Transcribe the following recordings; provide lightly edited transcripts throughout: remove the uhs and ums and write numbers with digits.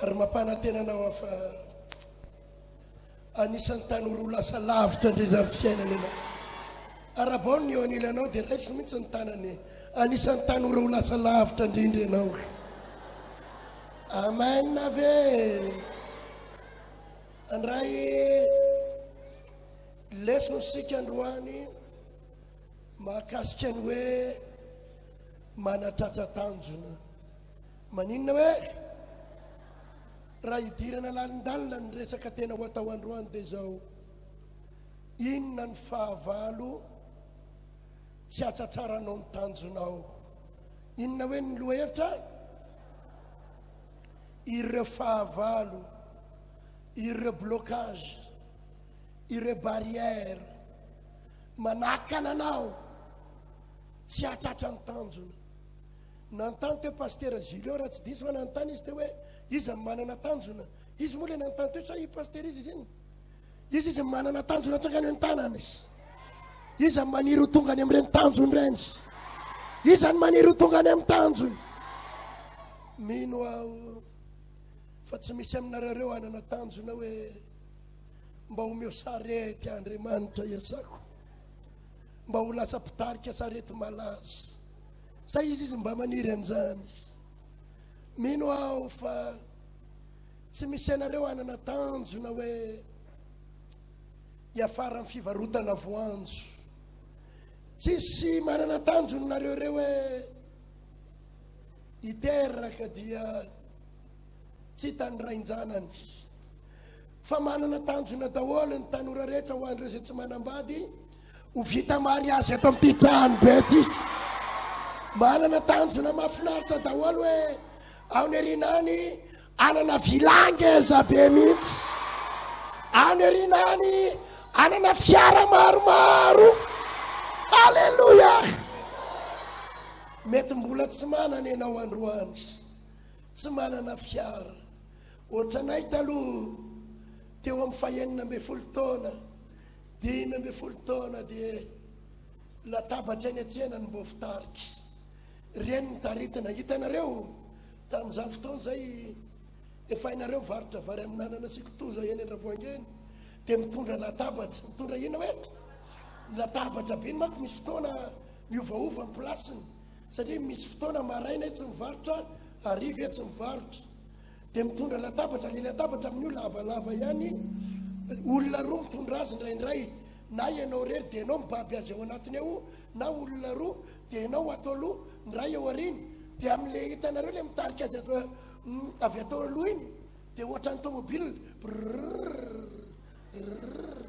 Ary mampanantena anao aho fa anisan'ny tanora ho lasa lavitra indrindra amin'ny fiainana ianao. Arahabao ny eo anilanao dia raiso mihitsy ny tanany. Anisan'ny tanora ho lasa lavitra indrindra ianao. Amen ve? Andray lesona isika androany mahakasika ny hoe manatratra tanjona. Maninona hoe? Raha hidirana lalindalina ny resaka tena ho atao androany dia izao, inona ny fahavalo tsy hatsatsaranao ny tanjonao? Inona hoe ny lohahevitra? Ireo fahavalo, ireo blocage, ireo barrière manakana anao tsy hahatratra ny tanjona. Nanontany teo Pasitera Julio raha tsy diso aho, nanontany izy teo hoe iza no manana tanjona. Izy moa ilay nanontany teo sa i Pasitera izy izy iny? Izy izy manana tanjona tsangano eny tanana izy. Iza no maniry ho tonga any amin'ireny tanjony ireny? Iza no maniry ho tonga any amin'ny tanjony? Mino aho fa tsy misy aminareo ireo hanana tanjona hoe mba omeo sarety Andriamanitra iasako mba ho lasa mpitarika sarety malaza. Sa izy izy mba maniry an'izany? Mino aho fa tsy misy anareo hanana tanjona hoe hiafara amin'ny fivarotana voanjo. Tsisy manana tanjona nareo ireo hoe hiteraka dia tsy hitan'ny rain-janany. Fa manana tanjona daholo ny tanora rehetra ho an'ireo izay tsy manambady ho vita mariazy eto amin'ity trano be ity. Manana tanjona mahafinaritra daholo hoe ao ny aoriana any anana villa ngeza be mihitsy. Any aoriana any anana fiara maromaro. Alléluia! Mety mbola tsy manana ianao androany. Tsy manana fiara. Ohatranay taloha, teo amin'ny fahenina ambin'ny folo taona, 15 taona dia latabatra eny an-tsena ny mbô fitarika. Ireny ny taritina. Hitanareo, tamin'izany fotoana izay, efa hainareo mivarotra vary amin'anana sy kitoza eny Andravoahangy eny, dia mitondra latabatra. Mitondra inona hoe? Latabatra be iny manko misy fotoana miovaova ny place-ny. Satria misy fotoana maraina etsy mivarotra, hariva etsy mivarotra. Dia mitondra latabatra, ny latabatra amin'io lavalava ihany, olona roa mitondra azy indraindray, na ianao irery dia ianao mibaby azy ao anatiny ao, na olona roa dia ianao ato aloha, ny iray ao aoriana. Dia amin'ilay hitanareo ilay mitarika azy ato avy ato aloha iny, dia ohatran'ny tomobile, brrrr, brrrr.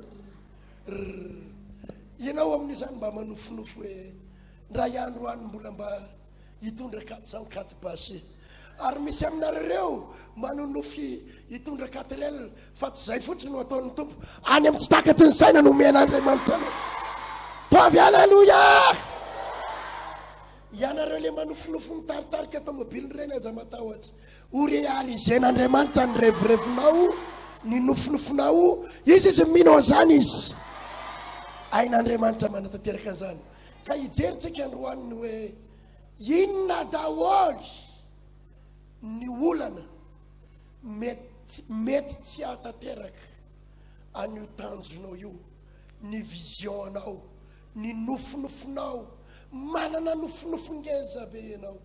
Ianao amin'izany mba manofinofy hoe ndray andro any mbola mba hitondra 404 bâché. Ary misy aminareo ireo manonofy hitondra 4L fa tsy izay fotsiny no ataon'ny Tompo. Any amin'ny tsy takatry ny saina no omen'Andriamanitra anao. Tovy aleloia! Ianareo le manofinofy mitaritarika tomobile ireny aza matahotra. Ho réaliser-n'Andriamanitra ny revirevinao, ny nofinofinao. Izy izy mino an'izany izy. Hain'Andriamanitra manatanteraka an'izany. Ka hijery tsika androany ny hoe inona daholo ny olana mety mety tsy hahatanteraka an'io tanjonao io, ny vision anao, ny nofinofinao. Manana nofinofy ngeza be ianao.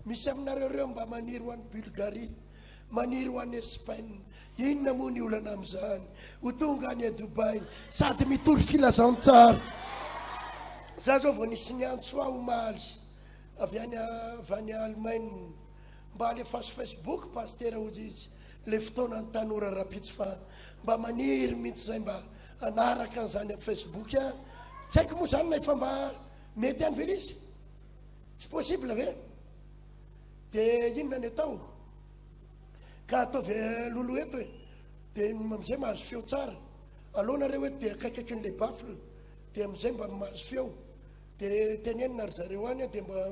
Misy aminareo ireo mba maniry ho any Bulgarie, maniry ho any Espagne. Inona moa ny olana amin'izany? Ho tonga any Dubaï sady mitory filazantsara. Za zao vao nisy niantso ahy omaly avy any avy any Allemagne. Mba alefaso Facebook pasitera hozy izy le fotoanan'ny tanora rapitso fa mba maniry mihitsy zay mba hanaraka an'izany amin'ny Facebook a. Tsy haiko moa zany na efa mba mety ihany ve le izy? Tsy possible ve? Dia inona ny atao? Ka ataovy lolo eto e. Dia amin'izay mahazo feo tsara. Aleo nareo eto dia akaikaikin'ilay baffle. Dia amin'izay mba mahazo feo. Dia tenenina ry zareo any dia mba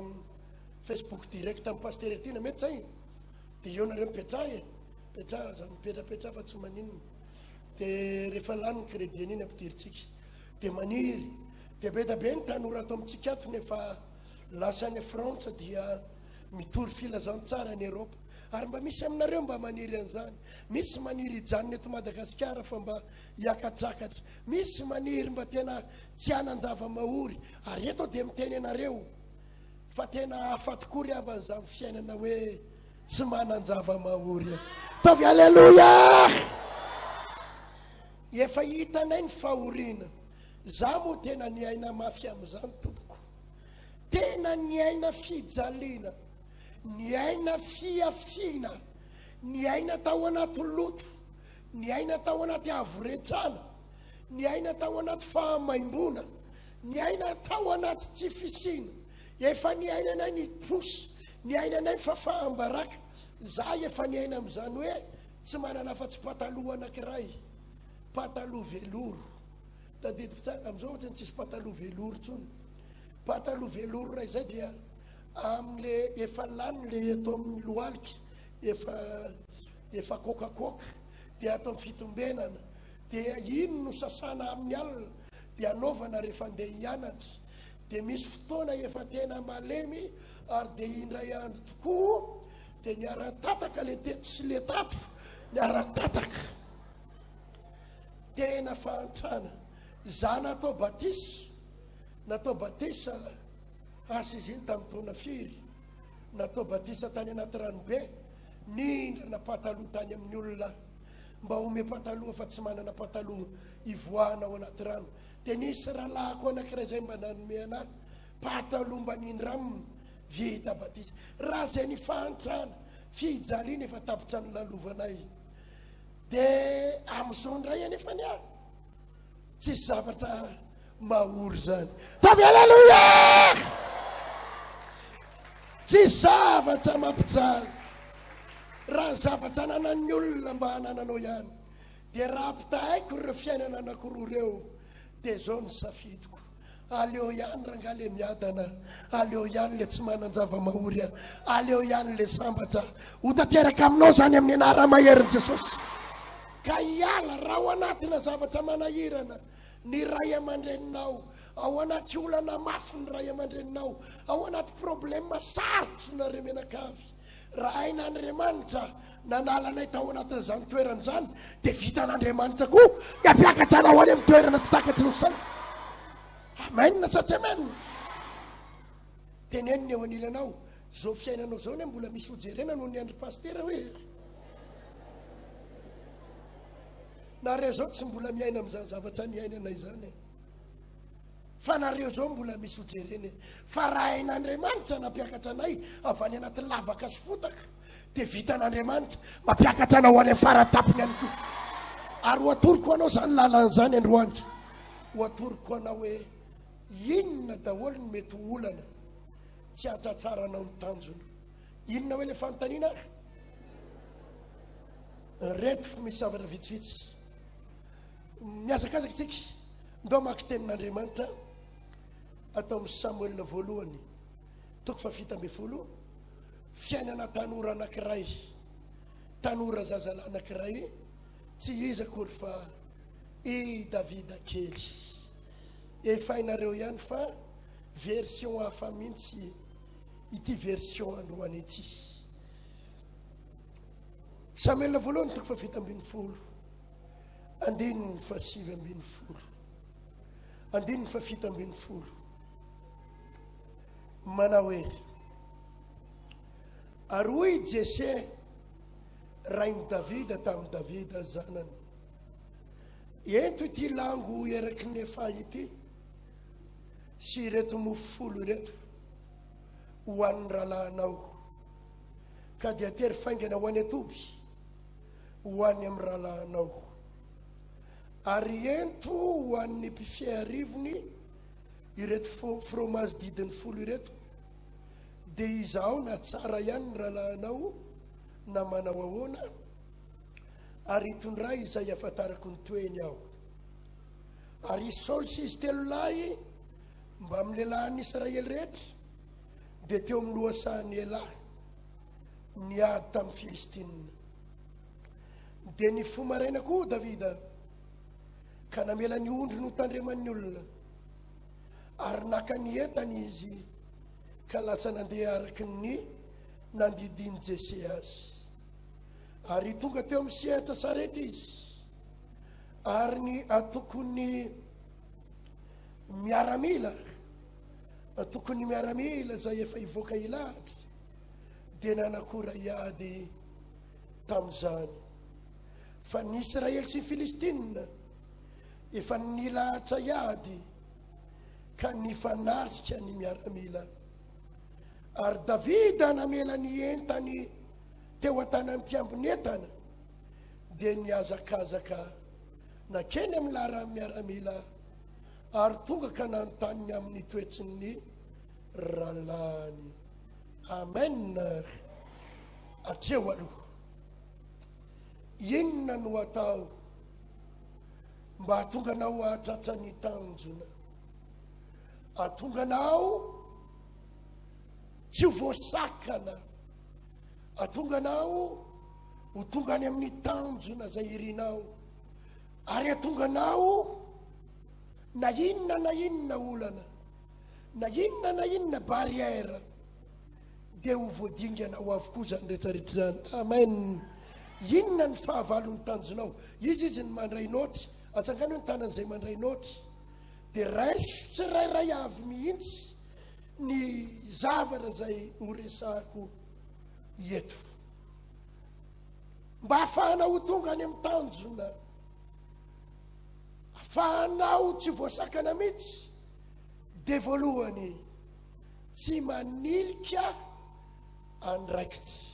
Facebook direct amin'ny Pasteur Tiana mety zay? Dia eo nareo mipetraha e. Mipetraha aza mipetrapetraha fa tsy maninona. Dia rehefa lany ny crédit an'iny ampidirintsika. Dia maniry. Dia be dia be ny tanora ato amintsika ato nefa lasa any Frantsa dia mitory filazantsara any Europe. Ary mba misy aminareo mba maniry an'izany. Misy maniry hijanona eto Madagasikara fa mba hiakatrakatra. Misy maniry mba tena tsy hanan-java-mahory. Ary eto aho dia miteny anareo fa tena hafa tokoa ry havana izany fiainana hoe tsy manan-java-mahory. Ataovy Aleloia! Efa hitanay ny fahoriana. Za moa tena niaina mafy amin'izany tompoko. Tena niaina fijaliana, niaina fihafiana, niaina tao anaty loto, niaina tao anaty havoretrana, niaina tao anaty fahamaimboana, niaina tao anaty tsy fisiana. Efa niainanay ny trosa, niainanay ny fafaham-baraka. Za efa niaina amin'izany hoe tsy manana afa-tsy pataloha anankiray, pataloha veloro. Tadidiko tsara, amin'izao ohatran'ny tsisy pataloha velours intsony. Pataloha velours iray izay dia amin'le efa lany le eto amin'ny lohalika, efa efa kokakoka, dia atao fitombenana, dia iny no sasana amin'ny alina, dia anaovana rehefa andeha hianatra. Dia misy fotoana efa tena malemy ary dia indray andro tokoa dia niara-tataka le teto sy le tato, niara-tataka. Tena fahantrana. Za natao batisa, natao batisa asa izy iny tamin'ny taona firy? Natao batisa tany anaty ranobe, nindrana pataloha tany amin'ny olona mba ome pataloha fa tsy manana pataloha hivoahana ao anaty rano. Dia nisy rahalahiko anankiray izay mba nanome anah pataloha mba nindramina, vita batisa. Raha izay ny fahantrana, fijaliana efa tapitra nolalovanay. Dia amin'izao indray anefa ny ahy, tsisy zavatra mahory izany. Tavi aleloia! Tsisy zavatra mampijaly. Raha ny zavatra ananan'ny olona mba anananao ihany, dia raha ampitahaiko ireo fiainana anankiroa ireo, dia izao ny safidiko. Aleo ihany rangahy le miadana, aleo ihany le tsy manan-java-mahory, aleo ihany le sambatra. Ho tanteraka aminao izany amin'ny anara-maherin'i Jesosy. Ka hiala raha ao anatina zavatra manahirana ny ray aman-dreninao, ao anaty olana mafy ny ray aman-dreninao, ao anaty problème sarotra nareo mianakavy. Raha hain'Andriamanitra nanala anay tao anatin'izany toerana izany, dia vitan'Andriamanitra koa ny hampiakatra anao any amin'ny toerana tsy takatry ny saina. Amen sa tsy amen? Teneno ny eo anilanao, izao fiainanao izao anie mbola misy hojerena noho ny andry pasitera hoe. Nareo izao tsy mbola miaina amin'izany zavatra niainana izany e. Fa nareo zao mbola misy ho jerena e. Fa raha hain'Andriamanitra nampiakatra anay avy any anaty lavaka sy fotaka dia vitan'Andriamanitra mampiakatra anao any amin'ny fara-tampony ihany koa. Ary ho atoroko anao izany lalana izany androany. Ho atoroko anao hoe inona daholo ny mety ho olana tsy hahatratraranao ny tanjona. Inona hoe ilay fanontaniana ary? Reto misy zavatra vitsivitsy. Mihazakazaka isika. Ndao hamaky tenin'Andriamanitra atao amin'ny Samoela voalohany, toko faha-17, fiainana tanora anankiray, tanora zazalahy anankiray, tsy iza akory fa i Davida kely. Efa hainareo ihany fa version hafa mihitsy ity version androany ity. Samoela voalohany, toko faha-17. Andininy faha-19. Andininy faha-17. Manao hoe, Ary hoy i Jese, rain'i Davida, tamin'i Davida zanany, Ento ity lango eraky ny efaha ity sy ireto mofo folo ireto ho an'ny rahalahinao, ka dia tery faingana ho any an-toby. ho any amin'ny rahalahinao, ary ento ho an'ny mpifehy arivony ireto fromazy didiny folo ireto, dia izahao na tsara ihany ny rahalahinao na manao ahoana, ary itondray izay ahafantarako ny toeny aho. Ary i Saoly sy izy telo lahy mbamin'ny lehilahin'ny Israely rehetra dia teo amin'ny lohasahan'i Elaha, niady tamin'ny Filistina. Dia nifoha maraina koa Davida ka namela ny ondriny ho tandreman'ny olona, ary naka ny entany izy ka lasa nandeha araka ny nandidian'i Jese azy. Ary tonga teo amin'ny sehatra sarety izy, ary ny antokon'ny miaramila, antokon'ny miaramila izay efa hivoaka hilahatra, dia nanakora hiady tamin'izany. Fa ny Israely sy ny Filistina efa nilahatra hiady ka nifanarika ny miaramila. Ary Davida namela ny entany teo an-tanan'ny mpiambin'entana, dia nihazakazaka nankeny amin'ny laharan'ny miaramila ary tonga ka nanontany ny amin'ny toetsin'ny rahalahiny. Amen. Hatreo aloha. Inona no atao mba hahatonga anao hahatratra ny tanjona? Hahatonga anao tsy ho voasakana. Hahatonga anao ho tonga any amin'ny tanjona izay irinao. Ary hahatonga anao na inona na inona olana, na inona na inona barrière, dia ho voadingana ho avokoa izany rehetrarehetra izany. Amen. Inona ny fahavalon'ny tanjonao? Izy izy ny mandray naoty. Atsangano ny tanan'izay mandray naoty. Dia raiso tsirairay avy mihitsy ny zavatra izay horesahako eto. Mba hahafahana ho tonga any amin'ny tanjona. Afahanao tsy voasakana mihitsy. Dia voalohany, tsy manilika andraikitra.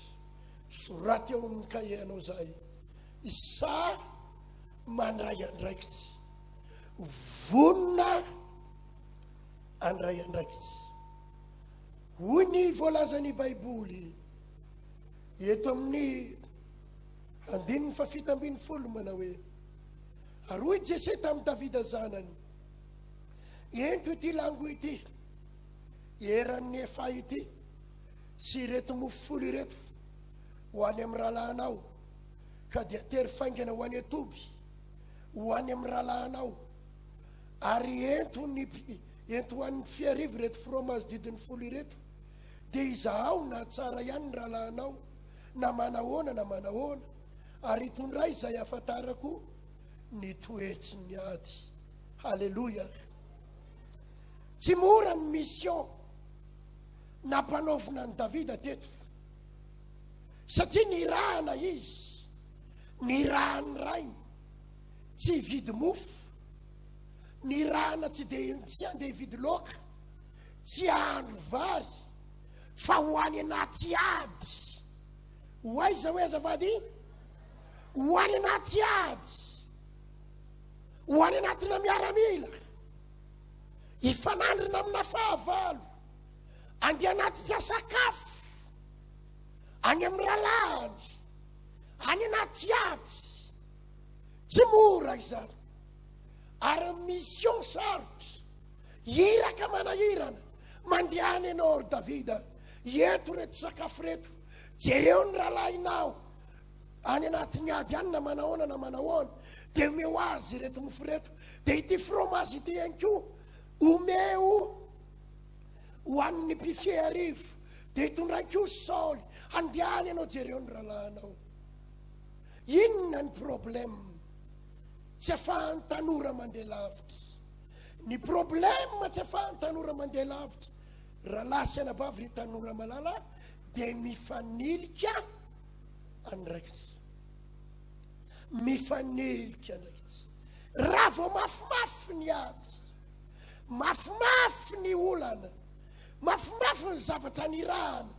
Soraty eo amin'ny kahie anao izay. Isa mandray andraikitra. Vonona handray andraikitra. Hoy ny voalazan'ny Baiboly eto amin'ny andininy fahafito ambin'ny folo manao hoe, Ary hoy Jese tamin'i Davida zanany, Ento ity lango ity, eran'ny efa ity, sy ireto mofo folo ireto, ho any amin'ny rahalahinao, ka dia tery faingana ho any an-toby, ho any amin'ny rahalahinao, ary ento ny ento ho an'ny mpifiarivo ireto fromazy didin'ny folo ireto, dia izahao na tsara ihany ny rahalahinao, na manahoana na manahoana, ary itondray izay ahafantarako ny toetry ny ady. Haleloia! Tsy mora ny mission nampanaovina an'i Davida teto, satria nirahana izy, nirahan'ny rainy, tsy hividy mofo, nirahana tsy dia tsy handeha hividy laoka, tsy hahandro vary, fa ho any anaty ady. Ho aiza hoe azafady? Ho any anaty ady. Ho any anatina miaramila. Hifanandrina amina fahavalo. Andeha anaty sakafo. Any amin'ny rahalahiny. Any anaty ady. Tsy mora izany. Ary mission sarotra. Iraka manahirana. Mandehana ianao ry Davida. Eto ireto sakafo ireto. Jereo ny rahalahinao. Any anatin'ny ady any na manahoana na manahoana. Dia omeo azy ireto mofo ireto. Dia ity fromage ity ihany koa. Omeo ho an'ny mpifehy arivo. Dia itondray koa Saoly. Andehana ianao jereo ny rahalahinao. Inona ny problème? Tsy afahan'ny tanora mandeha lavitra. Ny problème tsy afahan'ny tanora mandeha lavitra, rahalahy sy anabavy ry tanora malala, dia mifanilika andraikitra. Mifanilika andraikitra. Raha vao mafimafy ny ady, mafimafy ny olana, mafimafy ny zavatra nirahana,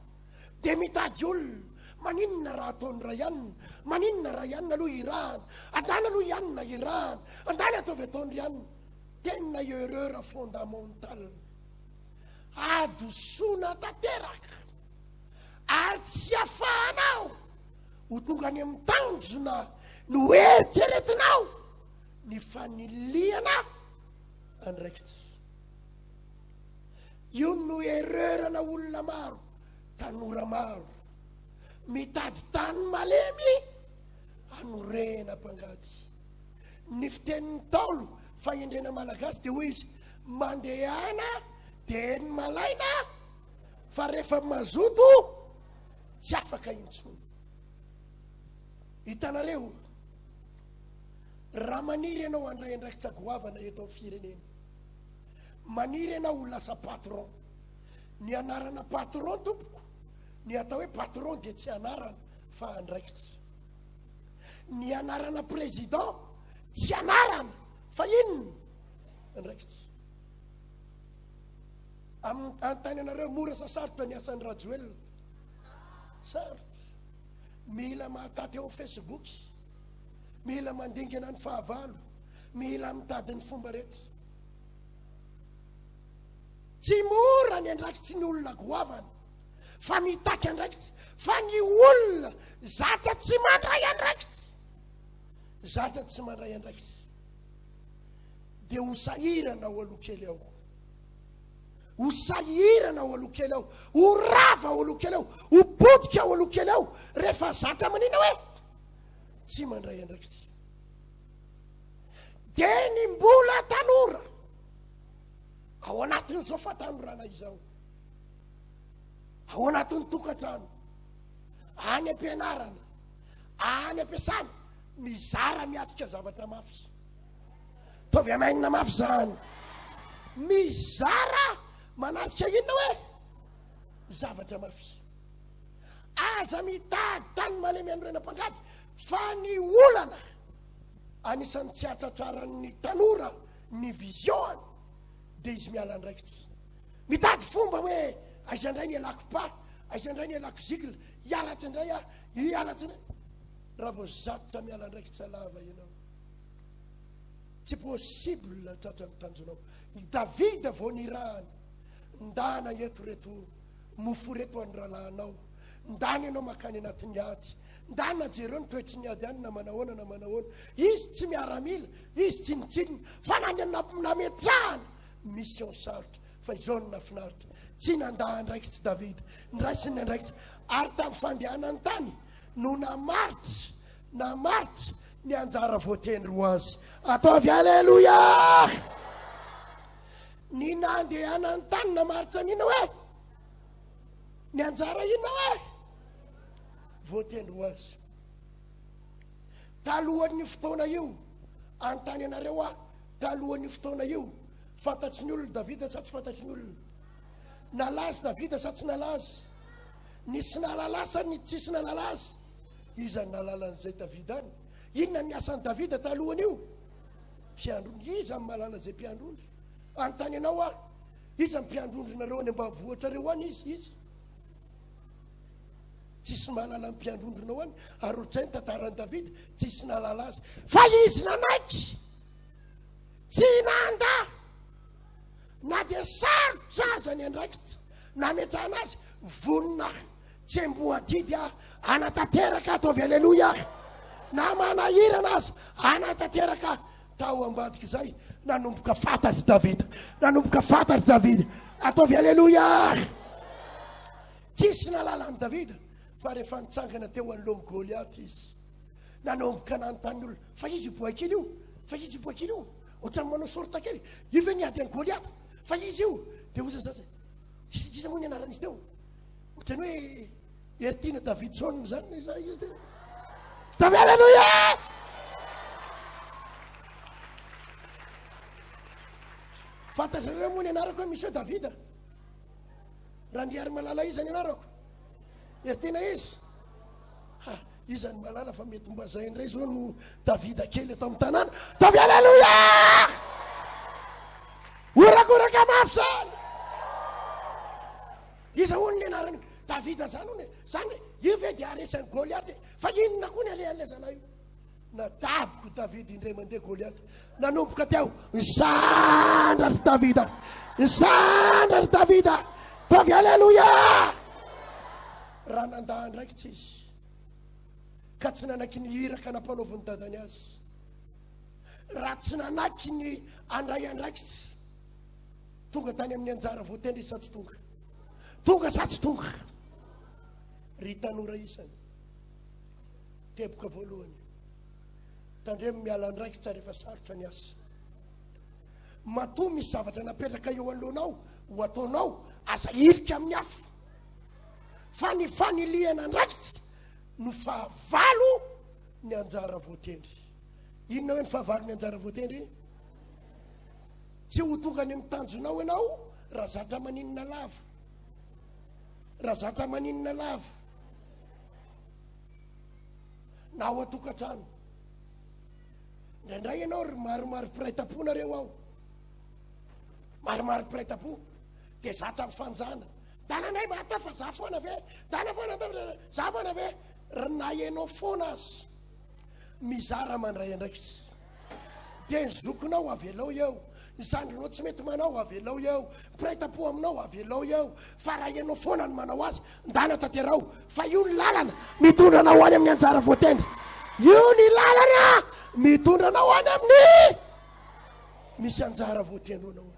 dia mitady olona, maninona raha ataon'i Ryan, maninona raha Ryan aloha irahana, andana aloha i Anna irahana, andana ataovy ataon'i Ryan, tena erreur fondamentale, hadisoana tanteraka, ary tsy afahanao ho tonga any amin'ny tanjona no eritreretinao ny fanilihana andraikitra. Io no erreur-na olona maro, tanora maro. Mitady tany malemy hanorena mpangady. Ny fitenin'ny Ntaolo, fahendrena malagasy dia hoy izy, mandehana dia eny malaina fa rehefa mazoto tsy afaka intsony. Hitanareo, raha maniry ianao handray andraikitra goavana eto amin'ny firenena, maniry ianao ho lasa patron. Ny anarana patron tompoko, ny atao hoe patron dia tsy anarana fa andraikitra. Ny anarana président tsy anarana fa inona? Andraikitra. Amin'ny anontany anareo, mora sa sarotra ny asan'i Rajoelina? Sarotra. Mila mahataty ao Facebook. Mila mandingana ny fahavalo. Mila mitady ny fomba rehetra. Tsy mora ny andraikitry ny olona goavana fa mitaky andraikitra fa ny olona zatra tsy mandray andraikitra zatra tsy mandray andraikitra dia ho sahirana ao aloha kely ao ho sahirana ao aloha kely ao ho rava ao aloha kely ao ho potika ao aloha kely ao rehefa zatra manina hoe tsy mandray andraikitra dia ny mbola tanora ao anatin'izao fahatanorana izao ao anatin'ny tokantrano any am-pianarana any am-piasana mizara miatrika zavatra mafy Ataovy amainina mafy zany. Mizara manatrika inona hoe? Zavatra mafy. Aza mitady tany malemy anorena mpangady fa ny olana anisan'ny tsy hatratraran'ny tanora ny vision-ny dia izy miala andraikitra. Mitady fomba hoe aiza indray ny alako pas, aiza indray ny alako zigle, hiala tsy indray aho, hiala tsy indray. Raha vao zatra miala andraikitra lava ianao. Tsy possible tratra ny tanjonao. I Davida vao nirahana, ndana eto reto mofo reto an'ny rahalahinao, ndana ianao makany anatin'ny ady, ndana jereo ny toetry ny ady any na manahoana na manahoana. Izy tsy miaramila, izy tsinontsinona, fa na ny nametrahana mission sarotra. Fa izao no nahafinaritra, tsy nandà andraikitsy Davida, niraisiny ny andraikitra, ary tamin'ny fandehanany tany no namaritra namaritra ny anjara voatendry ho azy. Ataovy Aleloia! Ny nandehanany tany namaritra ny inona hoe? Ny anjara inona hoe? Voatendry ho azy. Talohan'ny fotoana io, anontany anareo aho, talohan'io fotoana io, fantatry ny olona Davida sa tsy fantatry ny olona? Nalaza Davida sa tsy nalaza? Nisy nahalala sa ny tsisy nahalala azy? Iza no nahalala an'izay Davida any? Inona ny asan'i Davida talohan'io? Mpiandry ondry. Iza no mahalala izay mpiandry ondry? Anontany anao aho. Iza ny mpiandry ondrinareo any ambanivohitrareo any? Iza? Iza? Tsisy mahalala ny mpiandry ondrinao any. Ary ohatr'izay ny tantaran'i Davida, tsisy nahalala azy. Fa izy nanaiky. Tsy nanda. Na dia sarotra aza ny andraikitra nametrahana azy, vonona aho, tsy amboadidy aho, hanatanteraka, ataovy aleloia aho. Na manahirana aza, hanatanteraka aho. Tao ambadik'izay, nanomboka fantatr'i Davida, nanomboka fantatr'i Davida, ataovy aleloia aho. Tsisy nahalala an'i Davida, fa rehefa nitsangana teo anoloan'i Goliata izy, Nanomboka nanontany ny olona, fa iza io boay kely io? Fa iza io boay kely io? Ohatran'ny manao sorta kely. Io ve niady an'i Goliata? Fa iza io? Dia hoy sasany, iza moa ny anaran'izy teo? Ohatran'ny hoe Heritiana Davidson izany iza izy teo. Tamin'ny Alléluia! Fantatrareo moa ny anarako hoe Monsieur Davida? Randriarimalala iza ny anarako? Heritiana iza? Ha! Iza no mahalala fa mety mba zay indray zao no Davida kely eto amin'ny tanàna. Ataovy Aleloia! Horakoraka mafy zany. Iza hono ny anarany? Davida zany hono e. Zany e, io ve dia haharesy an'i Goliata e? Fa inona koa ny alehan'ilay zalahy io? Nadaboko Davida indray mandeha Goliata. Nanomboka teo, nisandra ry Davida. Nisandra ry Davida. Ataovy Aleloia! Raha nandà andraikitra izy, ka tsy nanaiky ny iraka nampanaovin'ny dadany azy, raha tsy nanaiky ny handray andraikitra, tonga tany amin'ny anjara voatendry izy sa tsy tonga? Tonga sa tsy tonga? Ry tanora isany, teboka voalohany, tandremo miala andraikitra rehefa sarotra ny asa. Matoa misy zavatra napetraka eo anoloanao ho ataonao, aza hirika amin'ny hafa. Fa ny fanilihana andraikitra no fahavalo. ny anjara voatendry. Inona hoe ny fahavalon'ny anjara voatendry? Tsy ho tonga any amin'ny tanjonao ianao raha zatra maninona lava. Raha zatra maninona lava. Na ao an-tokantrano. Indraindray ianao ry maromaro mpiray tampo nareo ao. Maromaro mpiray tampo. Dia zatra mifanjana. Dananay mba atao fa za foana ve? Dana foana atao fa za foana ve? Ry na ianao foana aza. Mizara mandray andraikitra. Dia ny zokinao avelao eo, ny zandrinao tsy mety manao avelao eo, mpiray tampo aminao avelao eo, fa raha ianao foana no manao azy, ndana tanteraho, fa io ny lalana mitondra anao any amin'ny anjara voatendry. Io ny lalana mitondra anao any amin'ny misy anjara voatendry ho anao.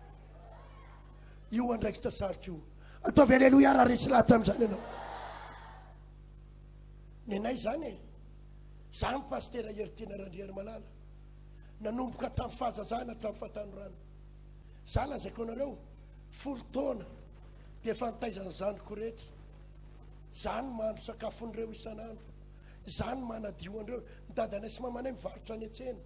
Io andraikitra sarotra io. Ataovy aleloia raha resy lahatra amin'izany ianao. Nenay izany e. Za ny Pasitera Heritiana Randriarimalala. Nanomboka hatramin'ny fahazazana hatramin'ny fahatanorana. Za lazaiko anareo, folo taona dia efa nitaiza ny zandriko rehetra. Za no mahandro sakafon'ireo isan'andro. Za no manadio an'ireo. Ny dadanay sy mamanay mivarotra any an-tsena.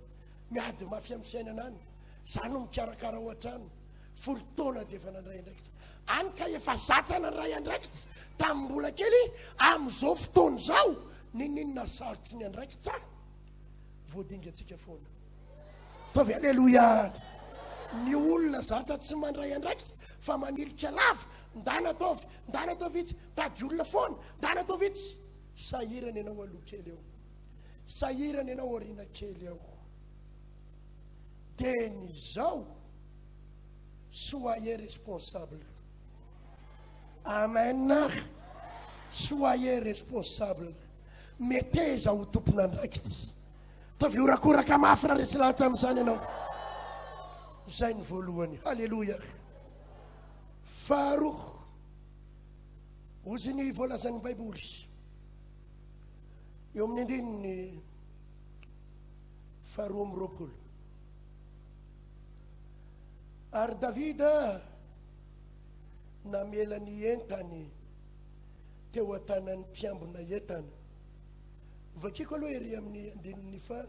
Miady mafy amin'ny fiainana any. Za no mikarakara ao an-trano. Folo taona dia efa nandray andraikitra. Any ka efa zatra nandray andraikitra tamin'ny mbola kely, amin'izao fotoana izao, n'inon'inona sarotry ny andraikitra, voadingantsika foana. Ataovy aleloia. Ny olona zatra tsy mandray andraikitra fa manilika lava, ndana ataovy, ndana ataovy itsy, mitady olona foana, ndana ataovy itsy. Sahirana ianao aloha kely eo. Sahirana ianao aoriana kely eo. Dia ny izao, soyez responsable. Amen. Soyez responsable. Meteza ho tompon'andraikitra. Ataovy horakoraka mafy raha resy lahatra amin'izany ianao. Izay ny voalohany. Haleloia. Faharoa, hozy ny voalazan'ny Baiboly. Eo amin'ny andininy faharoa amby roapolo. Ary Davida namela ny entany teo an-tanan'ny mpiambina entana. Vakiko aloha ery amin'ny andininy fa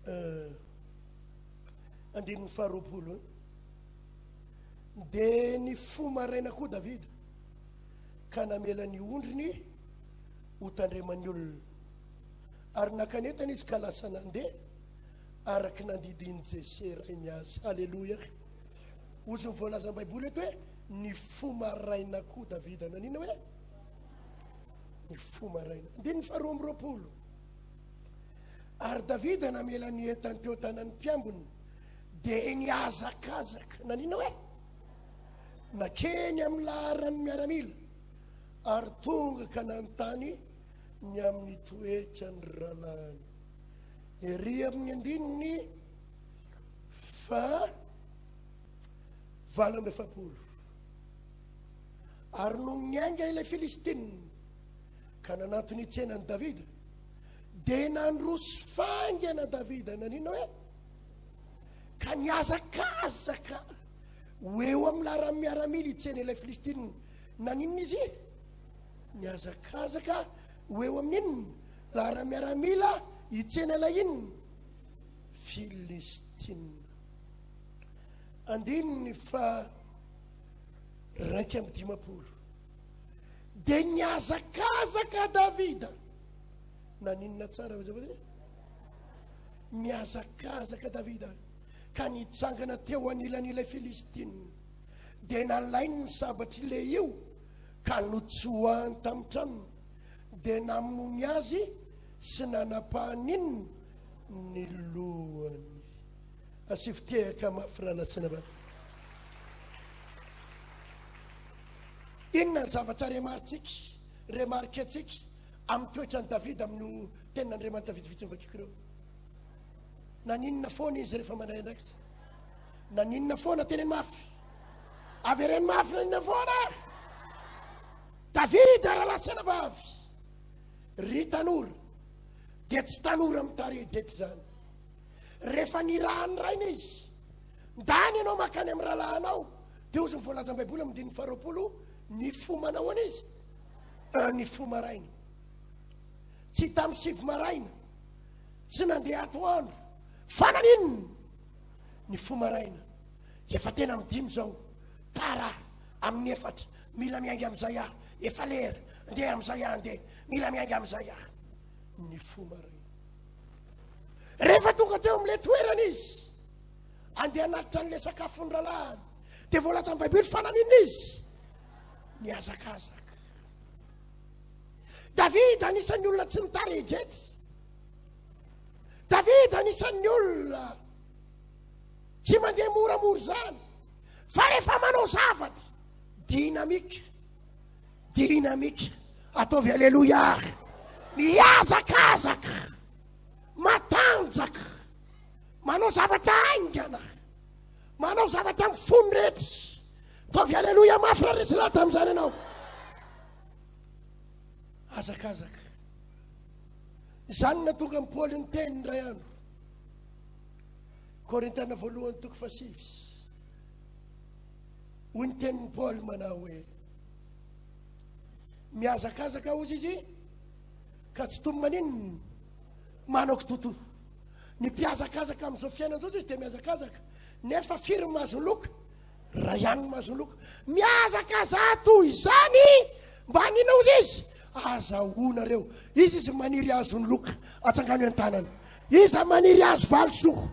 eh, andininy faharoapolo. Eh. Dia nifoha maraina koa Davida ka namela ny ondriny ho tandreman'ny olona. Ary naka ny entana izy ka lasa nandeha araka nandidian'i Jese rainy azy. Haleloia. Hozy ny voalazan'ny Baiboly eto hoe nifoha maraina koa Davida. Nanina hoe? Nifoha maraina. Andininy faharoa amby roapolo. Ary Davida namela ny entany teo an-tanan'ny mpiambina dia nihazakazaka. Nanina hoe? Nakeny amin'ny laharan'ny miaramila ary tonga ka nanontany ny amin'ny toetran'ny rahalahiny. Ery amin'ny andininy faha 48. Ary nony niainga ilay Filistina ka nanantona hitsena an'i Davida, dia nandroso faingana Davida, nanina hoe? Ka nihazakazaka ho eo amin'ny laharan'ny miaramila hitsena ilay Filistina. Naninona izy? Nihazakazaka ho eo amin'ny inona? Laharan'ny miaramila hitsena ilay inona? Filistina. Andininy fa 51. Dia nihazakazaka Davida. Naninona tsara fa Nihazakazaka Davida ka nitsangana teo anilan'ilay Filistina. Dia nalainy ny sabatr'i Lehio ka notsoahany tamin'ny tranony. Dia namonoany azy sy nanapahany inona? Ny lohany. Asivo tehaka mafy rahalahy sy anabavy. Inona ny zavatra remaritsika, remarquentsika amin'ny toetran'i Davida amin'io tenin'Andriamanitra vitsivitsy novakiko ireo? Naninona foana izy rehefa mandray andraikitra? Naninona foana? Teneno mafy. Avereno mafy, naninona foana? Davida rahalahy sy anabavy, ry tanora, dia tsy tanora mitarejetra izany. Rehefa nirahan'ny rainy izy, ndany ianao makany amin'ny rahalahinao, dia hozy ny voalazan'ny Baiboly amin'ny andininy faharoapolo, nifoha manahoana izy? Nifoha maraina. Tsy tamin'ny sivy maraina, tsy nandeha atoandro, fa naninona? Nifoha maraina. Efa tena amin'ny dimy izao, tara aho, amin'ny efatra, mila miainga amin'izay aho, efa lera, ndeha amin'izay aho, ndeha, mila miainga amin'izay aho. Nifoha maraina. Rehefa tonga teo amin'ilay toerana izy, andeha hanatitra an'ilay sakafon'ny rahalahiny, dia voalazan'ny Baiboly fa naninona izy? Nihazakazaka. Davida anisan'ny olona tsy mitaredrety. Davida anisan'ny olona tsy mandeha moramora izany. Fa rehefa manao zavatra, dynamique, dynamique, ataovy aleloia ary, mihazakazaka, matanjaka, manao zavatra haingana, manao zavatra amin'ny fony rehetra. Ataovy aleloia mafy raha resy lahatra amin'izany ianao. Hazakazaka. Izany no nahatonga an'i Paoly niteny indray andro. Korintiana voalohany toko fahasivy. Hoy ny tenin'i Paoly manao hoe mihazakazaka hozy izy ka tsy tomy maninona manao kitoto. Ny mpihazakazaka amin'izao fiainana izao izy dia mihazakazaka nefa firy ny mahazo loka? Ray ihany ny mahazo loka. Mihazakazaha toy izany mba hanina hozy izy azahoanareo. Iza izy maniry hahazo ny loka? Atsangano an-tanana. Iza maniry hahazo valisoa?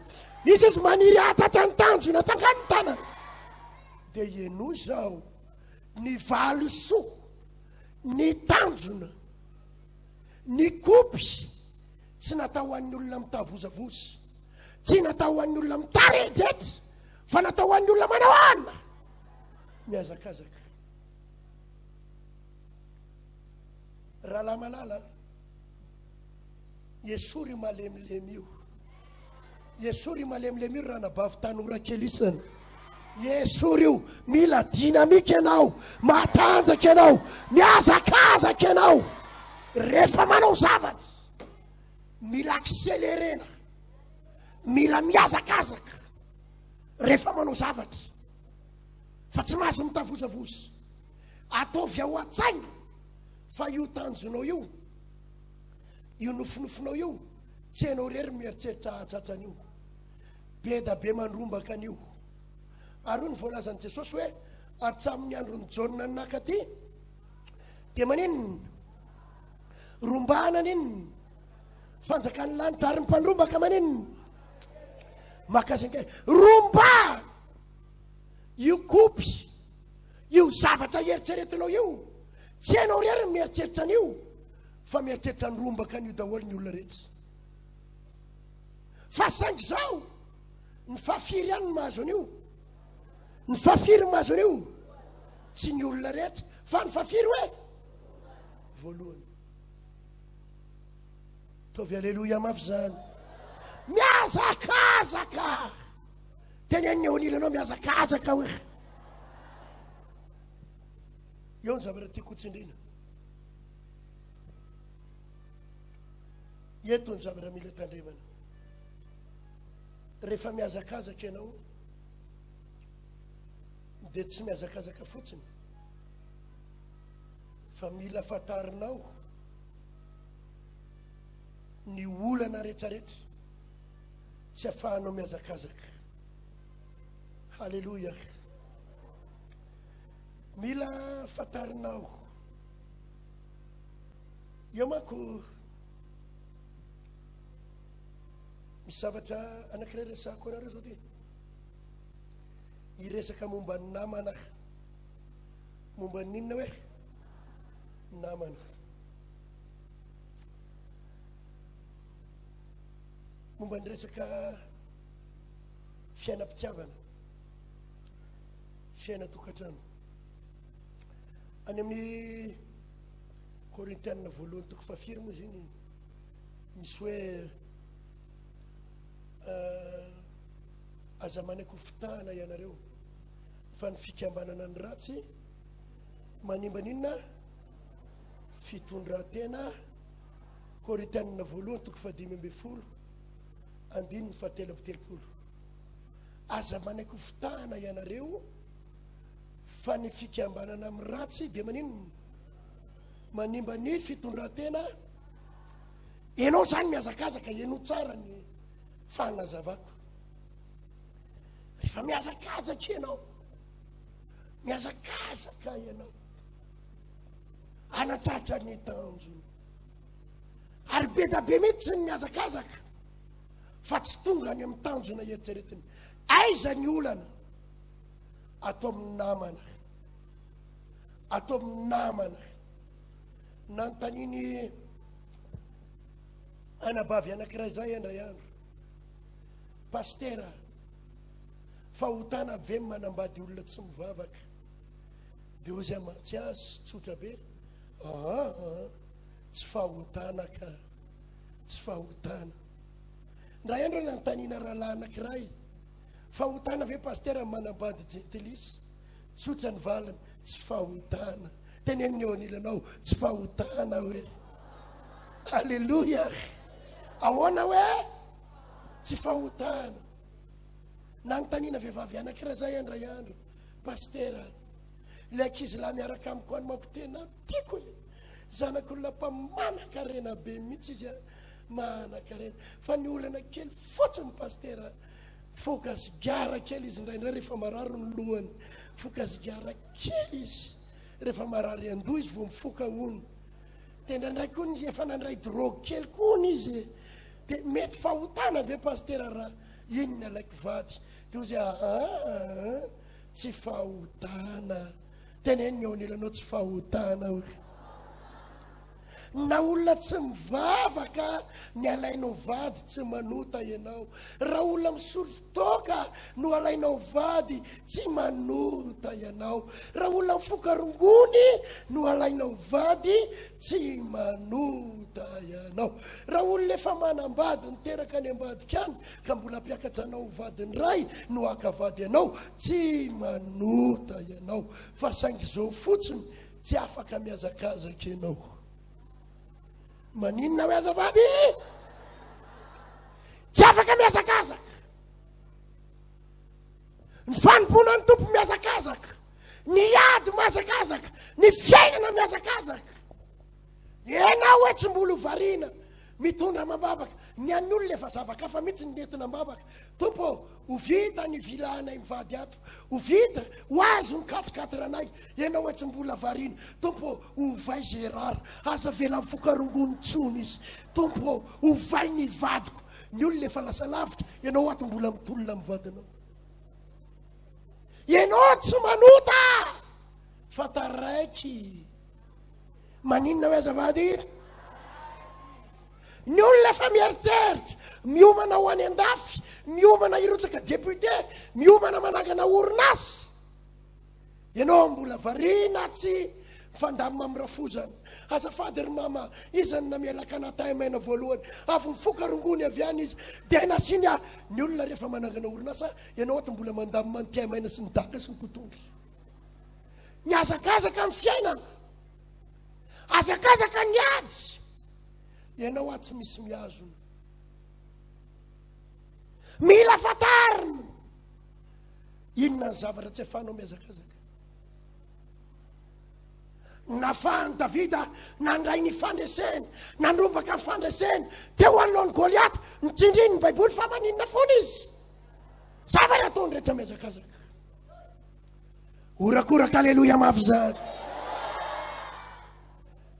Iza izy maniry hahatratra ny tanjona? Atsangano ny tanana. Dia henoy izao, ny valisoa, ny tanjona, ny kopy tsy natao ho an'ny olona mitavozavoza, tsy natao ho an'ny olona mitaredrety, fa natao ho an'ny olona manao ahoana? Mihazakazaka. Rahalahy malala, esory io malemilemy io. Esory io malemilemy io ranabavy tanora kely isany. Esory io, mila dynamique ianao, matanjaka ianao, mihazakazaka ianao. Rehefa manao zavatra, mila accélérena, mila mihazakazaka rehefa manao zavatra, fa tsy mahazo mitavozavoza. Ataovy ao an-tsaina fa io tanjonao io, io nofinofinao io, tsy ianao irery no mieritreritra hahatratra an'io. Be da be mandrombaka an'io. Ary hoy ny voalazan'i Jesosy hoe, hatramin'ny andron'i Jaona nakaty, dia maninona? Rombahana n'inona? Fanjakan'ny lanitra ary ny mpandrombaka maninona? Maka azy an-keriny. Rombahana! Io kopy, io zavatra eritreretinao io, tsy ianao irery no mieritreritra an'io, fa mieritreritra ny rombaka an'io daholo ny olona rehetra. Fa saingy izao, ny fahafiry ihany no mahazo an'io? Ny fahafiry no mahazo an'io? Tsy ny olona rehetra, fa ny fahafiry hoe? Voalohany. Ataovy aleloia mafy izany. Mihazakazaka! Teneniny eo anilanao mihazakazaka hoe. Eo ny zavatra tiako hotsindrina. Eto ny zavatra mila tandremana. Rehefa mihazakazaka ianao dia tsy mihazakazaka fotsiny fa mila fantarinao ny olana rehetrarehetra tsy afahanao mihazakazaka. Haleloia. Mila fantarinao. Eo manko misy zavatra anankiray resahako anareo zao ty. Hiresaka momba ny namana. Momba ny inona hoe? Namana. Momba ny resaka fiainam-pitiavana, fiainan-tokantrano. Any amin'ny Korintianina voalohany toko fahafiry moa izy iny misy hoe eh, aza manaiky ho fitahana ianareo fa ny fikambanana ny ratsy manimba n'inona fitondran-tena Korintianina voalohany toko fahadimy ambin'ny folo andininy fahatelo amby telopolo. Aza manaiky ho fitahana ianareo fa ny fikambanana amin'ny ratsy dia maninona? Manimba ny fitondran-tena. Ianao izany mihazakazaka, henoy tsara ny fanazavako. Rehefa mihazakazaka ianao, mihazakazaka ianao, anatratra ny tanjona. Ary be da be mihitsy ny mihazakazaka fa tsy tonga any amin'ny tanjona eritreretiny. Aiza ny olana? Ato amin'ny namana. Ato amin'ny namana. Nanontaniany anabavy anankiray zay indray andro. Pastera, fahotana ve ny manambady olona tsy mivavaka? Dia hoy izy amantsy azy, tsotra be, aa, tsy fahotana ka, tsy fahotana. Indray andro nanontaniana rahalahy anankiray, fahotana ve pastera ny manambady jentilisa? Tsotra ny valiny, tsy fahotana. Teneno ny eo anilanao, tsy fahotana hoe. Aleloia. Ahoana hoe? Tsy fahotana. Nanontaniana vehivavy anankiray zay indray andro, Pastera, ilay ankizilahy miaraka amiko any manko tena tiako e. Zanak'olona mpamanakarena be mihitsy izy a, manakarena. Fa ny olana kely fotsiny Pastera, mifoka sigara kely izy indraindray rehefa marary ny lohany. Mifoka sigara kely izy rehefa marary an-doha izy vao mifoka hono. Dia indraindray koa izy efa nandray drogue kely koa hono izy e. Dia mety fahotana ve Pastera raha iny ny alaiko vady? Dia hoy izy, aa, tsy fahotana. Teneno ny eo anilanao tsy fahotana hoe. Na olona tsy mivavaka ny alainao vady tsy manota ianao. Raha olona misotro toaka no alainao vady tsy manota ianao. Raha olona mifoka rongony no alainao vady tsy manota ianao. Raha olona efa manambady niteraka any ambadika any ka mbola hampiakatra anao ho vadiny ray no haka vady anao tsy manota ianao. Fa saingy izao fotsiny Tsy afaka mihazakazaka ianao. Maninona hoe azafady? Tsy afaka mihazakazaka. Ny fanompoana ny Tompo mihazakazaka. Ny ady mihazakazaka. Ny fiainana mihazakazaka. Ianao hoe tsy mbola ho variana mitondra amam-bavaka. Ny an'ny olona efa zava-kafa mihitsy ny nentina am-bavaka. Tompo ô, ho vita ny villa-nay mivady ato. Ho vita, ho azo ny quatre-quatre-nay. Ianao hoe tsy mbola variana. Tompo ô, ovay Gérard. Aza avela mifoka rongony intsony izy. Tompo ô, ovay ny vadiko. Ny olona efa lasa lavitra, ianao ato mbola mitolona amin'ny vadinao. Ianao tsy manota fa taraiky. Maninona hoe azafady? Ny olona efa mieritreritra, miomana ho any an-dafy, miomana hirotsaka député, miomana manangana orinasa. Ianao mbola variana tsy mifandamina amin'ny rafozana. Azafady ry mama, iza no namelaka anà tahimaina voalohany? Avy nifoka rongony avy any izy, dia nasiany ahy. Ny olona rehefa manangana orinasa, ianao ato mbola mandamina ny tahimaina sy ny daka sy ny kotondry. Mihazakazaka ny fiainana. Hazakazaka ny ady. Ianao aho tsy misy mihazona. Mila fantarina. Inona ny zavatra tsy afahanao mihazakazaka? Nafahan'i Davida nandray ny fandreseny, nandrombaka ny fandreseny teo anoloan'i Goliata. Nitsindriny ny Baiboly fa maninona foana izy. Zavatra ataony rehetra mihazakazaka. Horakoraka aleloia mafy zany.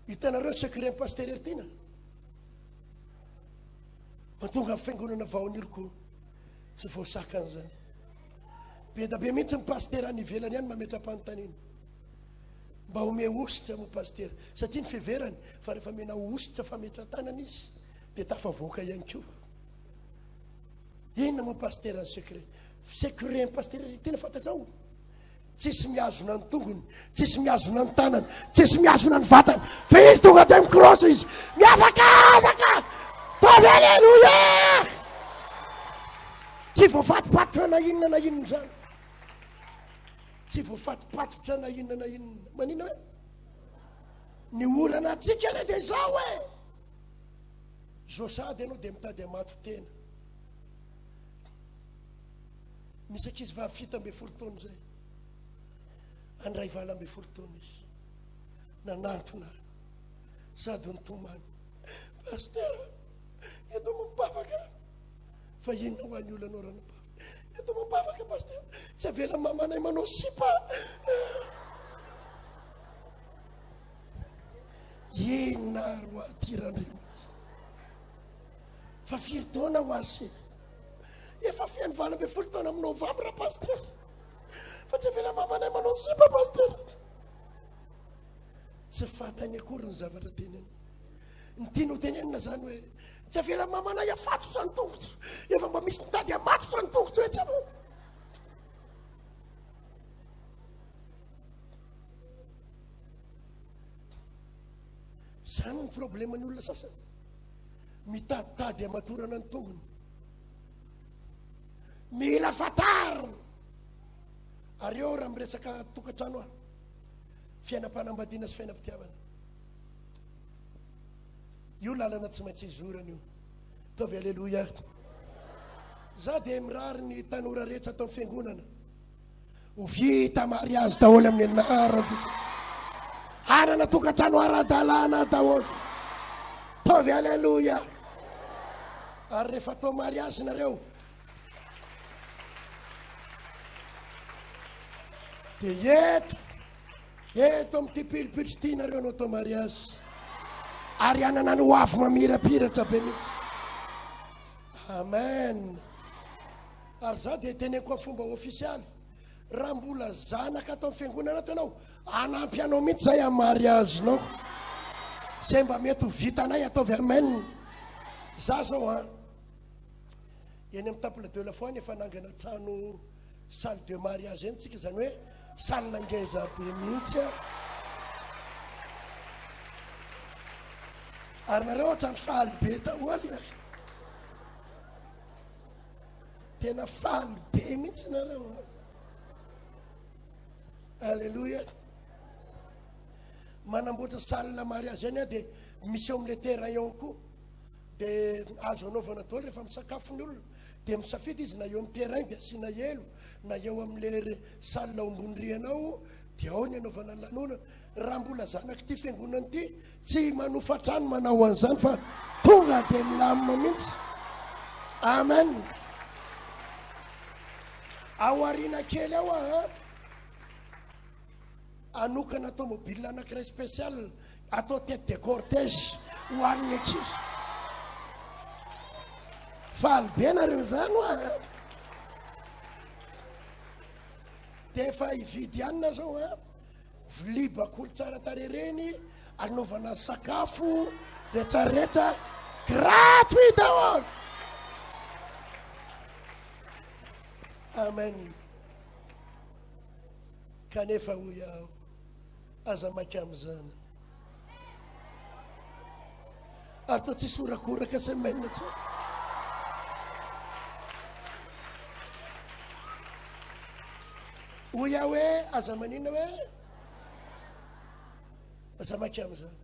Hitanareo secret pasteur Heritiana? Mahatonga ny fiangonana vaoniriko tsy voasakana zany. Be da be mihitsy ny pasteur any ivelany any mametra-panontaniana. Mba omeo hosotra moa pasteur satria ny fiheverany fa rehefa omena hosotra fametra-tanana izy dia tafavoaka ihany koa. Inona moa pasteur ny secret? Secret ny pasteur ry tena fantatrao? Tsisy mihazona ny tongony, tsisy mihazona ny tanany, tsisy mihazona ny vatany. Fa izy tonga dia mikrosy izy. Mihazakazaka! Tovy aleloia! Tsy voafatopatotra na inona na inona izany. Tsy voafatopatotra na inona na inona. Manina hoe? Ny olana antsika anie dia izao e! Zao sady ianao dia mitady hamato tena. Misy ankizy vavy 17 taona izay. Andray 18 taona izy. Nanantona sady nitomany. Pasitera. Fa inona ho an'ny olanao ranabavy? Eto mampavaka pasteur. Tsy avela mamanay manao sipa. Inona ary ho aty Randriamanitra? Fa firy taona ho azy? Efa feno 18 taona amin'ny novambra pasteur. Fa tsy avela mamanay manao sipa pasteur. Tsy fantany akory ny zavatra teneniny. Ny tiany ho tenenina izany hoe tsy avela mamanay hafatotra ny tongotro. Efa mba misy mitady hamatotra ny tongotro etsy aloha. Izany ny probleman'ny olona sasany. Mitaditady hamatorana ny tongony. Mila fantarina. Ary eo raha miresaka tokantrano aho. Fiainam-panambadiana sy fiainam-pitiavana. Io lalana tsy maintsy izorana io. Ataovy aleloia. Za dia mirary ny tanora rehetra atao fiangonana. Ho vita mariazy daholo amin'ny anaran'i Jesosy. Hanana tokantrano ara-dalàna daholo. Ataovy aleloia. Ary rehefa atao mariazy nareo, Dia eto, eto amin'ity pilipitry ity nareo no atao mariazy. Ary hanana ny hoavy mamirapiratra be mihitsy. Amen. Ary za dia teneniko amin'ny fomba ofisialy, raha mbola zanaka ato amin'ny fiangonana ato ianao, hanampy anao mihitsy zay amin'ny mariazinao. Zay mba mety ho vitanay ataovy amen. Za zao an. Eny amin'ny temple de la foi any efa nangana trano salle de mariage eny tsika izany hoe salle ngeza be mihitsy a. Ary nareo ohatran'ny faly be daholo e. Tena faly be mihitsy nareo. Alléluia. Manamboatra salle mariage eny dia misy eo amin'ilay terrain eo koa. Dia azo anaovana daholo rehefa misakafo ny olona dia misafidy izy na eo amin'ny terrain dia asiana elo na eo amin'ilay salle ao ambony rihana ao dia ao ny anaovana ny lanonana. Raha mbola zanak'ity fiangonana ity tsy manofa trano manao an'izany fa tonga dia milamina mihitsy. Amen. Ao aoriana kely ao aho Hanokana tomobile anankiray spécial atao tête de cortège ho an'ny ankizy. Faly be nareo izany hoa. Dia efa hividy hanina zao a. Vilia bakoly tsara tarehy ireny, anaovana sakafo rehetrarehetra gratuit daholo. Amen. Kanefa hoy aho, aza maika amin'izany. Ary toa tsisy horakoraka semaine intsony. Hoy aho hoe, aza maninona hoe? Aza maika amin'izany.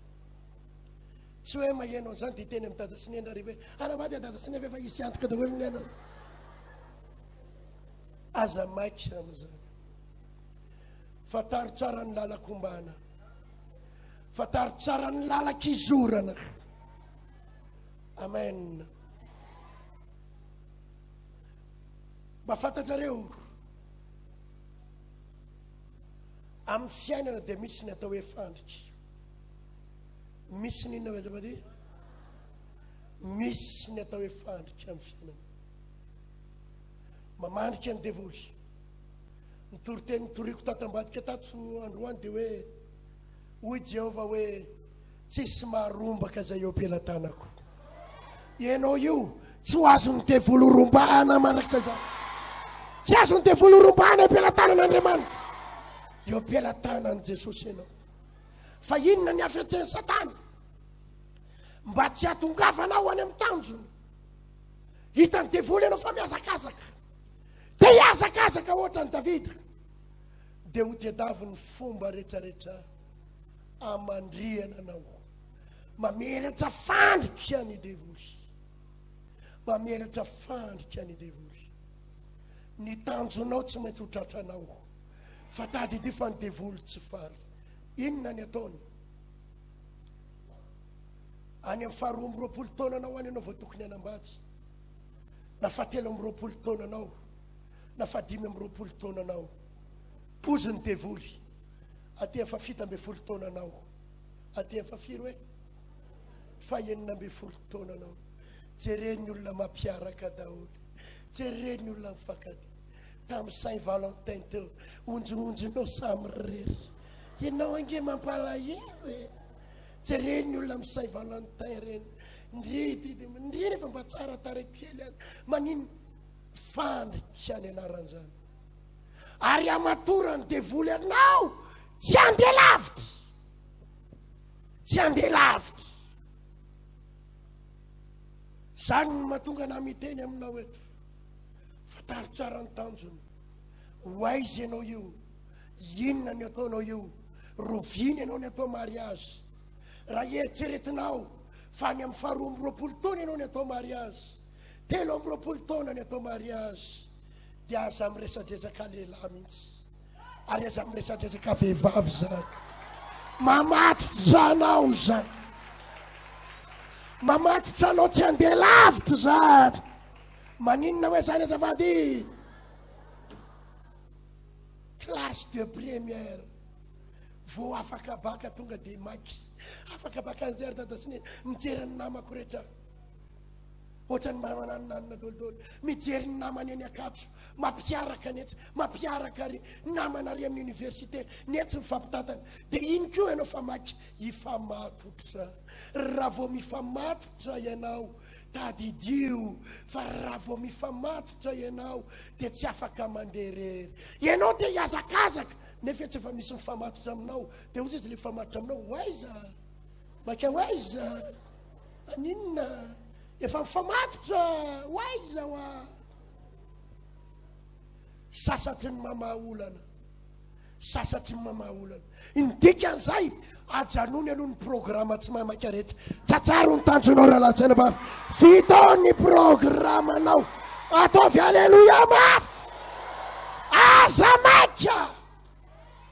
Tsy hoe maheno an'izany dia hiteny amin'i dada sy neny ry hoe, hanambady dada sy neny fa hisy antoka daholo ny anareo. Aza maika amin'izany. Fantaro tsara ny lalan-kombana. Fantaro tsara ny lalan-kizorana. Amen. Mba fantatrareo, amin'ny fiainana dia misy ny atao hoe fandriky. Misy ny inona azafady? Misy ny atao hoe fandriky amin'ny fiainana. Mamandrika ny devoly. Ny toriteny notoriko tato ambadika tato androany dia hoe, hoy Jehovah hoe, tsisy maharombaka izay eo am-pelatanako. Ianao io tsy ho azon'ny devoly horombahana mandrakizay izany. Tsy azon'ny devoly horombahana eo am-pelatanan'Andriamanitra. Eo am-pelatanan'i Jesosy ianao. Fa inona ny hafetsen'i Satana? Mba tsy hahatongavanao any amin'ny tanjona. Hitan'ny devoly ianao fa mihazakazaka. Te hihazakazaka ohatran'i Davida. Dia ho tedaviny fomba rehetrarehetra amandrihana anao. Mamelatra fandrika ny devoly. Mamelatra fandrika ny devoly. Ny tanjonao tsy maintsy ho tratranao. Fa tadidio fa ny devoly tsy faly. Inona ny ataony? Any amin'ny faha 22 taonanao any ianao vao tokony hanambady. Na fahatelo amby 20 taonanao, na fahadimy amby 20 taonanao. Pozy ny devoly. Aty amin'ny faha-17 taonanao. Aty amin'ny fahafiry hoe? Faha-16 taonanao. Jereo ny olona mampiaraka daholo. Jereo ny olona mifankatia. Tamin'ny Saint Valentin teo, onjononjonao samirery. Ianao ange mampalahelo e. Jereo ny olona amin'ny Saint Valentin ireny. Ndry ty dia ndry nefa mba tsara tarehy kely any. Maninona? Fandrika ny anaran'izany. Ary hamatoran'ny devoly anao tsy handeha lavitra. Tsy handeha lavitra. Izany no mahatonga anah miteny aminao eto. Fantaro tsara ny tanjona. Ho aiza ianao io? Inona ny ataonao io? Roviana ianao ny atao mariage? Raha eritreretinao fa any amin'ny faha 22 taona ianao ny atao mariage, 23 taona ny atao mariage, dia aza miresadresaka lehilahy mihitsy. Ary aza miresadresaka vehivavy izany. Mamatotra anao izany. Mamatotra anao tsy handeha lavitra izany. Maninona hoe izany azafady? Classe de première. Vao afaka baka tonga dia maky. Afaka baka an'izay ry dada sy neny. Mijery ny namako rehetra. Ohatran'ny mba mananonanona daholo. Mijery ny namany eny Ankatso. Mampiaraka ny etsy, mampiaraka ary namana ary amin'ny université. Ny etsy mifampitantana. Dia iny koa ianao fa maky hifamatotra. Raha vao mifamatotra ianao, tadidio fa raha vao mifamatotra ianao dia tsy afaka mandeha irery. Ianao te hihazakazaka nefa etsy efa misy mifamatotra aminao. Dia hoy izy ilay mifamatotra aminao, ho aiza? Maika ho aiza? Aninona? Efa mifamatotra, ho aiza hoa? Sasatry ny mamaha olana. Sasatry ny mamaha olana. Ny dikan'izay, ajanony aloha ny programa tsy maimaika rehetra. Tsatsaro ny tanjonao rahalahy sy anabavy. Vitao ny programanao. Ataovy aleloia mafy. Aza maika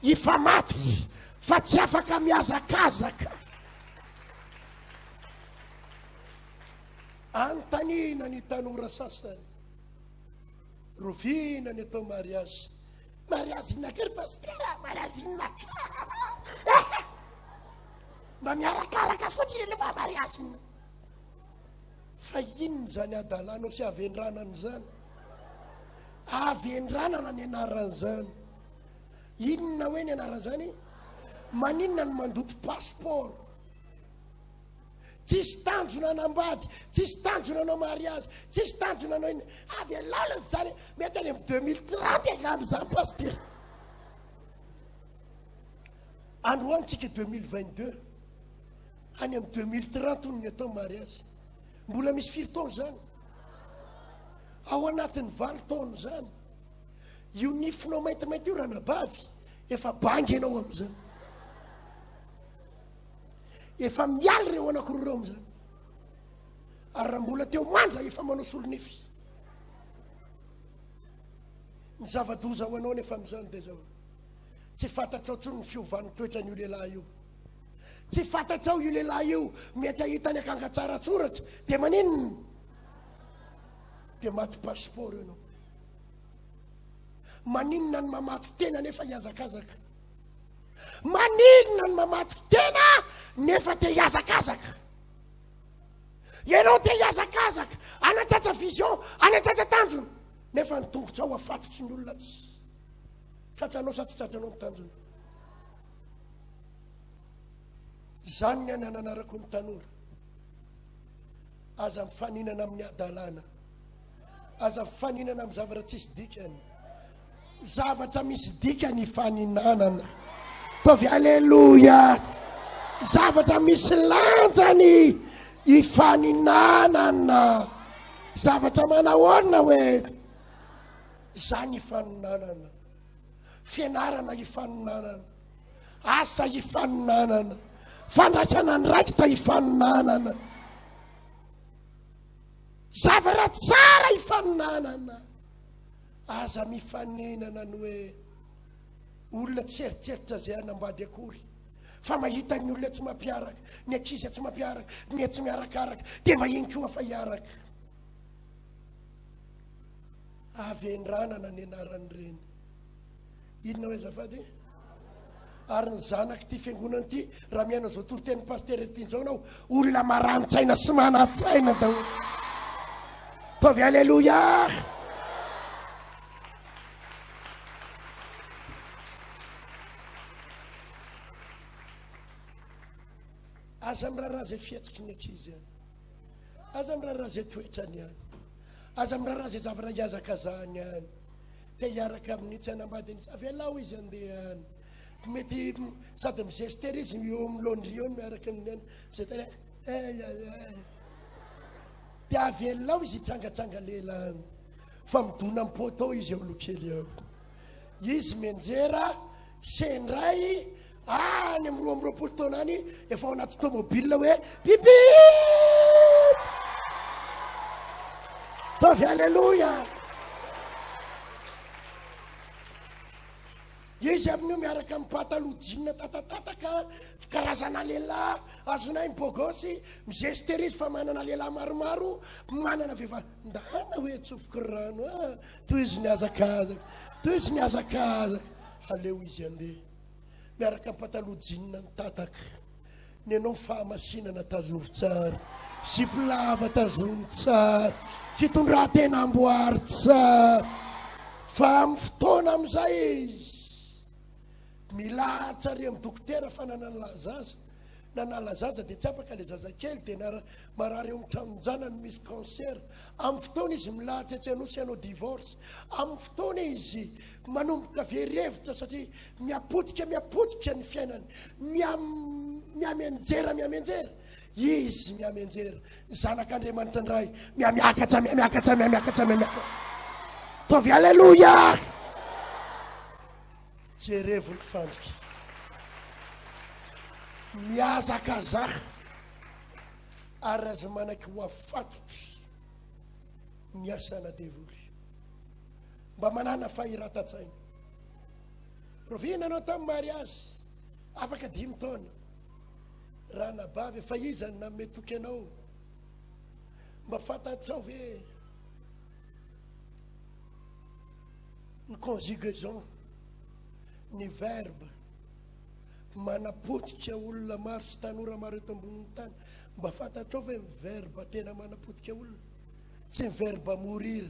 hifamatotra fa tsy afaka mihazakazaka. Anontaniana ny tanora sasany. Roviana ny atao mariage. Mariage inona aky ry pasitera? Mariage inona aky? Mba miarakaraka fotsiny aloha fa mariage inona? Fa inona izany hadalanao sy havendranana izany? Havendranana ny anaran'izany. Inona hoe ny anaran'izany? Maninona no mandoto passeport? Tsisy tanjona hanambady, tsisy tanjona hanao mariage, tsisy tanjona hanao inona. Avelao aloha izany, mety any amin'ny 2030 angamba izany pasitera. Androany tsika 2022, any amin'ny 2030 hono ny atao mariage. Mbola misy firy taona izany? Ao anatin'ny valo taona izany. Io nifinao maintimainty io ranabavy, efa bangy ianao amin'izany. Efa mialy ireo anankiroa ireo amin'izany. Ary raha mbola teo manja efa manao solonify. Ny zava-doza ho anao nefa amin'izany dia izao. Tsy fantatrao intsony ny fiovan'ny toetran'io lehilahy io. Tsy fantatrao io lehilahy io mety hahita ny akanga tsara tsoratra dia maninona? Dia maty passeport ianao. Maninona ny mamaty tena nefa hihazakazaka? Maninona ny mamaty tena nefa te hihazakazaka? Ianao te hihazakazaka, hanatratra vision, hanatratra tanjona, nefa ny tongotrao afatotry ny olona tsy tratranao sa tsy tratranao ny tanjona. Izany ny anananarako ny tanora. Aza mifaninana amin'ny hadalana. Aza mifaninana amin'ny zavatra tsisy dikany. Zavatra misy dikany ifaninanana. Ataovy aleloia. Zavatra misy lanjany ifaninanana. Zavatra manahoana hoe izany ifaninanana. Fianarana ifaninanana. Asa ifaninanana. Fandraisana andraikitra ifaninanana. Zavatra tsara ifaninanana. Aza mifaninana ny hoe olona tsy eritreritra izay hanambady akory fa mahita ny olona tsy mampiaraka, ny ankizy tsy mampiaraka, ny tsy miarakaraka, dia mba iny koa fa hiaraka. Havendranana ny anaran'ireny. Inona hoe azafady? Ary ny zanak'ity fiangonana ity, raha mihaino an'izao toritenin'ny pasitera ity izao ianao, olona marani-tsaina sy manan-tsaina daholo. Ataovy aleloia! Aza miraharaha izay fihetsiky ny ankizy any. Aza miraharaha izay toetrany any. Aza miraharaha izay zavatra ihazakazahany any. Te hiaraka amin'ny tsy hanambady an'izy. Avelao izy handeha any. Mety sady mizester izy eo amin'ny laundry eo miaraka amin'ny any. Mizester Dia avelao izy hitsangatsanga lela any. Fa midona amin'ny poteau izy eo aloha kely eo. Izy mianjera sendray any amin'ny 22 taona any efa ao anaty tomobile hoe pipip. Taovy aleloia. Izy amin'io miaraka amin'ny pataloha jean tatatataka, karazana lehilahy azonay ny bogosy, mizester izy fa manana lehilahy maromaro, manana vehivavy. Ndana hoe tsofiko rano ah, tohizo ny hazakazaka, tohizo ny hazakazaka. Aleo izy andeha. Miaraka amin'ny pataloha jean mitataka. Ny anao fahamasinana tazovy tsara, zipo lava tazomy tsara, fitondran-tena amboary tsara. Fa amin'ny fotoana amin'izay izy milahatra ary amin'ny dokotera fa nanala zaza, nanala zaza dia tsy afaka ilay zazakely dia nara marary eo amin'ny tranon-janany misy cancer. Amin'ny fotoana izy milahatra etsy Anosy hanao divorce. Amin'ny fotoana izy manomboka very hevitra satria mihapotika mihapotika ny fiainany. Miha mihamianjera mihamianjera. Izy mihamianjera. Ny zanak'Andriamanitra indray mihamiakatra mihamiakatra mihamiakatra mihamiakatra. Ataovy aleloia! Jerevo ny fandrika. Mihazakazaha ary aza manaiky ho afatotry ny asana devoly. Mba manana fahiratan-tsaina. Roviana anao tamin'ny mariazy, afaka dimy taona. Ranabavy, fa iza no nanome toky anao? Mba fantatrao ve ny conjugaison, ny verbe manapotika olona maro sy tanora maro eto ambonin'ny tany? Mba fantatrao ve ny verbe tena manapotika olona? Tsy ny verbe mourir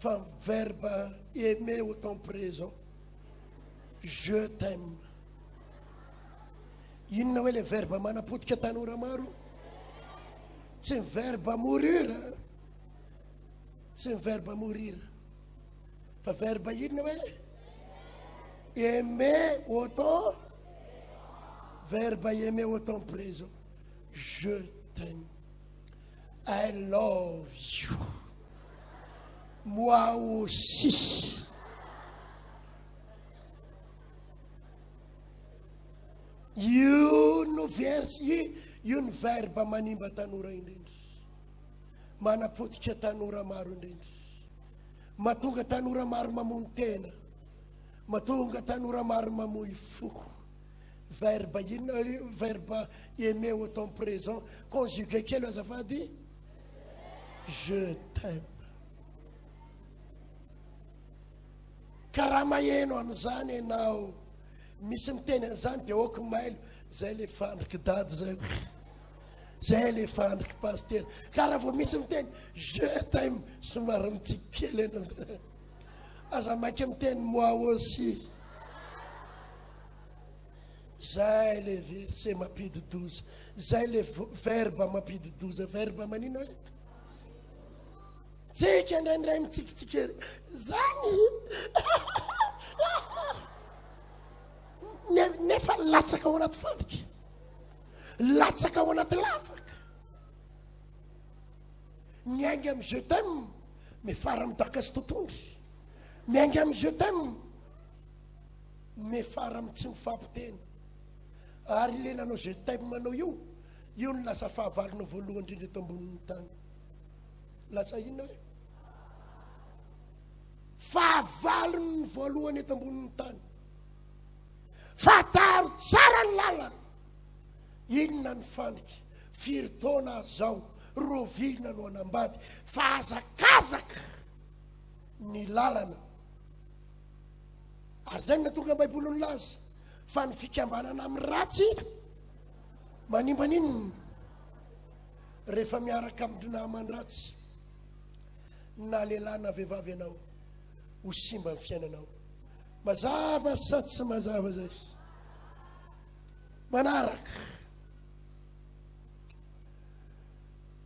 fa ny verbe aimer au temps présent. Je t'aime. Inona hoe le verbe manapotika tanora maro? Tsy ny verbe mourir. Tsy ny verbe mourir. Fa verbe inona hoe? Aimer au temps verbe aimer au temps présent. Je t'aime. I love you. Moi aussi. Io no vers io ny verbe manimba tanora indrindra. Manapotika tanora maro indrindra. Mahatonga tanora maro mamono tena. Mahatonga tanora maro mamoy fo. Verbe inona io? Verbe aimer au temps présent. Conjugué kely azafady. Je t'aime. Ka raha maheno an'izany ianao, misy miteny an'izany dia ok mailo, zay le fandriky dady zay. Zay le fandriky pasitera. Ka raha vao misy miteny je t'aime, somary mitsiky kely ianao. Aza maika miteny moi aussi. Zay le verset mampidi-doza. Zay le verbe mampidi-doza. Verbe manino e? Tsika indraindray mitsikitsiky ery. Zany. Nefa latsaka ao anaty fandrika. Latsaka ao anaty lavaka. Miainga amin'ny je t'aime, miafara amin'ny daka sy totondry. Miainga amin'ny je t'aime, miafara amin'ny tsy mifampiteny. Ary ilay nanao je t'aime anao io, io no lasa fahavalonao voalohany indrindra eto ambonin'ny tany. Lasa inona hoe? Fahavalony voalohany eto ambonin'ny tany. Fantaro tsara ny lalana. Inona ny fandrika? Firy taona aho zao? Roviana no hanambady fa hazakazaka ny lalana. Ary izay no nahatonga ny Baiboly nilaza fa ny fikambanana amin'ny ratsy manimba n'inona rehefa miaraka amin'ny naman-dratsy na lehilahy na vehivavy ianao ho simba ny fiainanao. Mazava sa tsy mazava izay? Manaraka.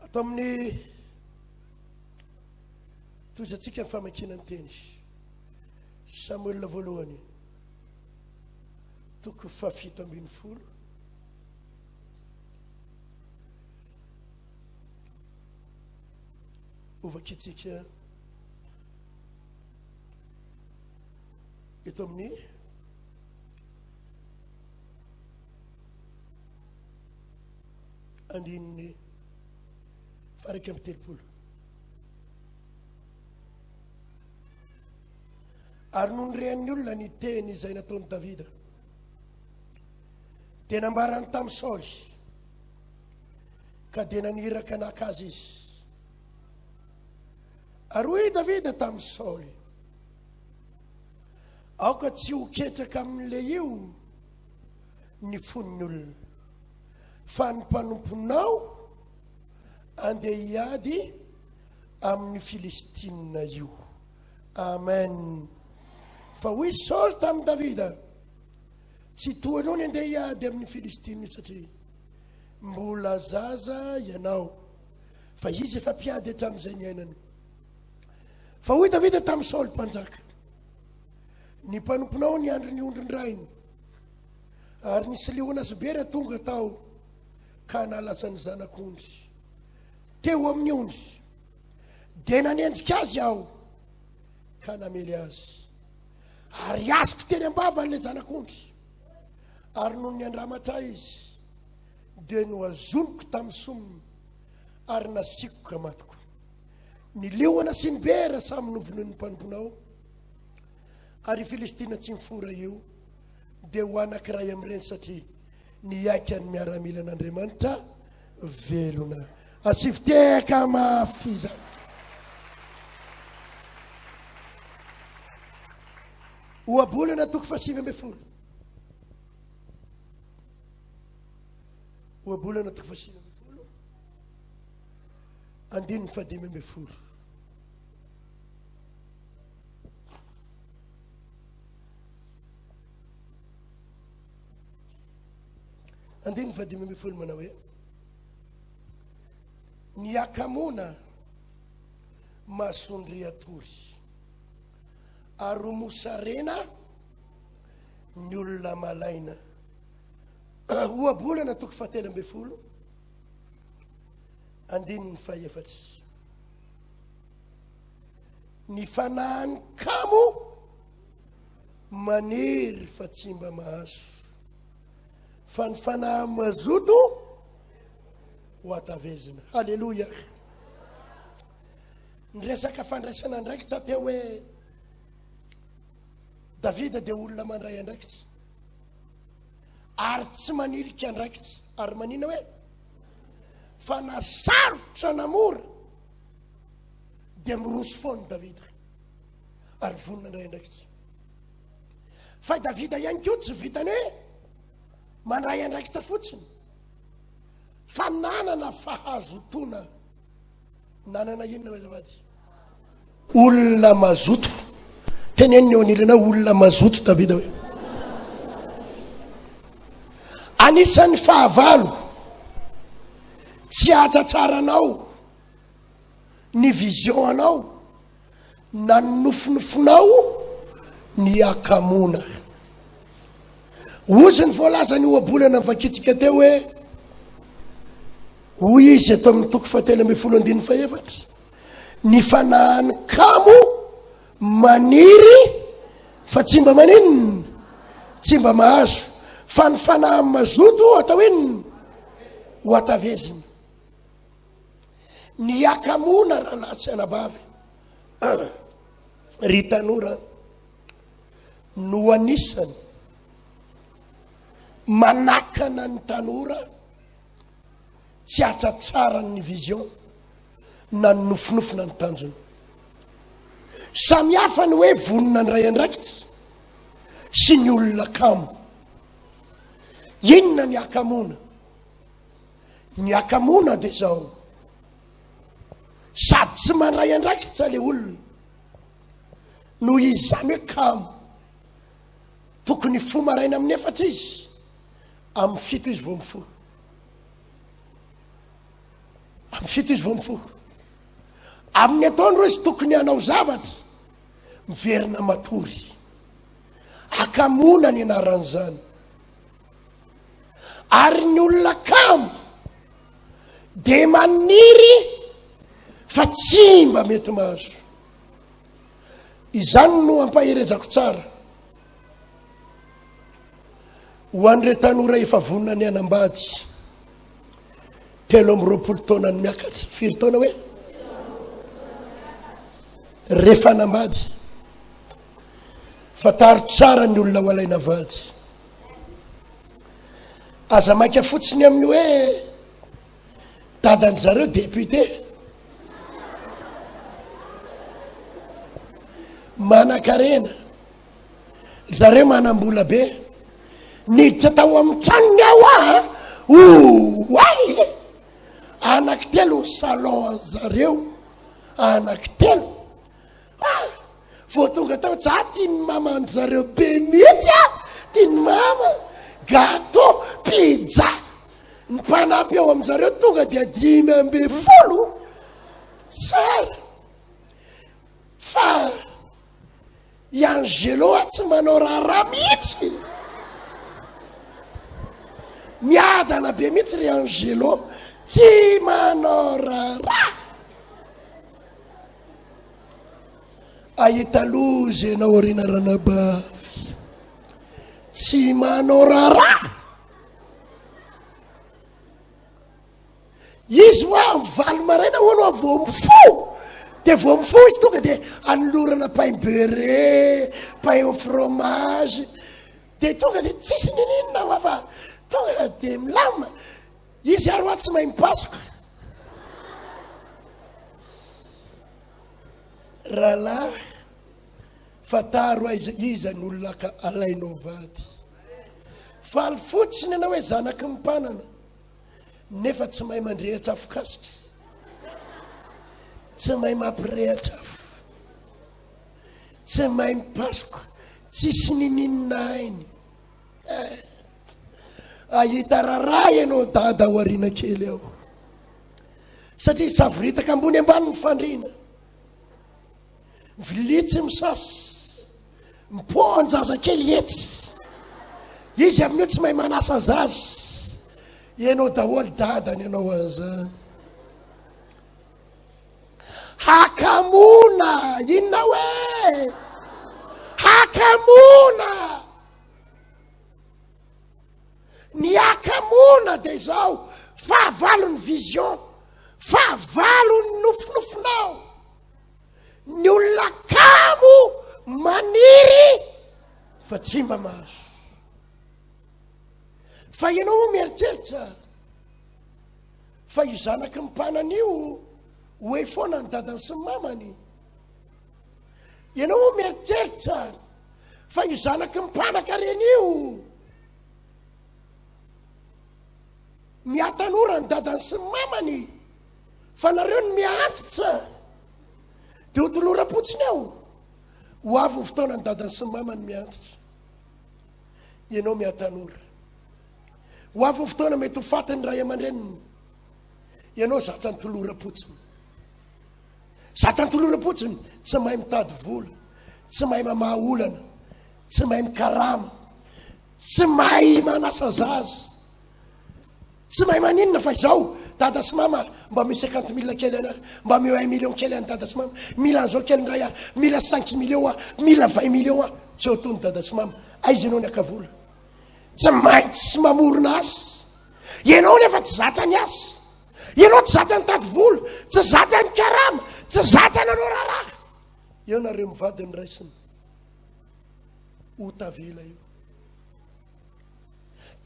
Ato amin'ny tohizantsika ny famakiana ny teny. Samoela voalohany toko fahafito ambin'ny folo. Hovakitsika eto amin'ny andininy faha 31. Ary nony rean'ny olona ny teny izay nataon'i Davida, dia nambarany tamin'i Saoly, ka dia naniraka naka azy izy. Ary hoy i Davida tamin'i Saoly, Aoka tsy ho ketraka amin'ilehio ny fon'ny olona, fa ny mpanomponao andeha hiady amin'ny Filistina io. Amen. Fa hoy Saoly tamin'i Davida, Tsy toa anao ny andeha hiady amin'ny Filistina io satria mbola zaza ianao, fa izy efa mpiady hatramin'izay niainany. Fa hoy Davida tamin'i Saoly mpanjaka, Ny mpanomponao niandry ny ondrin-drainy, ary nisy liona sy bera tonga tao ka nalasa ny zanak'ondry teo amin'ny ondry. Dia nanenjika azy aho ka namely azy, ary azoko teny am-bavany ilay zanak'ondry, ary nony niandramatra ahy izy, dia nohazoniko tamin'ny somony ary nasiako ka matiko. Ny liona sy ny bera samy novonoin'ny mpanomponao, ary io Filistina tsy mifora io dia ho anankiray amin'ireny satria nihaika ny miaramilan'Andriamanitra velona. Asivo tehaka mafy izany. Ohabolana toko fahasivy ambin'ny folo. Ohabolana toko fahasivy ambin'ny folo. Andininy fahadimy ambin'ny folo. Andininy fahadimy ambin'ny folo manao hoe ny hakamoana masondriatory ary ho mosarena ny olona malaina. Ohabolana toko fahatelo ambin'ny folo andininy fahefatsy. Ny fanahin'ny kamo maniry fa tsy mba mahazo, fa ny fanahy mazoto ho atavezina. Haleloia. Ny resaka fandraisana andraikitra teo hoe Davida dia olona mandray andraikitra ary tsy manilika andraikitra ary manina hoe fa na sarotra na mora dia miroso foana Davida ary vonona handray andraikitra. Fa i Davida ihany koa tsy vitany hoe mandray andraikitra fotsiny fa nanana fahazotoana. Nanana inona hoe azafady? Olona mazoto. Teneniny eo anilanao olona mazoto Davida hoe. Anisan'ny fahavalo tsy ahatratraranao ny vision anao na ny nofinofinao ny hakamoana. Hozy ny voalazan'ny ohabolana novakintsika teo hoe, hoy izy eto amin'ny toko fahatelo ambin'ny folo andininy fahefatra, ny fanahin'ny kamo maniry fa tsy mba maninona, tsy mba mahazo, fa ny fanahy mazoto atao inona? Ho atavezina. Ny hakamoana rahalahy sy anabavy, ry tanora, no anisany manakana ny tanora. Tsy hatratrarany ny vision na ny nofinofy na ny tanjony. Samy hafa ny hoe vonona handray andraikitra sy ny olona kamo. Inona ny hakamoana? Ny hakamoana dia izao, sady tsy mandray andraikitra ilay olona noho izy izany hoe kamo. Tokony hifoha maraina amin'ny efatra izy, amin'ny fito izy vao mifoha. Amin'ny fito izy vao mifoha. Amin'ny ataondro izy tokony hanao zavatra, miverina matory. Akamoana ny anaran'izany. Ary ny olona kamo dia maniry fa tsy mba mety mahazo. Izany no ampaherezako tsara ho an'ireo tanora efa vonona ny hanambady, 23 taona ny miakatra, firy taona hoe? Rehefa hanambady, fantaro tsara ny olona ho alaina vady. Aza maika fotsiny amin'ny hoe Dadan-dry zareo député. Manankarena. Ry zareo manam-bola be. Niditra tao amin'ny tranony aho ah. Oay! Anankitelo ny salon an zareo. Anankitelo. Ah! Vao tonga tao za tian'ny maman-dry zareo be mihitsy ah. Tian'ny mama. Gâteau, pizza. Ny mpanampy ao amin-jareo tonga dia 15. Tsara. Fa i Angelo a tsy manao raharaha mihitsy. Miadana be mihitsy ry Angelo. Tsy manao raharaha. Ahita loza ianao aoriana ranabavy. Tsy manao raharaha. Izy hoa amin'ny valo maraina hono hoa vao mifoha. Dia vao mifoha izy tonga dia anolorana pain beurré, pain au fromage. Dia tonga dia tsisy ninininona hoa fa tonga dia milamina. Izy ary hoa tsy mahay mipasoka. Rahalahy, fantaro aiza iza ny olona ka alainao vady. Faly fotsiny ianao hoe zanaky ny mpanana, nefa tsy mahay mandrehitra afokasika. Tsy mahay mampirehitra afo. Tsy mahay mipasoka. Tsisy nininona hainy. Eh. Ahita raharaha ianao dada ao aoriana kely ao. Satria savoritaka ambony ambany ny fandriana. Vilia tsy misasa. Mipohan-jazakely etsy. Izy amin'io tsy mahay manasa zaza. Ianao daholo dadany ianao an'izany. Hakamoana inona hoe? Hakamoana. Ny hakamoana dia izao, fahavalon'ny vision, fahavalon'ny nofinofinao. Ny olona kamo maniry fa tsy mba mahazo. Fa ianao moa mieritreritra fa io zanaky ny mpanana io hoe foana ny dadany sy ny mamany. Ianao moa mieritreritra fa io zanaky ny mpanakarena io mihatanora ny dadany sy ny mamany fa nareo ny mihaantitra dia ho toloram-potsiny ao. Ho avy ny fotoana ny dadany sy ny mamany mihaantitra, ianao mihatanora. Ho avy ny fotoana mety ho faty ny ray aman-dreniny, ianao zatra ny toloram-potsiny. Zatra ny toloram-potsiny, tsy mahay mitady vola, tsy mahay mamaha olana, tsy mahay mikarama, tsy mahay manasa zaza, tsy mahay maninona fa izao dada sy mama mba omeo cinquante mille kely anah, mba omeo un million kely an'i dada sy mama, mila an'izao kely indray aho, mila cinq millions aho, mila vingt millions aho, tsy eo tony dada sy mama, aiza ianao ny haka vola? Tsy maintsy mamorona asa. Ianao nefa tsy zatra ny asa. Ianao tsy zatra nitady vola, tsy zatra nikarama, tsy zatra nanao raharaha. Eo nareo mivady ny raisina. Ho tavela eo.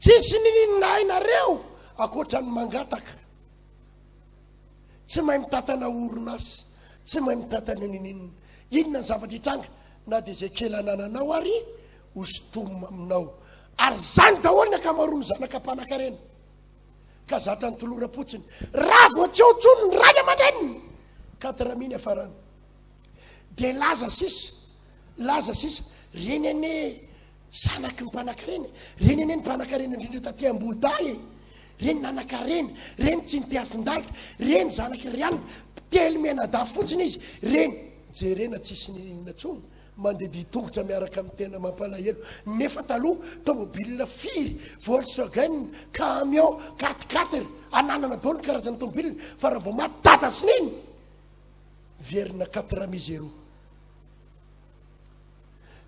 Tsisy nininona hainareo ankoatra ny mangataka. Tsy mahay mitantana orinasa, tsy mahay mitantana ninoninona. Inona ny zavatra hitranga na dia izay kely anananao ary ho sintomina aminao. Ary izany daholo ny ankamaroan'ny zanaka mpanankarena. Ka zatra ny toloram-potsiny. Raha vao tsy eo intsony ny ray aman-dreniny, quatre mille hiafarany. Dia laza sisa, laza sisa, reny anie zanaky ny mpanankarena e, reny anie ny mpanankarena indrindra taty Ambohidahy e, reny nanankarena, reny tsy nitehafin-dalitra, reny zanaky ry anona, mpitely mianadahy fotsiny izy, reny, jerena tsisy n'inona intsony, mandeha tongotra miaraka amin'ny tena mampalahelo, nefa taloha tomobile firy, Volkswagen, camion, quatre quatre, ananana daholo ny karazana tomobile, fa raha vao maty dada sy neny, Miverina quatre mi zéro.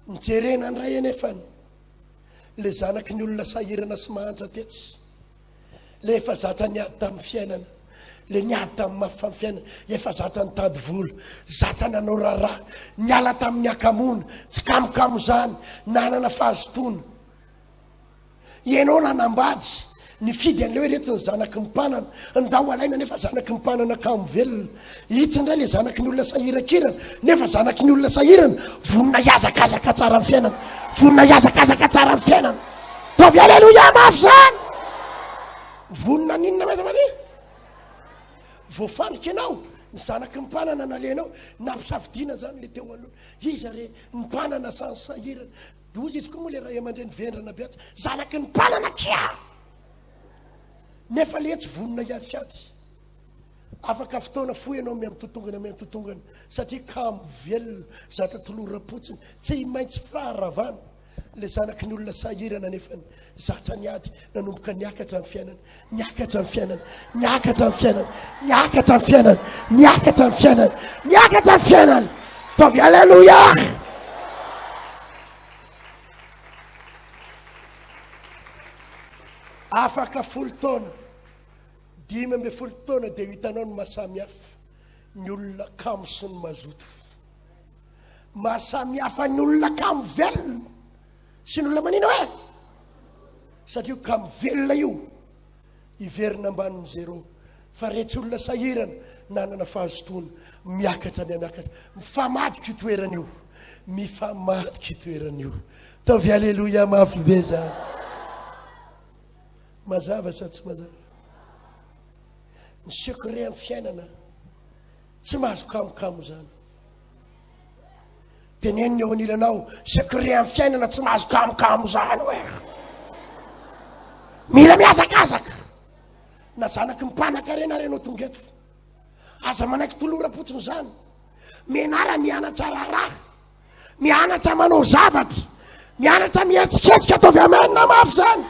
Nijerena indray anefany le zanaky ny olona sahirana sy mahantra tetsy. Le efa zatra niady tamin'ny fiainana. Le niady tamin'ny mafy famin'ny fiainana. Efa zatra nitady vola. Zatra nanao raharaha. Niala tamin'ny hakamoana. Tsy kamokamo izany. Nanana fahazotoana. Ianao nanambady, nifidy an'ilay hoe ireto ny zanaky ny mpanana, ndao alaina nefa zanaky ny mpanana kamo velona. Itsy indray ilay zanaky ny olona sahirakirana, nefa zanaky ny olona sahirana, vonona hihazakazaka tsara amin'ny fiainana. Vonona hihazakazaka tsara amin'ny fiainana. Taovy aleloia mafy izany. Vonona n'inona hoe azafady? Voafandrika ianao, ny zanaky ny mpanana nalehanao, nampisafidiana izany ilay teo aloha. Iza re ny mpanana sa ny sahirana? Doza izy koa moa le ray aman-dreny vendrana be atsy, zanaky ny mpanana kia! Nefa le tsy vonona hiadikady. Afaka fotoana fohy ianao miha-mitotongana miha-mitotongana satria kamo velona, zatra toloram-potsiny, tsy maintsy faharavana. Le zanaky ny olona sahirana nefany zatra niady, nanomboka niakatra ny fiainana, niakatra ny fiainana, niakatra ny fiainana, niakatra ny fiainana, niakatra ny fiainana, niakatra ny fiainana. Taovy aleloia! Afaka folo taona, 15 taona dia ho hitanao ny mahasamihafa ny olona kamo sy ny mazoto. Mahasamihafa ny olona kamo velona sy ny olona manina hoe satria io kamo velona io hiverina ambanin'ny zéro fa retsy olona sahirana nanana fahazotoana miakatra miamiakatra mifamadika io toerana io mifamadika io toerana io taovy aleloia mafy be zany mazava sa tsy mazava ny secret amin'ny fiainana tsy mahazo kamokamo zany Teneno ny eo anilanao, secret amin'ny fiainana tsy mahazo kamokamo zany hoe. Mila mihazakazaka. Na zanaky ny mpanakarena ary ianao tonga eto. Aza manaiky toloram-potsiny zany. Mianara mianatra raharaha. Mianatra manao zavatra. Mianatra mihetsiketsika ataovy amen mafy zany.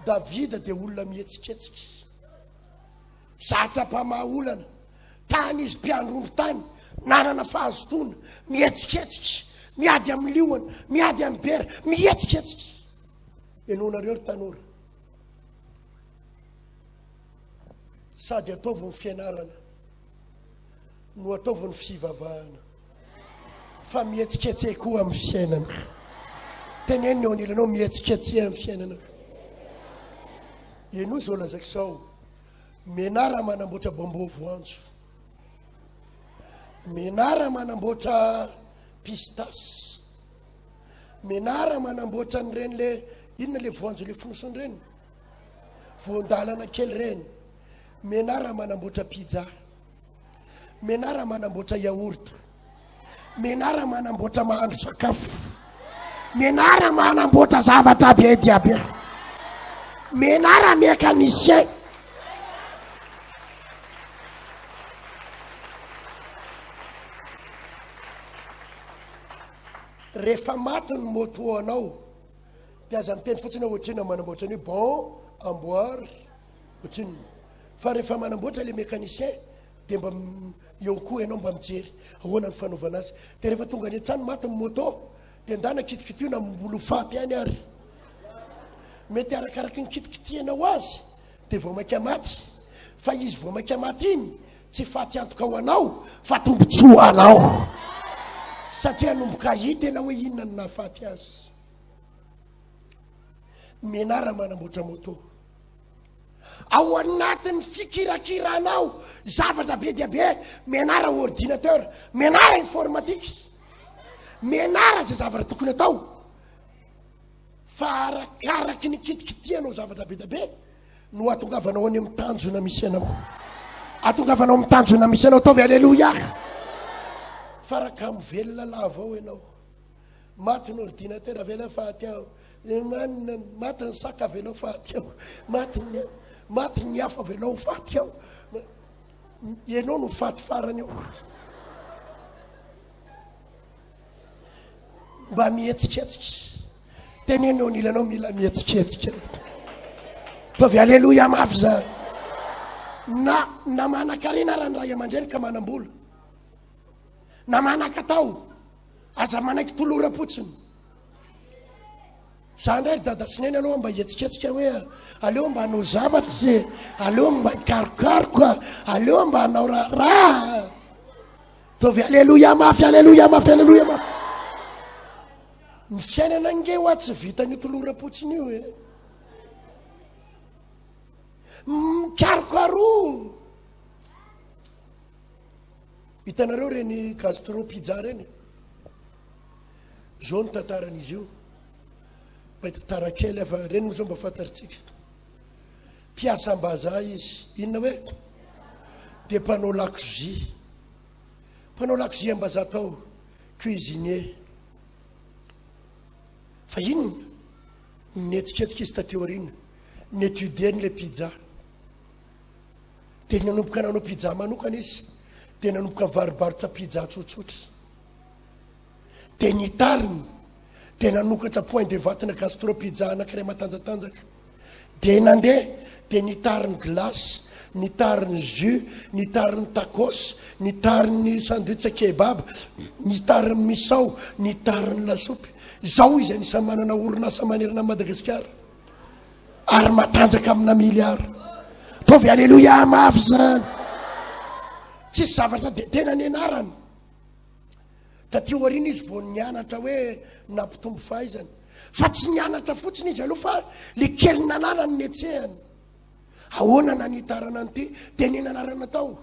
Davida dia olona mihetsiketsika. Zatra mpamaha olana. Tany izy mpiandry ondry tany, nanana fahazotoana, mihetsiketsika, miady amin'ny liona, miady amin'ny bera, mihetsiketsika. Henoinareo ry tanora. Sady ataovy ny fianarana no ataovy ny fivavahana. Fa mihetsiketseha koa amin'ny fiainana. Teneno ny eo anilanao mihetsiketseha amin'ny fiainana. Henoy izao lazaiko izao. Menara manamboatra bonbon voanjo. Menara manamboatra pistache. Menara manamboatra an'ireny le inona le voanjo le fonosiny ireny? Voandalana kely ireny. Menara manamboatra pizza. Menara manamboatra yaourt. Menara manamboatra mahandro sakafo. Menara manamboatra zavatra be dia be. Menara mécanicien. Rehefa maty ny moto anao dia aza miteny fotsiny hoe ohatrinona manamboatra an'io bon amboary ohatrinona fa rehefa manamboatra le mécanicien dia mba eo koa ianao mba mijery ahoana ny fanaovana azy. Dia rehefa tonga any an-trano maty ny moto dia ndana kitikitio na mbola ho faty ihany ary. Mety arakaraky ny kitikitihanao azy dia vao mainka maty. Fa izy vao mainka maty iny tsy faty antoka ho anao fa tombontsoa ho anao. Satria hanomboka hahita ianao hoe inona no nahafaty azy. Mianara manamboatra moto. Ao anatin'ny fikirakiranao zavatra be dia be, mianara ordinateur, mianara informatique, mianara izay zavatra tokony atao. Fa arakaraky ny kitikitihanao zavatra be dia be no ahatongavanao any amin'ny tanjona misy anao. Ahatongavanao amin'ny tanjona misy anao, ataovy aleloia. Fa raha kamo velona lava ao ianao, maty ny ordinateur avelao faty ao, maty ny saka avelao faty ao, maty ny maty ny afo avelao faty ao. Ianao no faty farany eo. Mba mihetsiketsika. Teneno eo anilanao mila mihetsiketsika. Ataovy aleloia mafy zany. Na na manan-karena ara ny ray aman-dreny ka manam-bola. Na manan-katao, aza manaiky toloram-potsiny. Za ndray ry dada sy neny aloha mba hihetsiketsika hoe aleo mba hanao zavatra e, aleo mba hikarokaroka, aleo mba hanao raharaha. Ataovy aleloia mafy, aleloia mafy, aleloia mafy. Ny fiainana ange hoa tsy vitan'io toloram-potsiny io e. Mikarokaroa. Hitanareo reny gastro pizza reny? Zao ny tantaran'izy io. Mba hitantara kely aho fa reny moa zao mba fantatritsika. Mpiasam-bazaha izy. Inona hoe? Dia mpanao lakozia. Mpanao lakozia am-bazaha tao. Cuisinier. Fa inona? Nihetsiketsika izy taty aoriana. Ni-étudier-ny ilay pizza. Dia nanomboka nanao pizza manokana izy. Dia nanomboka nivarobarotra pizza tsotsotra. Dia nitariny. Dia nanokatra point de vente na gastro pizza anankiray matanjatanjaka. Dia nandeha, dia nitariny glace, nitariny jus, nitariny tacos, nitariny sandwich kebab, nitariny misao, nitariny lasopy. Izao izy anisan'ny manana orinasa manerana an'i Madagasikara. Ary matanjaka amina miliara. Ataovy aleloia mafy izany. Tsisy zavatra dia tena nianarana. Taty aoriana izy vao nianatra hoe nampitombo fahaizana. Fa tsy nianatra fotsiny izy aloha fa le kely nananany netsehany. Ahoana nanitarana an'ity? Dia ny nanarana tao.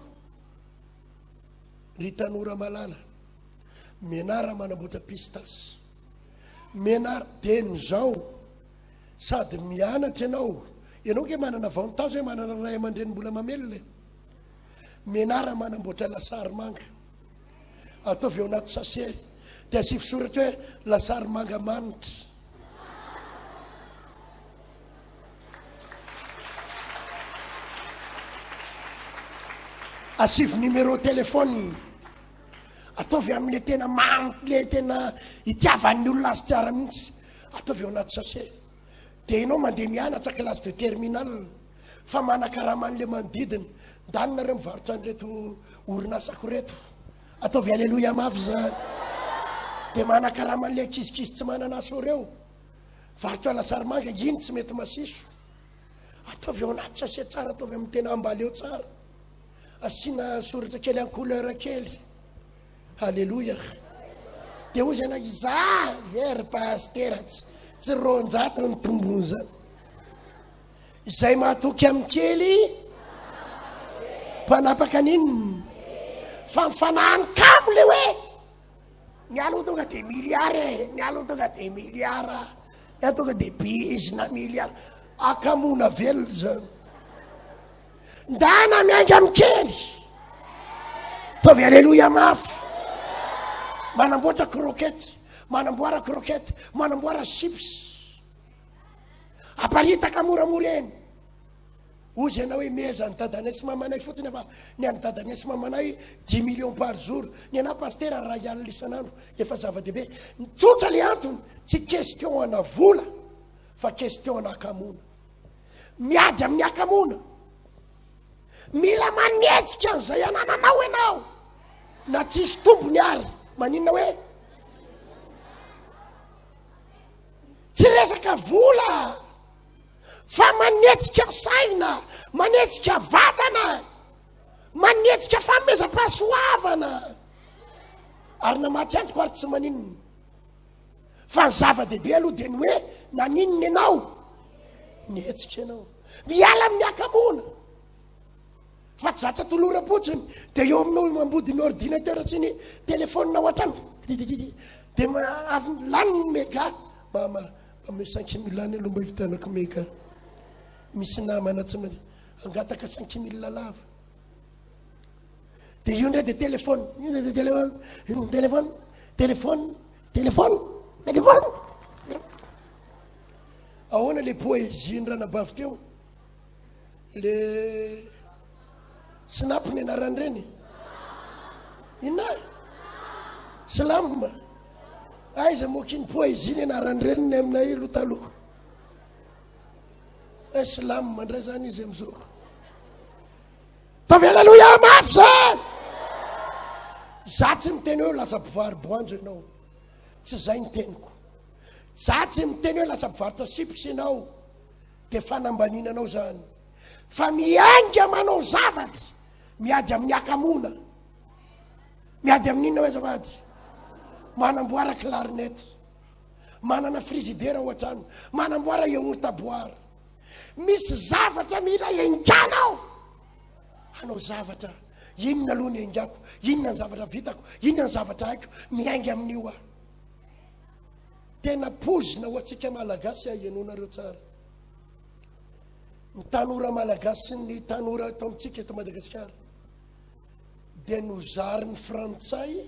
Ry tanora malala, mianara manamboatra pistasy. Mianara, dia izao, sady mianatra ianao. Ianao nge manana avantage hoe manana ray aman-dreny mbola mamelona e. Mianara manamboatra lasary manga. Ataovy ao anaty sachet dia asivo soratra hoe lasary manga manitra. Asivo numéro téléphone. Ataovy amin'le tena mamy, le tena itiavan'ny olona azy tsara mihitsy. Ataovy ao anaty sachet. Dia ianao mandeha mianatra classe de terminale fa manakarama an'le manodidina. Ndany nareo mivarotra an'ireto orinasako ireto. Ataovy aleloia mafy zany. Dia manakarama an'le ankizikizy tsy manana asa ireo. Varotra lasary manga, iny tsy mety masiso. Ataovy ao anaty sachet tsara, ataovy amin'ny tena ambaleo tsara. Asiana soratra kely en couleur kely. Haleloia. Dia hoy ianao, izaho ve ry pasitera tsy tsy 200 ny tombon'izany. Izay mahatoky amin'ny kely mpanapaka an'inona? Fa ny fanahiny kamo le hoe ny aloha tonga de milliard e, ny aloha tonga de milliard, ny aloha tonga de bizina milliard. Akamoana velona izany. Ndana miainga amin'ny kely. Ataovy aleloia mafy. Manamboatra croquette, manamboara croquette, manamboara chips. Aparitaka moramora eny. Hozy ianao hoe meza ny dadanay sy mamanay fotsiny fa ny an'ny dadanay sy mamanay 10 millions par jour. Ny anà pasitera ray alina isan'andro efa zava-dehibe. Tsotra le antony, tsy question ana vola fa question ana hakamoana. Miady amin'ny hakamoana. Mila manetsika an'izay anananao ianao. Na tsisy tombony ary. Maninona hoe? Tsy resaka vola fa manetsika saina, manetsika vatana, manetsika fanomezam-pahasoavana. Ary na maty antoko ary tsy maninona. Fa ny zava-dehibe aloha dia ny hoe naninona ianao? Nihetsika ianao. Miala amin'ny hakamoana. Fa tsy zatra toloram-potsiny. Dia eo aminao mambody ny ordinateur sy ny téléphone ao an-trano. Dia avy lany ny mega. Mama, ame 5000 any aloha mba hividianako mega. Misy namana tsy maintsy angataka 5000 lava. Dia io indray dia téléphone, io indray dia téléphone, io téléphone, téléphone, téléphone, téléphone. Ahoana le poésie ny ranabavy teo? Le snap ny anaran'ireny? Inona? Slam. Aiza moa kiny poésie ny anaran'ireny ny aminay aloha taloha. Eh, slam indray zany izy amizao. Ataovy aleloia mafy zany. Za tsy miteny hoe lasa mpivaro-boanjo ianao. Tsy zay ny teniko. Za tsy miteny hoe lasa mpivarotra chips ianao. Dia fanambaniana anao zany. Fa miainga manao zavatra miady amin'ny hakamoana. Miady amin'inona hoe azafady? Manamboara clarinette. Manana frigidaire ao an-trano. Manamboara yaourt à boire. Misy zavatra mila enganao hanao zavatra. Inona aloha ny engako? Inona ny zavatra vitako? Inona ny zavatra haiko? Miainga amin'io aho. Tena pozina ho antsika Malagasy aho, henoinareo tsara. Ny tanora Malagasy sy ny tanora eto amintsika eto Madagasikara dia nozarin'ny Frantsay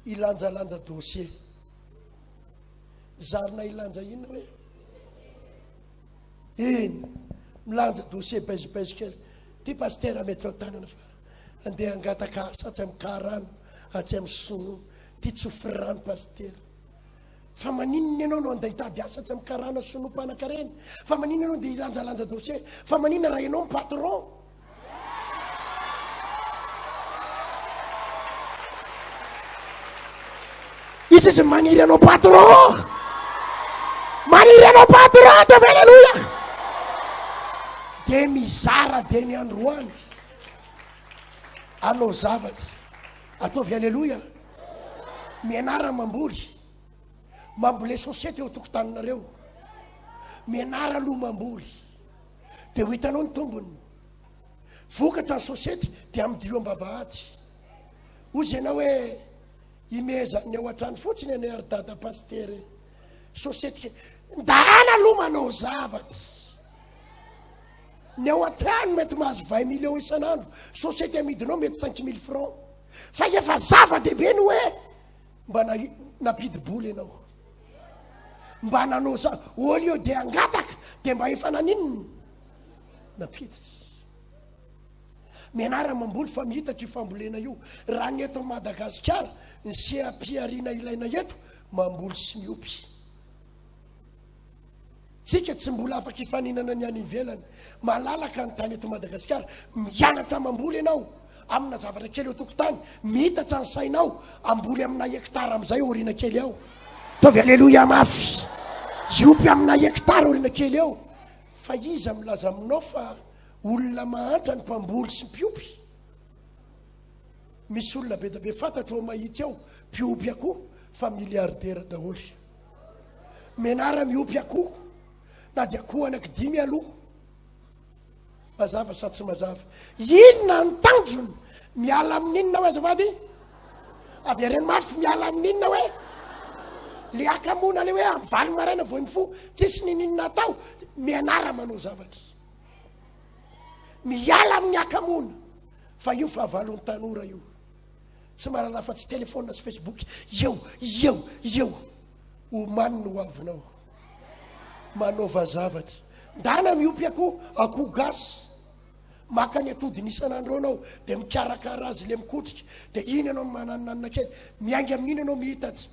hilanjalanja dossier. Zarina hilanja inona hoe? Eny, milanja dossier baizibaiziko kely. Ty pasitera mety ao tanana fa andeha hangataka asa atsy amin'ny karana, atsy amin'ny sinoa. Ty tsofy rano pasitera. Fa maninona ianao no andeha hitady asa atsy amin'ny karana sinoa mpanakarena? Fa maninona ianao andeha hilanjalanja dossier? Fa maninona raha ianao ny patron? Izy izy maniry anao patron. Maniry anao patron, ataovy aleloia. Dia mizara dia ny androany. Anao zavatra. Ataovy aleloia. Mianara mamboly. Mambole sosety eo tokotaninareo. Mianara aloha mamboly. Dia ho hitanao ny tombony. Vokatra ny sosety dia amidio am-bavahady. Hozy ianao hoe imehezan'ny ao an-trano fotsiny anie ry dada pasitera e. Sosety ke. Ndana aloha manao zavatra. Ny ao an-trano mety mahazo 20 millions isan'andro, sosety amidinao mety 5000 francs. Fa efa zava-dehibe ny hoe mba nampidi-bola ianao. Mba nanao za, au lieu de hangataka dia mba efa naninona? Nampiditra. Mianara mamboly fa mihitatra io fambolena io. Raha ny eto Madagasikara, ny seha-pihariana ilaina eto, mamboly sy miompy. Tsika tsy mbola afaka hifaninana ny any ivelany. Malalaka ny tany eto Madagasikara. Mianatra mamboly ianao amina zavatra kely eo tokotany, mihitatra ny sainao, amboly amina hectare amin'izay aoriana kely ao. Ataovy aleloia mafy. Hiompy amina hectare aoriana kely eo. Fa iza milaza aminao fa olona mahantra ny mpamboly sy mpiompy? Misy olona be dia be fantatro ao Mahitsy ao, mpiompy akoho fa milliardaire daholo. Menara miompy akoho, na dia akoho anaky dimy aloha. Mazava sa tsy mazava? Inona ny tanjona? Miala amin'inona hoe azafady? Avereno mafy, miala amin'inona hoe? Le hakamoana le hoe amin'ny valo maraina vao mifoha, tsisy ninininona atao, mianara manao zavatra. Miala amin'ny hakamoana, fa io fahavalon'ny tanora io. Tsy mahalala afa-tsy telephone sy Facebook, eo, eo, eo. Omano ny hoavinao. Manaova zavatra. Ndana miompy akoho, akoho gasy. Maka ny atodiny isan'andro eo ianao, dia mikarakara azy le mikotrika, dia iny ianao mananonanona kely, miainga amin'iny ianao mihitatra.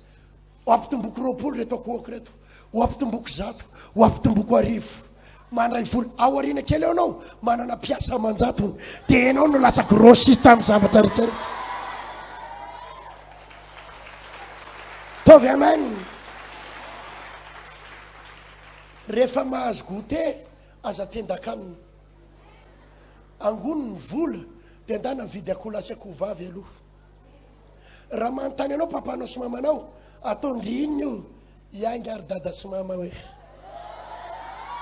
Ho ampitomboko 20 ireto akohoko ireto, ho ampitomboko 100, ho ampitomboko 1000. Mandray vola. Ao aoriana kely eo ianao, manana mpiasa aman-jatony, dia ianao no lasa grossiste amin'ny zavatra rehetra rehetra. Ataovy amen. Rehefa mahazo goûter, aza tendakanina. Angony ny vola dia andana mividy akoholahy sy akohovavy aloha. Raha manontany anao papanao sy mamanao, ataon-dry inona io? Hiainga ary dada sy mama hoe.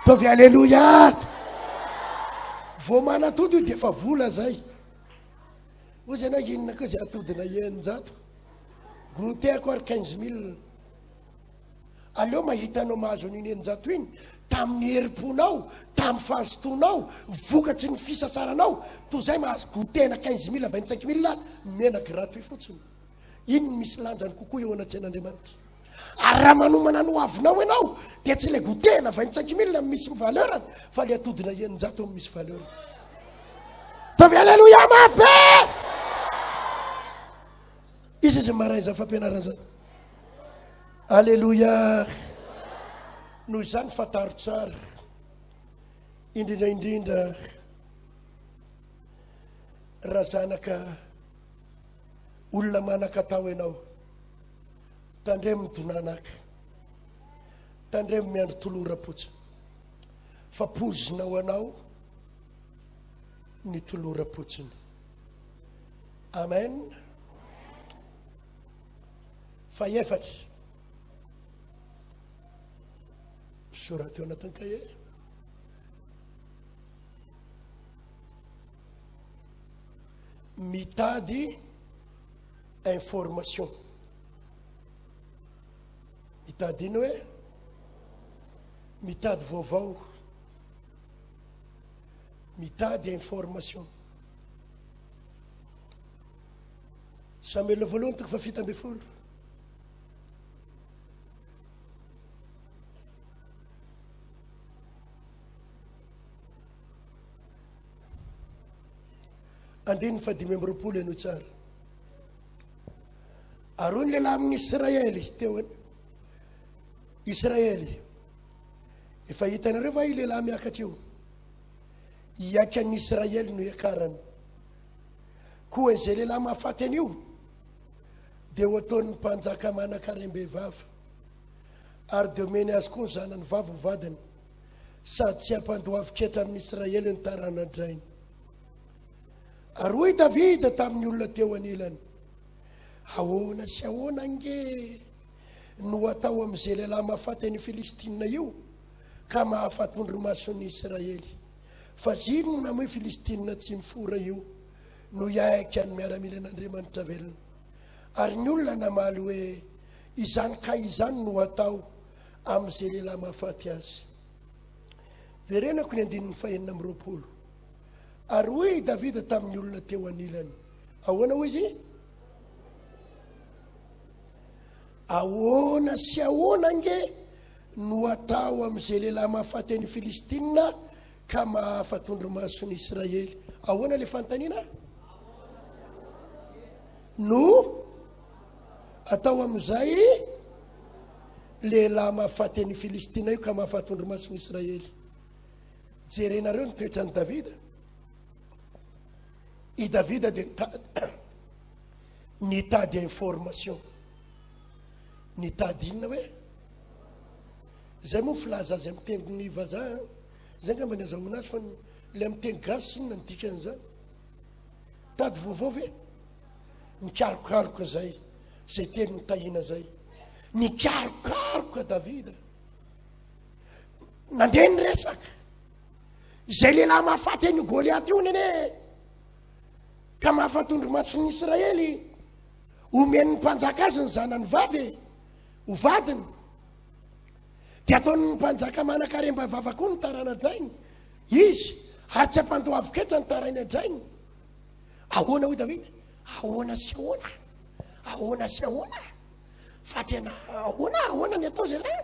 Ataovy aleloia. Vao manatody io dia efa vola zay. Hoy izy ianao inona koa izay atodina 600. Goûter-ko ary 15 mille. Aleo mahita anao mahazo an'iny 600 iny tamin'ny herim-ponao, tamin'ny fahazotoanao, vokatry ny fisasaranao, toy izay mahazo goûter-na 15 mille, 25 mille mena gratuit fotsiny. Iny no misy lanjany kokoa eo anatrehan'Andriamanitra. Ary raha manomana ny hoavinao ianao, dia tsy ilay goûter-na 25 mille no misy valeur-ny, fa ilay atodina 600 no misy valeur-ny. Ataovy aleloia mafy be! Iza izay maharay izany fampianarana izany? Aleloia! Noho izany fantaro tsara, indrindra indrindra raha zanaka olona manan-katao ianao, tandremo ny donanaka, tandremo miandry toloram-potsiny, fa pozina ho anao ny toloram-potsiny. Amen. Fahefatra. Soraty eo anatin'ny kahie. Mitady information. Mitady ino hoe? Mitady vaovao. Mitady information. Samoela voalohany toko faha 17. Andininy faha 25 henoy tsara. Ary hoy ny lehilahy amin'ny Israely teo Israely, efa hitanareo va io lehilahy miakatra io? Hiaika an'ny Israely no hiakarany. Koa izay lehilahy mahafaty an'io dia ho ataon'ny mpanjaka manan-karem-behivavy, ary dia homeny azy koa ny zanany vavy ho vadiny, sady tsy hampandoavin-ketra amin'i Israely ny tarana-drainy. Ary hoy Davida tamin'ny olona teo anilany, Ahoana sy ahoana ange no atao amin'izay lehilahy mahafaty an'io Filistina io, ka mahafatondromason'ny Israely? Fa zinona moa io Filistina tsy mifora io no hiaiky an'ny miaramilan'Andriamanitra velona? Ary ny olona namaly hoe, Izany kay izany no hatao amin'izay lehilahy mahafaty azy. Verenako ny andininy faha-26. Ary hoy i Davida tamin'ny olona teo anilany, Ahoana hoy izy? Ahoana sy ahoana ange no atao amin'izay lehilahy mahafaty an'i Filistina ka mahafa-tondromason'i Israely? Ahoana ilay fanontaniana? No atao amin'izay lehilahy mahafaty an'i Filistina io ka mahafa-tondromason'i Israely. Jerenareo ny toetran'i Davida. I Davida dia nitady nitady information. Nitady inona hoe? Zay moa filaza azy amin'ny teny vazaha. Zay angamba ny azahoana azy fa ilay amin'ny teny gasy inona ny dikan'izany? Tady vaovao ve? Nikarokaroka zay, zay teny nitahina zay. Nikarokaroka Davida. Nandeha ny resaka. Izay lehilahy mahafaty an'io Goliath io anie ka mahafatondro mason'ny Israely, omen'ny mpanjaka azy ny zanany vavy e, ho vadiny. Dia ataon'ny mpanjaka manan-karem-bavava koa ny tarana-drainy izy, ary tsy ampandoavin-ketra ny taraina-drainy. Ahoana hoy Davida? Ahoana sy ahoana? Ahoana sy ahoana? Fa tena ahoana ahoana ny atao zay lahy?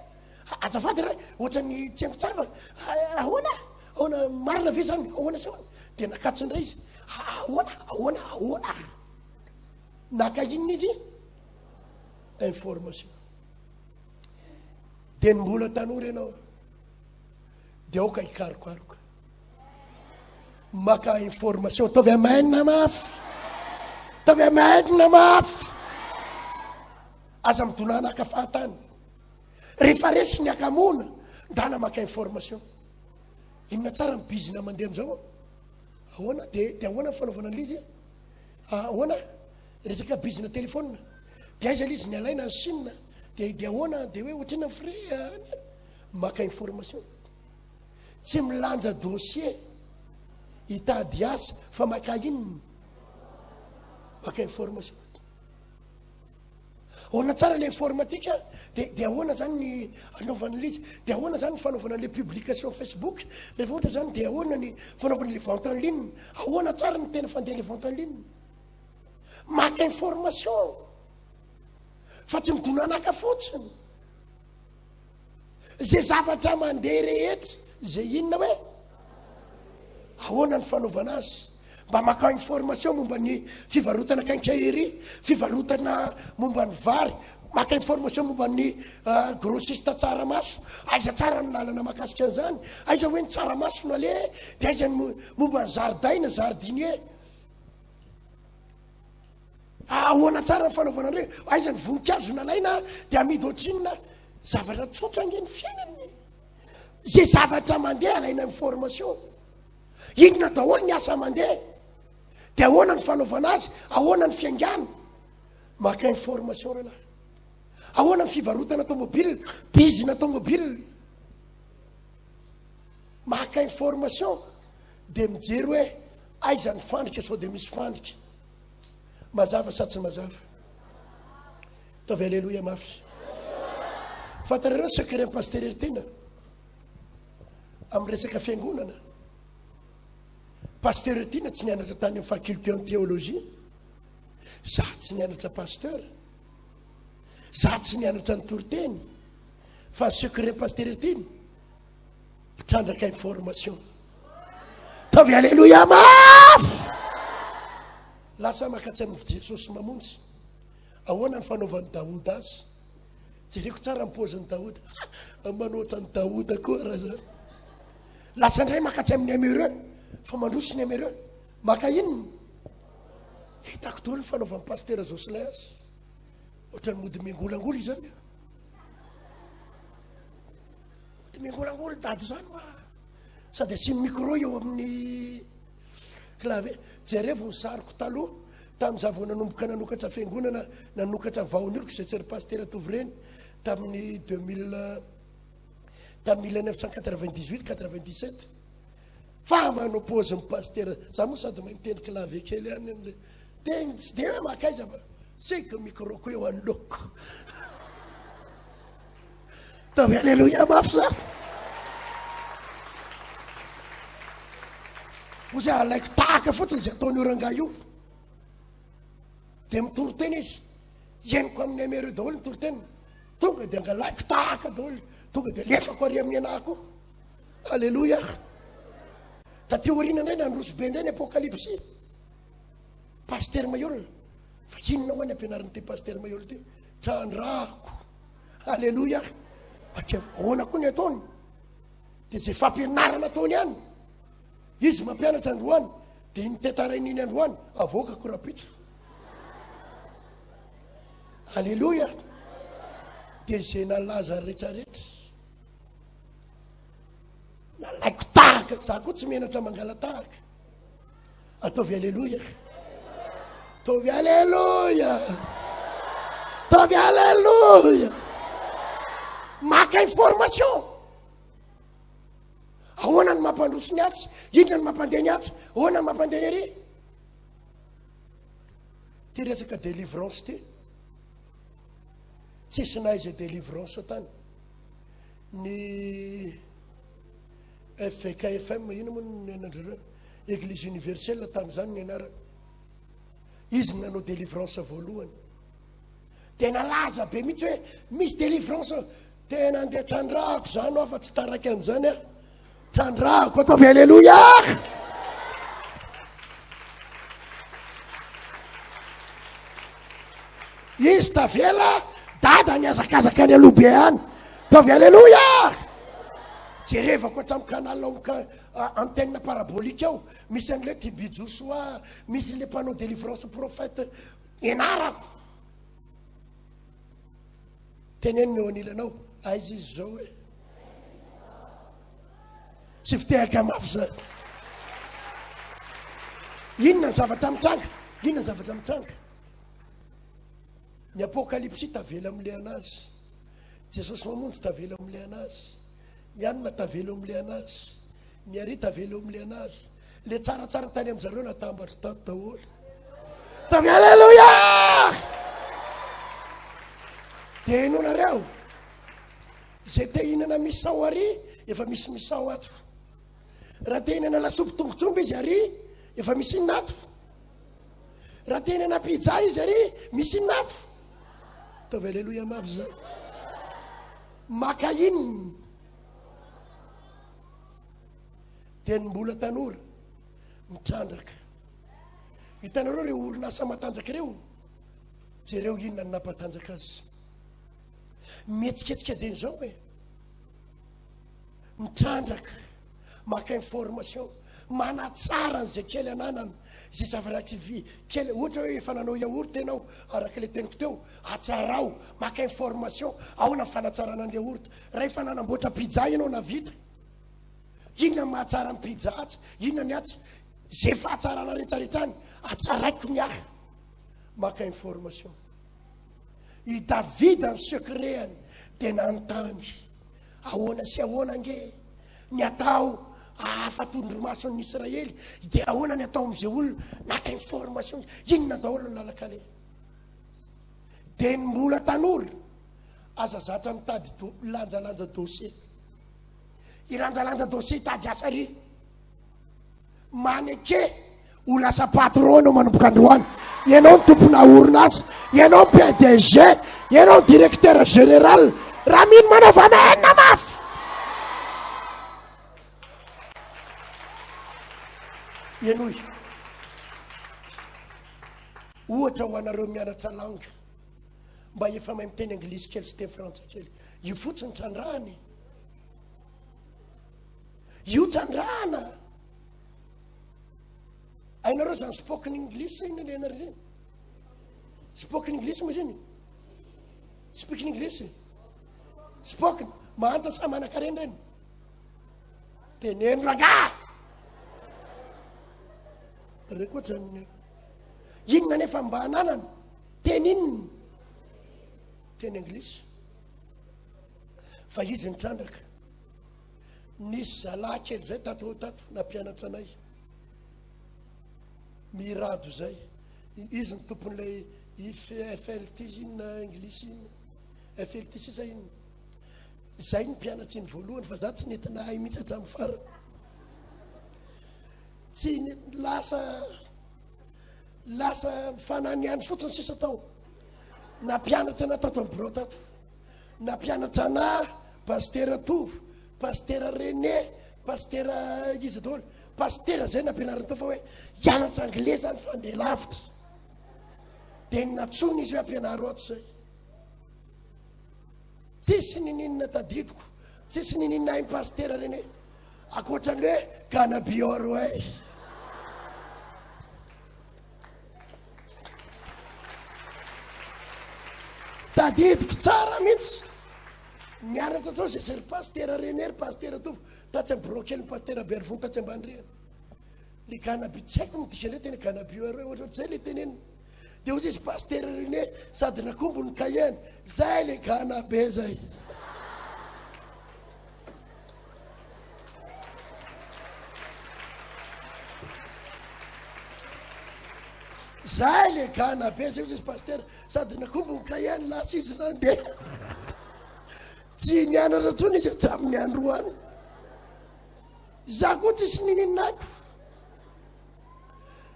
Azafady ray, ohatran'ny tsy haiko tsara fa ahoana? Ahoana marina ve zany? Ahoana sy ahoana? Dia nakatso indray izy. Ahoana ahoana ahoana? Naka inona izy? Information. Dia ny mbola tanora ianao dia aoka hikarokaroka. Maka information. Ataovy amen mafy. Ataovy amen mafy. Aza midonana haka fahatany. Rehefa resy ny hakamoana, ndana maka information. Inona tsara ny bizina mandeha amin'izao? Ahoana? Dia dia ahoana ny fanaovana an'ilay izy? Ahoana? Resaka bizina téléphone. Dia aiza ilay izy ny alaina any Chine? Dia dia ahoana? Dia hoe ohatrinona ny frais? Maka information. Tsy milanja dossier. Hitady asa fa maka inona? Maka information. Ahoana tsara le informatique de de ahoana zany ny anaovana le izy? De ahoana zany ny fanaovana le publication Facebook? Rehefa ohatra zany de ahoana ny fanaovana le vente en ligne? Ahoana tsara ny tena fandeha le vente en ligne? Maka information fa tsy midonanaka fotsiny. Zay zavatra mandeha rehetra, zay inona hoe? Ahoana ny fanaovana azy? Mba makao information momba ny fivarotana quincaillerie, fivarotana momba ny vary, maka information momba ny euh, grossiste tsaramaso, aiza tsara ny lalana makasika an'izany, aiza hoe ny tsaramaso no aleha, dia aiza ny momba ny zaridaina, jardinier. Ahoana tsara ny fanaovana an'ireny? Aiza ny voninkazo nalaina dia amidy ohatrinona? Zavatra tsotra ange ny fiainana e. Zay zavatra mandeha alaina information. Inona daholo ny asa mandeha? Dia ahoana ny fanaovana azy? Ahoana ny fiaingàna? Maka information rahalahy. Ahoana ny fivarotana tomobile, bizina tomobile? Maka information dia mijery hoe aiza ny fandrika sao dia misy fandrika. Mazava sa tsy mazava? Ataovy aleloia mafy. Fantarareo secret pasteur Heritiana amin'ny resaka fiangonana. Pasteur Heritiana tsy nianatra tany amin'ny faculté en théologie. Za tsy nianatra pasteur. Za tsy nianatra ny toriteny. Fa secret pasteur Heritiana mpitrandraka information. Ataovy aleloia mafy. Lasa makatsy amin'ny Jesosy mamonjy. Ahoana ny fanaovan'i Daoda azy? Jereko tsara ny paozin'i Daoda. Manoatra an'i Daoda koa raha zany. Lasa indray makatsy amin'ny MRE. Fa mandroso ny MRE. Maka inona? Hitako daholo ny fanaovan'ny pasitera Jocelyn azy. Ohatran'ny mody mingolangola izany. Mody mingolangola dada izany hoa. Sady asiany micro eo amin'ny clavier. Jerevo ny sariko taloha, tamin'izaho vao nanomboka nanokatra fiangonana, nanokatra vaon'oloko izay tsy ry Pasitera Tovo ireny, tamin'ny 2000, tamin'ny 1998, 97. Fa manao pause ny Pasitera. Za moa sady mahay miteny clavier kely ihany amin'ilay teny, tsy dia hoe makaiza fa seko micro-ko eo anoloako. Ataovy aleloia mafy za. Ozy alaiko tahaka fotsiny izay ataon'io rangahy io. Dia mitory teny izy. Henoko amin'ny MRE daholo ny toriteniny. Tonga dia angalaiko tahaka daholo. Tonga dia alefako ary amin'ny anahy koa. Aleloia. Taty aoriana indray nandroso be indray ny apokalypsy. Pasteur Mayol. Fa inona ho'a ny ampianarin'ity Pasteur Mayol ity? Trandrahako. Aleloia. Akia ahoana koa ny ataony? Dia izay fampianarana ataony ihany. Izy mampianatra androany, dia iny tantarainy iny androany, avoakako rahampitso. Aleloia. Dia izay nalaza rehetrarehetra. Nalaiko tahaka, za koa tsy menatra mangala-tahaka. Ataovy aleloia. Ataovy aleloia. Ataovy aleloia. Maka information. Ahoana ny mampandroso ny atsy? Inona ny mampandeha ny atsy? Ahoana ny mampandeha ny ary? Ty resaka délivrance ty. Tsisy na aiza délivrance tany. Ny FVKFM ino moa ny anandrareo? Eglise universelle tamin'izany ny anarany. Izy no nanao délivrance voalohany. Dia nalaza be mihitsy hoe misy délivrance. Tena andeha trandrahako izany aho fa tsy taraiky amin'izany aho. Trandrahako ataovy aleloia. Izy tavela, dada nihazakazaka any aloha be any. Ataovy aleloia. Jerevako hatramin'ny canal ao antenne parabolique ao, misy an'ilay TB Joshua, misy ilay mpanao délivrance prophète, ianarako. Teneno ny eo anilanao, aiza izy izao e? Tsy fitehaka mafy zany. Inona ny zavatra mitranga? Inona ny zavatra mitranga? Ny apokalypsy tavela amin'ilay anazy. Jesosy mamonjy tavela amin'ilay anazy. Ny anona tavela eo amin'ilay anazy. Ny ary tavela eo amin'ilay anazy. Le tsaratsara tany amin'zareo natambatro tato daholo. Tamin'ny Alléluia! Dia henoinareo, izay te hihinana misao ary, efa misy misao ato. Raha te hihinana lasopy tongotr'omby izy ary, efa misy inona ato. Raha te hihinana pizza izy ary, misy inona ato. Ataovy Alléluia mafy zay. Maka inona? Dia ny mbola tanora, mitrandraka. Hitanareo ireo orinasa matanjaka ireo? Jereo inona ny nampatanjaka azy. Mihetsiketsika dia izao e. Mitrandraka, maka information, manatsara an'izay kely ananana, izay zavatra kely, ohatra hoe efa nanao yaourt ianao, araka ilay teniko teo, atsarao, maka information, ahoana ny fanatsarana ny yaourt. Raha efa nanamboatra pizza ianao nahavita, Inona ny mahatsara ny pizza atsy? Inona ny atsy? Ze fahatsarana rehetrarehetra any, atsaraiko ny ahy. Maka information. I Davida ny secret-ny dia nanontany, ahoana sy ahoana ange ny atao ahafa-tondromason'ny Israely, dia ahoana ny atao amin'izay olona? Naka information izy, inona daholo ny lalan-kaleha? Dia ny mbola tanora, aza zatra mitady lanjalanja dossier. Hilanjalanja dossier hitady asa ry. Maneke ho lasa patron ianao manomboka androany. Ianao ny tompona orinasa, ianao ny PDG, ianao ny directeur général. Raha mino manaova amen mafy. Henoy. Ohatra ho anareo mianatra langue. Mba efa mahay miteny anglisy kely sy teny frantsay kely. Io fotsiny trandrahana e. Io trandrahana. Hainareo zany spoken English sa inona le anareo zany? Spoken English moa zany? Speaking English? Spoken, mahantra sa manankarena reny? Teneno rangah! Reo koa zany. Inona nefa mba ananana? Teny inona? Teny anglisy. Fa izy nitrandraka. Nisy zalahy kely zay tato tato nampianatra anay. Mirado zay. Izy ny tompon'ilay FLT izy inona anglisy inona. FLT sisa inona. Zay ny mpianatra iny voalohany fa za tsy nety nahay mihitsy hatramin'ny farany. Tsy lasa lasa mifananihany fotsiny sisa tao. Nampianatra anah tato amin'ny birao tato. Nampianatra anah Pasitera Tovo, Pasitera René, Pasitera iza daholo. Pasitera zay nampianariny tao fa hoe hianatra anglais zany fa andeha lavitra. Dia nantsoiny izy hoe ampianaro ato zay. Tsisy nininona tadidiko, tsisy nininona hain'i Pasitera René. Ankoatra ny hoe gonna be alright. Tadidiko tsara mihitsy. Nianatra tao zay ry Pasitera René, ry Pasitera Tovo, tatsy amin'ny birao kelin'ny Pasitera Bervon tatsy ambany rihana. Le gonna be, tsy haiko ny dikan'ilay teny gonna be alright, ohatrohatr'izay le teneniny. Dia hoy izy Pasitera René, sady nakombo ny cahier-ny, zay le gonna be zay. Zay le gana be zay ozy izy pasitera sady nakombo ny cahier ny lasa izy nandeha. Tsy nianatra intsony izy hatramin'ny androany. Za koa tsisy nininona ako.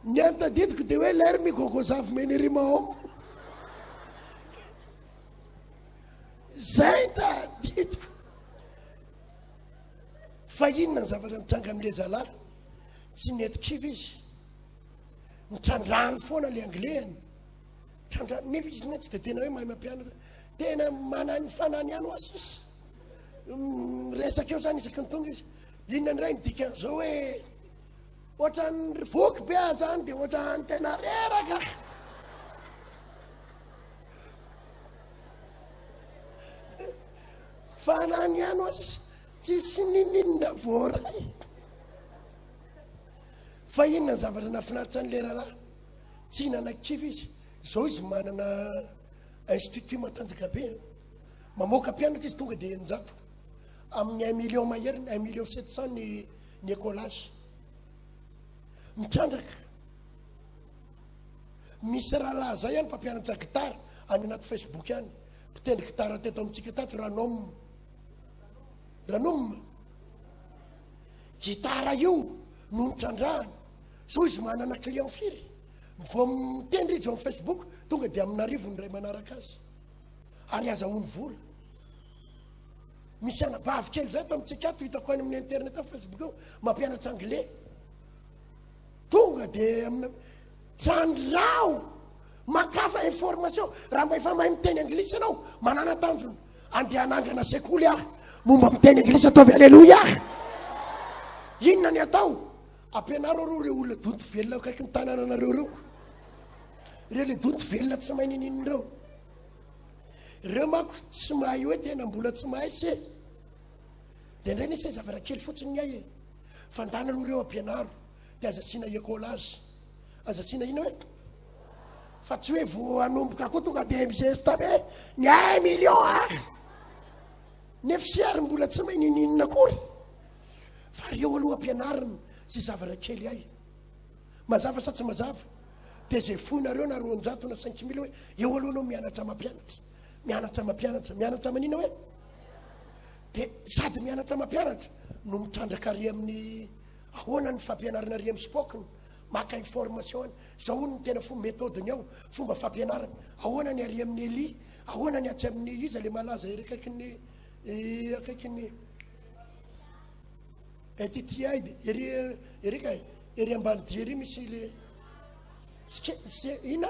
Ny any tadidiko dia hoe ler mi gogozavy menerimaom. Zay tadidiko. Fa inona ny zavatra nitranga amin'ilay zalahy? Tsy nety kivy izy. Nitrandrahany foana ilay anglais-ny. Trandrahany, nefa izy tsy dia tena hoe mahay mampianatra. Tena manany fanany ihany hoa sisa. Miresaka eo zany isaky ny tonga izy. Inona indray ny dikan'izao hoe ohatran'ny voky be aho zany dia ohatran'ny tena reraka. Fa na ny ihany hoa sisa tsisy ninoninona voaray. Fa inona ny zavatra nahafinaritra an'ilay rahalahy? Tsy nanakivy izy. Izao izy manana institut matanjaka be. Mamoaka mpianatra izy tonga dia 600. Amin'ny un million mahery, un million sept cent ny ny écolage. Mitrandraka. Misy rahalahy zay any mpampianatra gitara any anaty Facebook any. Mpitendry gitara teto amintsika tato Ranom. Ranom. Gitara io no nitrandrahany. Zao izy manana client firy? Vao mitendry izy ao amin'ny Facebook tonga dia amin'arivony iray manaraka azy. Ary azahoany vola. Misy anabavy kely zay ato amintsika ato hitako any amin'ny internet ao Facebook ao mampianatra anglais. Tonga dia amina trandraho makafa information raha mba efa mahay miteny anglisy ianao manana tanjona andeha hanangana sekoly aho momba miteny anglisy ataovy aleloia. Inona ny atao? Ampianaro areo ireo olona donto velona akaiky ny tanànanareo ireo. Ireo le donto velona tsy mahay niniana ireo. Ireo manko tsy mahay hoe tena mbola tsy mahay se. Indraindray nisy zavatra kely fotsiny ny hay e. Fa ndana aloha ireo ampianaro dia aza asiana écolage. Aza asiana inona hoe? Fa tsy hoe vao hanomboka koa tonga dia mizesta be ny un million ar. Nefa se ary mbola tsy mahay niniana akory. Fa ireo aloha ampianarina izay zavatra kely hay. Mazava sa tsy mazava? Dia izay foinareo na 200 na 5000 hoe eo aloha anao mianatra mampianatra. Mianatra mampianatra, mianatra manina hoe? Dia sady mianatra mampianatra no mitrandraka ary amin'ny ahoana ny fampianarana ary amin'ny spoken, maka information any. Zao hono ny tena fomba méthode-ny ao, fomba fampianarana. Ahoana ny ary amin'ny Eli, ahoana ny atsy amin'ny iza le malaza ery akaikin'ny akaikin'ny Etitiaid, ery ery kay, ery ambanidia ery misy le ske se ina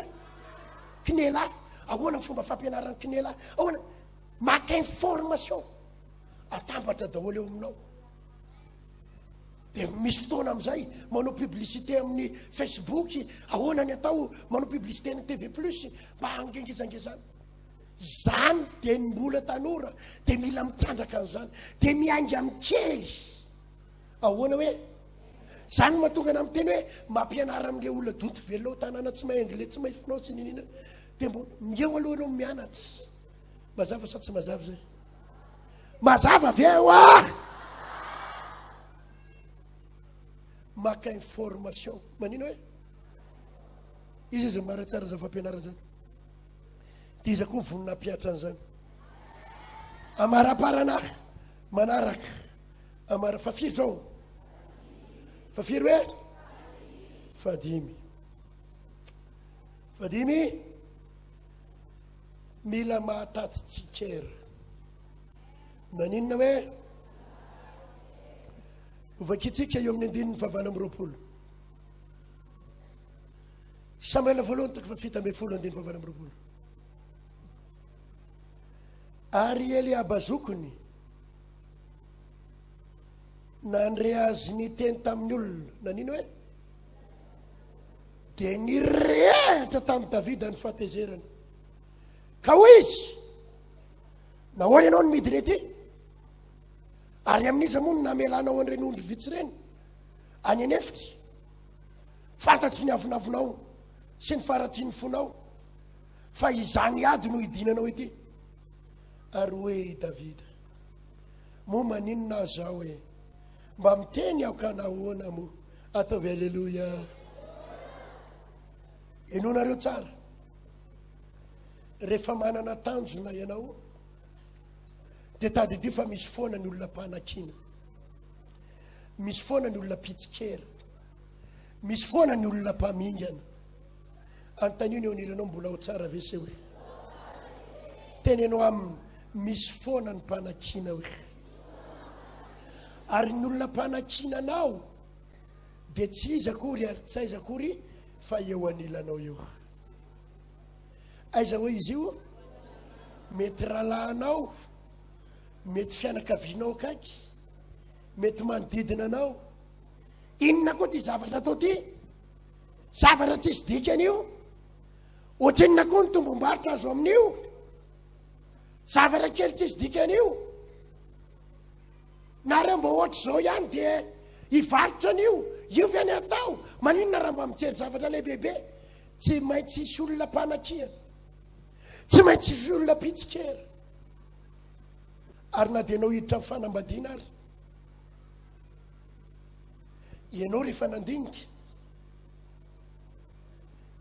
kinela, ahoana ny fomba fampianaran'ny kinela, ahoana maka information atambatra daholo eo aminao. Dia misy fotoana amin'izay manao publicité amin'ny Facebook, ahoana ny atao manao publicité ny TV plus mba hangengezangezana. Zany dia ny mbola tanora dia mila mitrandraka an'izany, dia miainga amin'ny kely. Ahoana hoe? Zany no mahatonga anah miteny hoe mampianara amin'ilay olona donto velona ao tanàna tsy mahay anglais, tsy mahay finance niniana. Dia mbo eo aloha ianao mianatra. Mazava sa tsy mazava zay? Mazava ve hoa? Maka information. Manino hoe? Iza izay mara tsara zany fampianarana zany? Dia iza koa vonona hampiatra an'izany? Amaraparana manaraka. Amara fa firy zao? Fa firy hoe? Fadimy. Fadimy. Mila mahataty tsikera. Maninona hoe? Hovakintsika eo amin'ny andininy fahavalo amby 20. Samoela voalohany toko faha 17 andininy faha 28. Ary Eliaba zokiny nandre azy niteny tamin'ny olona. Nanino hoe? Dia nirehitra tamin'i Davida ny fahatezerany. Ka hoy izy, nahoana ianao no midina ety? Ary amin'iza moa no namelanao an'ireny ondry vitsy ireny? Any an'efitra. Fantatro ny avonavonao sy ny faharatsian'ny fonao, fa izany ady no hidinanao ety. Ary hoe i Davida, moa maninona aho izao e? Mba miteny aho ka nahoana moa? Ataovy aleloia. Henoinareo tsara. Rehefa manana tanjona ianao, dia tadidio fa misy foana ny olona mpanakiana. Misy foana ny olona mpitsikera. Misy foana ny olona mpamingana. Anontanio ny eo anilanao mbola ao tsara ve se hoe. Teneno aminy misy foana ny mpanakiana hoe. Ary ny olona mpanakiana anao dia tsy iza akory ary tsy aiza akory fa eo anilanao eo. Aiza hoe izy io? Mety rahalahinao, mety fianakavianao akaiky, mety manodidina anao. Inona koa ty zavatra atao ty? Zavatra tsisy dikany io. Ohatrinona koa ny tombom-barotra azo amin'io? Zavatra kely tsisy dikany io. Nareo mba ohatr'izao ihany dia hivarotra an'io. Io ve ny atao? Maninona raha mba mijery zavatra lehibebe? Tsy maintsy hisy olona mpanakiana. Tsy maintsy hisy olona mpitsikera. Ary na dia ianao hiditra amin'ny fanambadiana ary, ianao rehefa nandinika.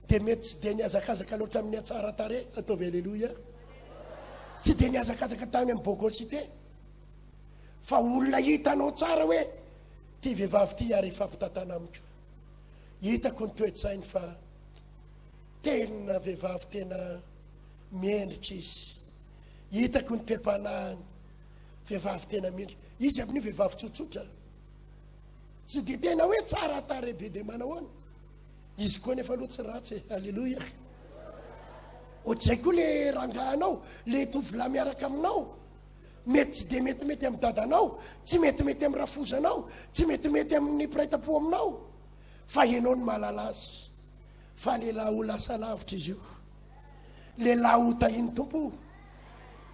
Dia mety tsy dia nihazakazaka loatra amin'ny hatsaran-tarehy, ataovy aleloia. Tsy dia nihazakazaka tany amin'ny bogosité. Fa olona hitanao tsara hoe ty vehivavy ty ary hifampitantana amiko. Hitako ny toe-tsainy fa tena vehivavy tena mendrika izy. Hitako ny toe-panahiny, vehivavy tena mendrika. Izy amin'io vehivavy tsotsotra. Tsy dia tena hoe tsara tarehy be dia manahoana. Izy koa nefa aloha tsy ratsy e. Aleloia. Ohatr'izay koa le rangahanao, le tovolahy miaraka aminao. Mety tsy dia metimety amin'ny dadanao, tsy metimety amin'ny rafozanao, tsy metimety amin'ny mpiray tampo aminao. Fa ianao no mahalala azy. Fa lehilahy ho lasa lavitra izy io. Lehilahy ho tahin'ny Tompo.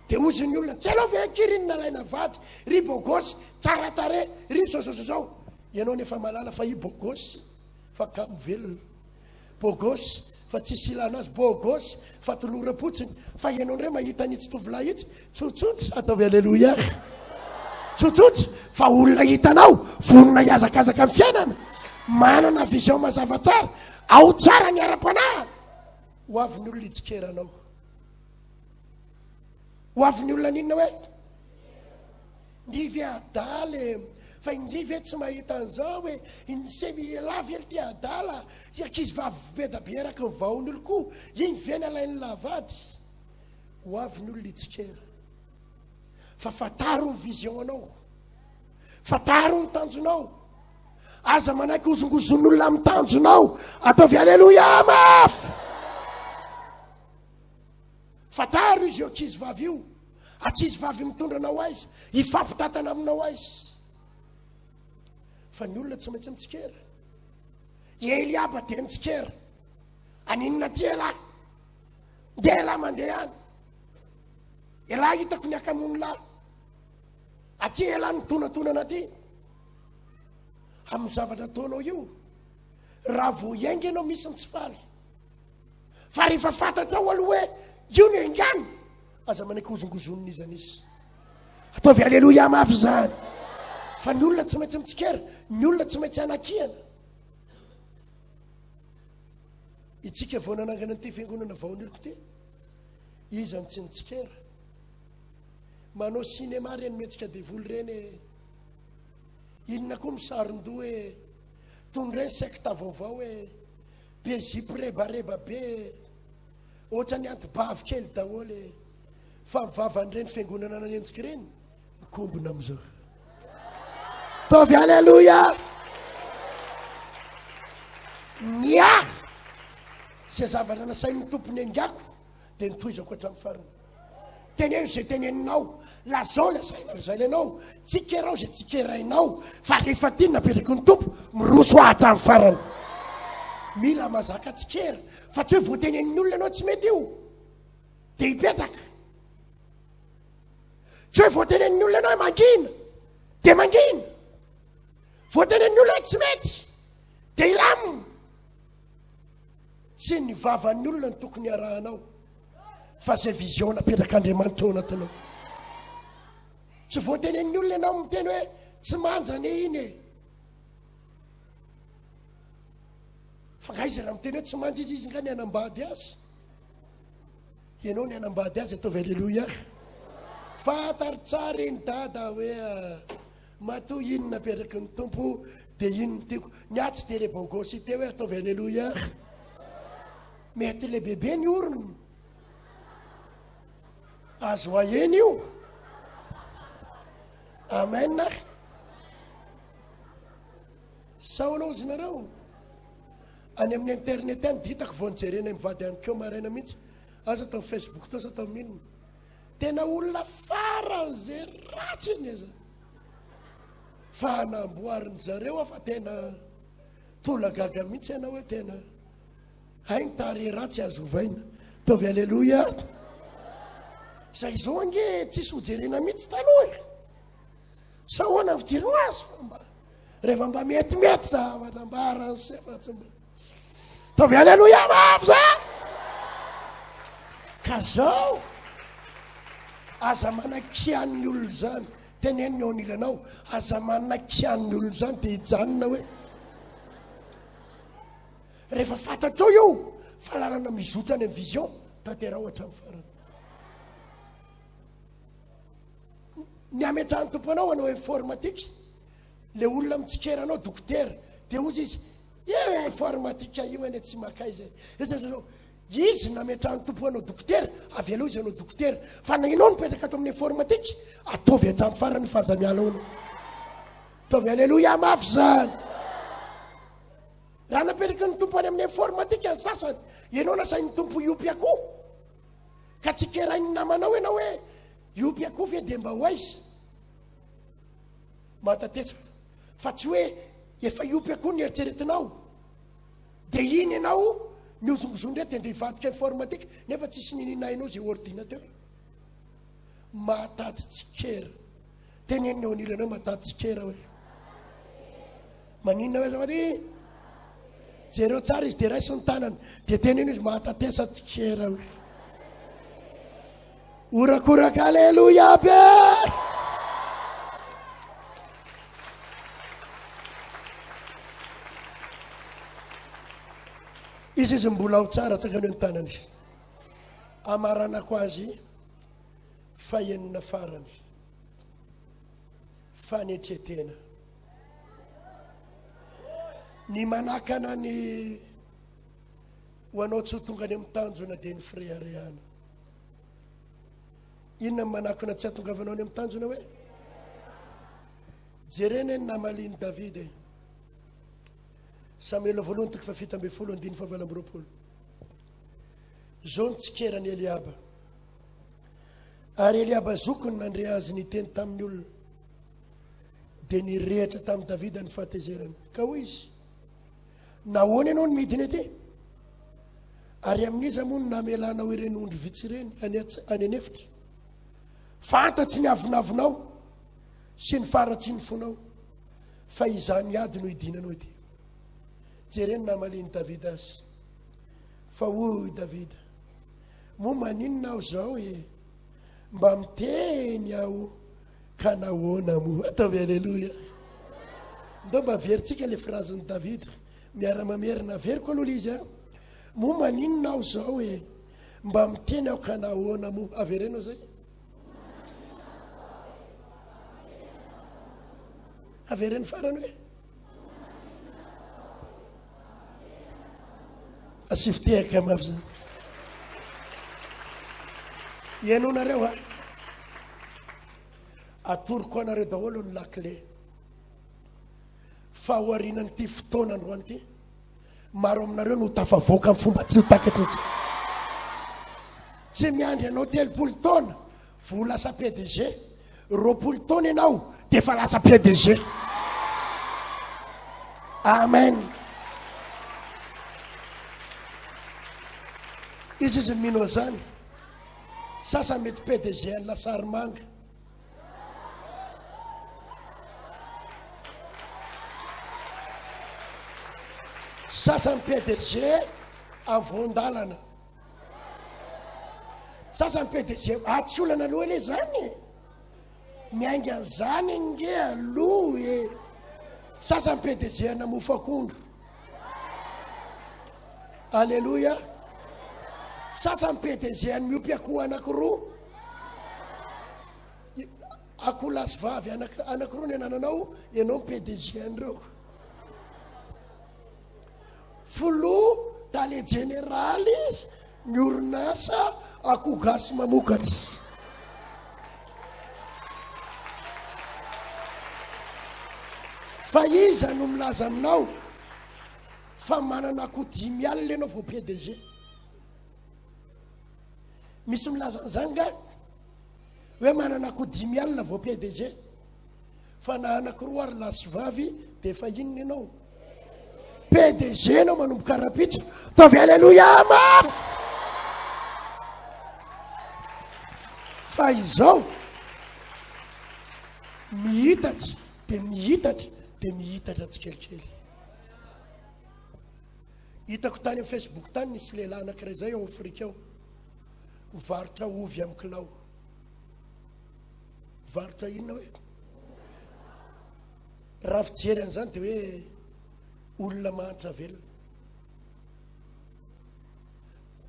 Dia hozy ny olona, tsy hainao ve akia ry ny nalaina vady, ry bogosy, tsara tarehy, ry zao zao zao zao. Ianao nefa mahalala fa i bogosy fa kamo velona. Bogosy fa tsisy ilana azy, bogosy fa toloram-potsiny. Fa ianao indray mahita an'itsy tovolahy itsy, tsotsotra, ataovy aleloia. Tsotsotra fa olona hitanao vonona hihazakazaka ny fiainana, manana vision mazava tsara, ao tsara ny ara-panahy. Ho avy ny olona hitsikera anao. Ho avy ny olona n'inona hoe? Ndry ve adala e? Fa indry ve tsy mahita an'izao e? Inse ialahy ve ity adala? Ty ankizy vavy be da be eraky ny vahon'olo koa, iny ve nalain'ny lavady? Ho avy ny olona hitsikera. Fa fantaro ny vision anao. Fantaro ny tanjonao. Aza manaiky hozongozon'olona amin'ny tanjonao. Ataovy aleloia mafy. Fantaro izy io ankizy vavy io. Ankizy vavy mitondra anao aiza? Hifampitantana aminao aiza? Fa ny olona tsy maintsy mitsikera. I Eliaba dia nitsikera. Aninona aty elah? Ndeha elah mandeha any. Elah hitako ny akamon'ny lahy. Aty elah nitonatonana aty. Amin'ny zavatra ataonao io, raha vao hiainga ianao misy ny tsy faly. Fa rehefa fantatrao aloha hoe io ny aingany, aza manaiky hozongozonina iza n'iza. Ataovy aleloia mafy izany. Fa ny olona tsy maintsy mitsikera, ny olona tsy maintsy anakihana. Itsika vao nanangana an'ity fiangonana vao niriko ity, iza ny tsy nitsikera? Manao cinéma reny mihetsika devoly reny e. Inona koa misaron-doha e. Tony reny sekta vaovao e. Be zipo rebareba be e. Ohatran'ny anti-bavy kely daholo e. Fa ny vavan'ireny fiangonana nanenjika ireny mikombona amin'izao. Taovy aleloia. Ny ahy izay zavatra nasain'ny Tompo niaingako dia nitohizako hatramin'ny farany. Teneno izay teneninao, lazao lazaina lazaina anao, tsikerao izay tsikerainao, fa rehefa tiany napetraky ny Tompo, miroso aho hatramin'ny farany. Mila mazaka tsikera, fa tsy hoe voatenenin'ny olona ianao tsy mety io, dia hipetraka. Tsy hoe voatenenin'ny olona ianao hoe mangina, dia mangina. Voatenenin'ny olona hoe tsy mety, dia hilamina. Tsy ny vavan'ny olona no tokony harahanao fa izay vision napetrak'Andriamanitra ao anatinao. Tsy voatenenin'ny olona ianao miteny hoe tsy manja anie iny e. Fa nga izy raha miteny hoe tsy manja izy, izy nga ny hanambady azy. Ianao ny hanambady azy ataovy aleloia. Fantaro tsara iny dada hoe ah, Matoa iny napetraky ny Tompo dia iny no tiako. Ny ahy tsy dia le bogosité hoe ataovy aleloia. Mety lehibebe ny orony. Azo ahena io. Amen. Sao anao izy nareo? Any amin'ny internet any dia hitako vao nijerena mivady any koa maraina mihitsy. Aza tao Facebook tao sa tao amin'inona. Tena olona faran'izay ratsy anie zany. Fa namboarin zareo aho fa tena tolagaga mihitsy ianao hoe tena hay ny tarehy ratsy azo ovaina. Ataovy aleloia. Zay izao ange tsisy hojerena mihitsy taloha e. Sa ahoana ny fijery azy fa mba rehefa mba metimety zavatra ambaran'ny se fa tsy mba. Ataovy aleloia mafy za. Ka zao aza manakian'ny olona izany. Teneno ny eo anilanao, aza manakian'ny olona izany dia hijanona hoe rehefa fantatrao io. Fa lalana mizotra any amin'ny vision, tanteraho hatramin'ny farany. Ny ametrahan'ny Tompo anao hanao informatique, le olona mitsikera anao dokotera, dia hozy izy, io informatique io anie tsy makaiza e. Izao izao izao. Izy nametrahan'ny Tompo hanao dokotera, avelao izy hanao dokotera. Fa na ianao mipetraka ato amin'ny informatique, ataovy hatramin'ny farany fa aza miala ao ianao. Ataovy aleloia mafy izany. Raha napetraky ny Tompo any amin'ny informatique ny sasany, ianao nasain'ny Tompo hiompy akoho. Ka tsikerain'ny namanao ianao hoe hiompy akoho ve dia mba ho aiza? Mahatatesa fa tsy hoe efa hiompy akoho ny eritreretinao. Dia iny ianao mihozongozona indray dia andeha hivadika informatique nefa tsisy niniana hainao izay ordinateur. Mahatady tsikera. Tenenina eo anilanao mahatady tsikera hoe. Maninona hoe azafady? Jereo tsara izy dia raiso ny tanany dia teneno izy mahatatesa tsikera hoe. Horakoraka aleloia be! Izy izy mbola ao tsara tsangano ny tanany. Amaranako azy fahenina farany. Fanetretena. Ny manakana ny ho anao tsy ho tonga any amin'ny tanjona dia ny fireharehana. Inona ny manakona tsy hahatongavanao any amin'ny tanjona hoe? Jerena ny namalian'i Davida e. Samoela voalohany toko fahafito ambin'ny folo andininy fahavalo amby roapolo. Izao ny tsikeran'i Eliaba. Ary Eliaba zokiny nandre azy niteny tamin'ny olona. Dia nirehatra tamin'i Davida ny fahatezerany. Ka hoy izy, Nahoana ianao no midina ety? Ary amin'iza moa no namelanao ireny ondry vitsy ireny any any an'efitra? Fantatry ny avonavonao sy ny faharatsian'ny fonao, fa izany ady no idinanao ety. Jereo ny namalian'i Davida azy. Fa hoy Davida, moa maninona aho izao e? Mba miteny aho Ka nahoana moa? Ataovy aleloia. Ndao mba averintsika le phrasen'i David. Miara-mamerina. Averiko aloha le izy a. Moa maninona aho zao e? Mba miteny aho ka nahoana moa? Avereno zay. Avereno farany hoe. Asivo tehaka mafy zany. Ianonareo a. Atoroko anareo daholo ny lakile. Fa aorianan'ity fotoana androany ity, maro aminareo no tafavoaka amin'ny fomba tsy ho takatra intsony. Tsy miandry anao 30 taona vao ho lasa PDG. 20 taona ianao dia efa lasa PDG. Amen. Izy izy mino an'izany. Sasany mety PDG an'i Lasarimanga. Sasany PDG avoan-dalana. Sasany PDG ah tsy olana aloha anie zany e. Miainga an'izany ange aloha e. Sasany PDG ana mofo akondro. Aleloia. Sasany PDG an'ny miompy akoho anankiroa. Akoho lahy sy vavy anankiroa ny anananao, ianao ny PDG an'ireo. Filoha tale jeneraly ny orinasa akoho gasy mamokatra. Fa iza no milaza aminao fa manana akoho 50 ianao vao PDG? Misy milaza an'izany nga? Hoe manana akoho 50 vao PDG? Fa na anakiroa ary lahy sy vavy dia efa inona ianao? PDG ianao manomboka rapitso. Ataovy aleloia mafy! Fa izao mihitatra dia mihitatra dia mihitatra tsikelikely. Hitako tany amin'ny Facebook tany nisy lehilahy anankiray izay ao Afrika ao mivarotra ovy amin'ny kilao. Varotra inona hoe? Raha fijery an'izany dia hoe olona mahantra velona.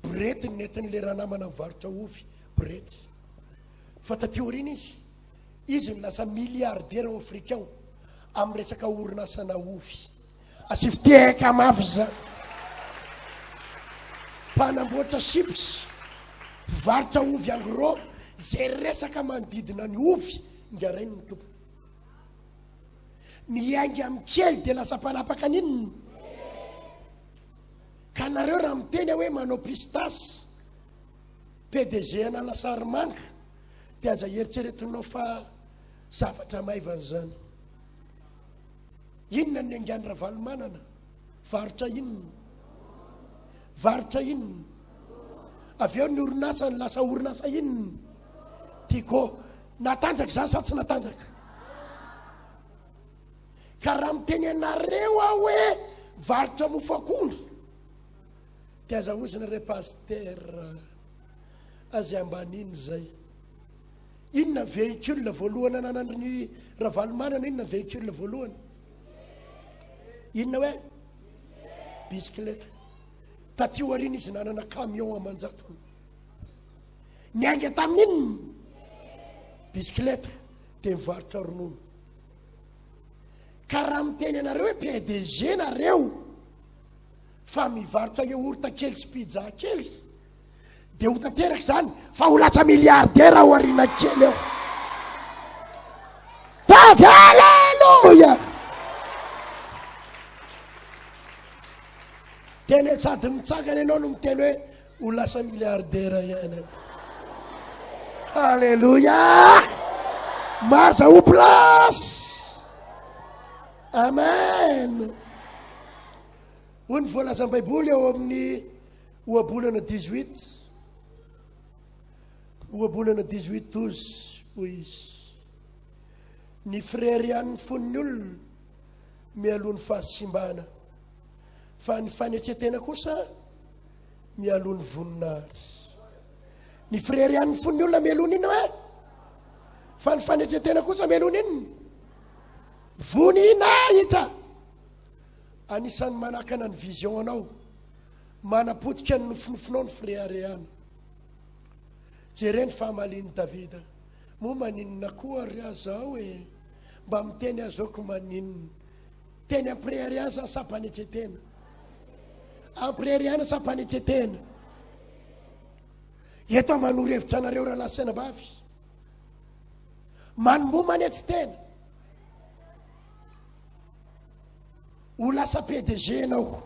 Borety ny nentin'ilay ranamana mivarotra ovy, borety. Fa taty aoriana izy, izy no lasa milliardaire ao Afrika ao amin'ny resaka orinasana ovy. Asivo tehaka mafy izany. Mpanamboatra chips, mpivarotra ovy en gros, izay resaka manodidina ny ovy, ngarainy ny tompony. Miainga amin'ny kely dia lasa mpanapaka an'inona? Ka nareo raha miteny hoe manao pistasy, PDG an'Alasarimanga, dia aza eritreretinao fa zavatra maivana izany. Inona ny niaingan'i Ravalomanana? Varotra inona? Varotra inona? Avy eo ny orinasany lasa orinasa inona? Tiko. Natanjaka izany sa tsy natanjaka? Ka raha miteny anareo aho hoe varotra mofo akondro dia aza ozona re pasteur azy ambaniny zay. Inona véhicule voalohany ananan'ny Ravalomanana? Inona véhicule voalohany? Inona hoe? Bicyclette. Taty aoriana izy nanana camion aman-jatony. Niainga tamin'inona? Bicyclette dia mivarotra ronono. Ka raha miteny anareo hoe PDG nareo fa mivarotra yaourt kely sy pizza kely dia ho tanteraka izany fa ho lasa milliardaire ao aoriana kely eo. Tavy aleloia! Tena sady mitsangana ianao no miteny hoe ho lasa milliardaire ihany aho. Alléluia! Marge au place! Amen! Hoy ny voalazan'ny Baiboly ao amin'ny ohabolana 18, ohabolana 18 12, hoy izy. Ny fireharehan'ny fon'ny olona mialoha ny fahasimbana, fa ny fanetren-tena kosa mialoha ny voninahitra. Ny fireharehan'ny fon'ny olona mialoha ny inona hoe? Fa ny fanetren-tena kosa mialoha ny inona? Voninahitra! Anisan'ny manakana ny vision anao, manapotika ny nofinofinao ny fireharehana. Jereo ny fahamalian'i Davida. Moa maninona koa ary aho zao e? Mba miteny aho zao ko maninona? Teny am-pireharehana sa sa am-panetren-tena? Am-pireharehana sa am-panetren-tena? Eto aho manoro hevitra anareo rahalahy sy anabavy. Manomboha manetry tena. Ho lasa PDG ianao.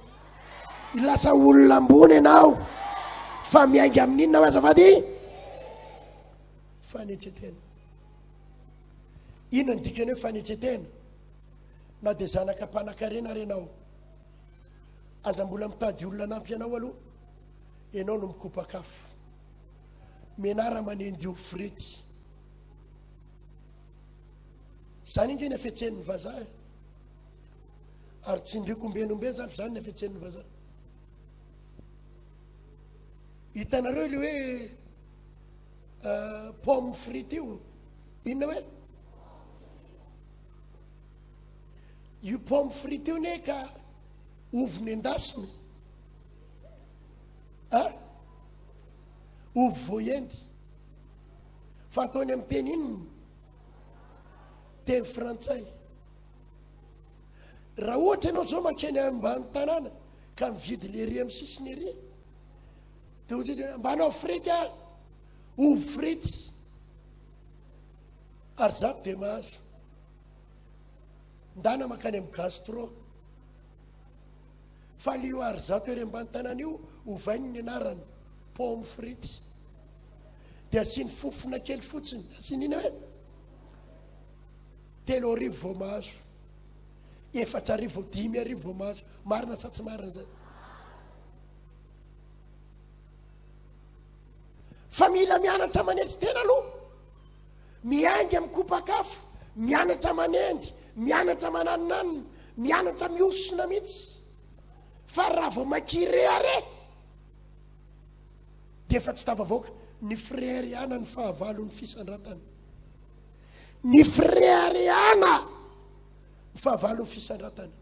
Lasa olona ambony ianao. Fa miainga amin'inona ho azafady? Fanetren-tena. Inona ny dikany hoe fanetren-tena? Na dia zanaka mpanankarena ary ianao, aza mbola mitady olona hanampy anao aloha. Ianao no mikopak'afo. Menara manendy ovy frity. Zany ange ny hafetsen'ny vazaha e. Ary tsindriako ombeny ombeny zany fa zany ny hafetsen'ny vazaha. Hitanareo le hoe euh, pomme frite io? Inona hoe? Io pomme frite io ne ka ovy nendasina. A? Ovy voaendy. Fa ataony amin'ny teny inona? Teny frantsay. Raha ohatra ianao zao mankeny ambany tanàna ka mividy le ery amin'ny sisiny ery, dia hoy izy mba hanao frity aho, ovy frity. Ary zato dia mahazo. Ndana mankany amin'ny gastro. Fa le io ary zato ery ambany tanàna io, ovainy ny anarany, pomme frity. Dia asiany fofona kely fotsiny, asiany ina hoe? 3000 vao mahazo, 4000, 5000 vao mahazo. Marina sa tsy marina zay? Fa mila mianatra manetry tena aloha. Miainga amin'ny kopak'afo, mianatra manendy, mianatra mananonanona, mianatra mihosina mihitsy. Fa raha vao makirehareha dia efa tsy tafavoaka ny fireharehana ny fahavalon'ny fisandratana. Ny fireharehana ny fahavalon'ny fisandratana.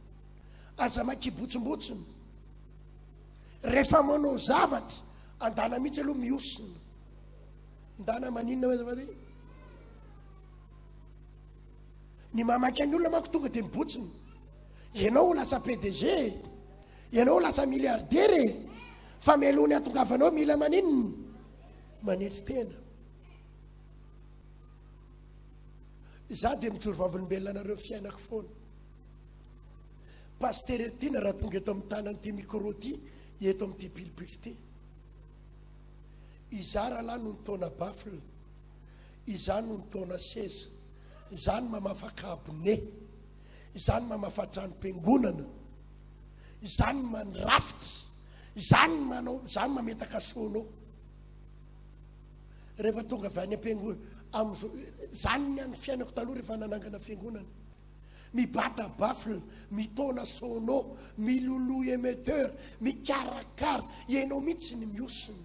Aza makibotsombotsona. Rehefa manao zavatra, Andana mihitsy aloha mihosina. Ndana maninona hoe azafady? Ny mamaky an'ny olona manko tonga dia mibotsina. Ianao ho lasa PDG e. Ianao ho lasa milliardaire e. Fa mialoha ny hatongavanao mila maninona? Manetry tena. Izaho dia mijoro vavolombelona anareo fiainako foana. Pasitera Heritiana raha tonga eto amin'ny tanan'ity micro ity, eto amin'ity pilipitra ity. Izaho rahalahy no nitaona baffle, izaho no nitaona seza, izaho no mamafa cabinet, izaho no mamafa tranom-piangonana, izaho no mandrafitra, izaho no manao, izaho no mametaka sono. Rehefa tonga avy any am-piangonana, amin'izao, izany ny an'ny fiainako taloha rehefa nanangana fiangonana. Mibata baffle, mitaona sono, miloloha émetteur, mikarakara, ianao mihitsy ny mihosina.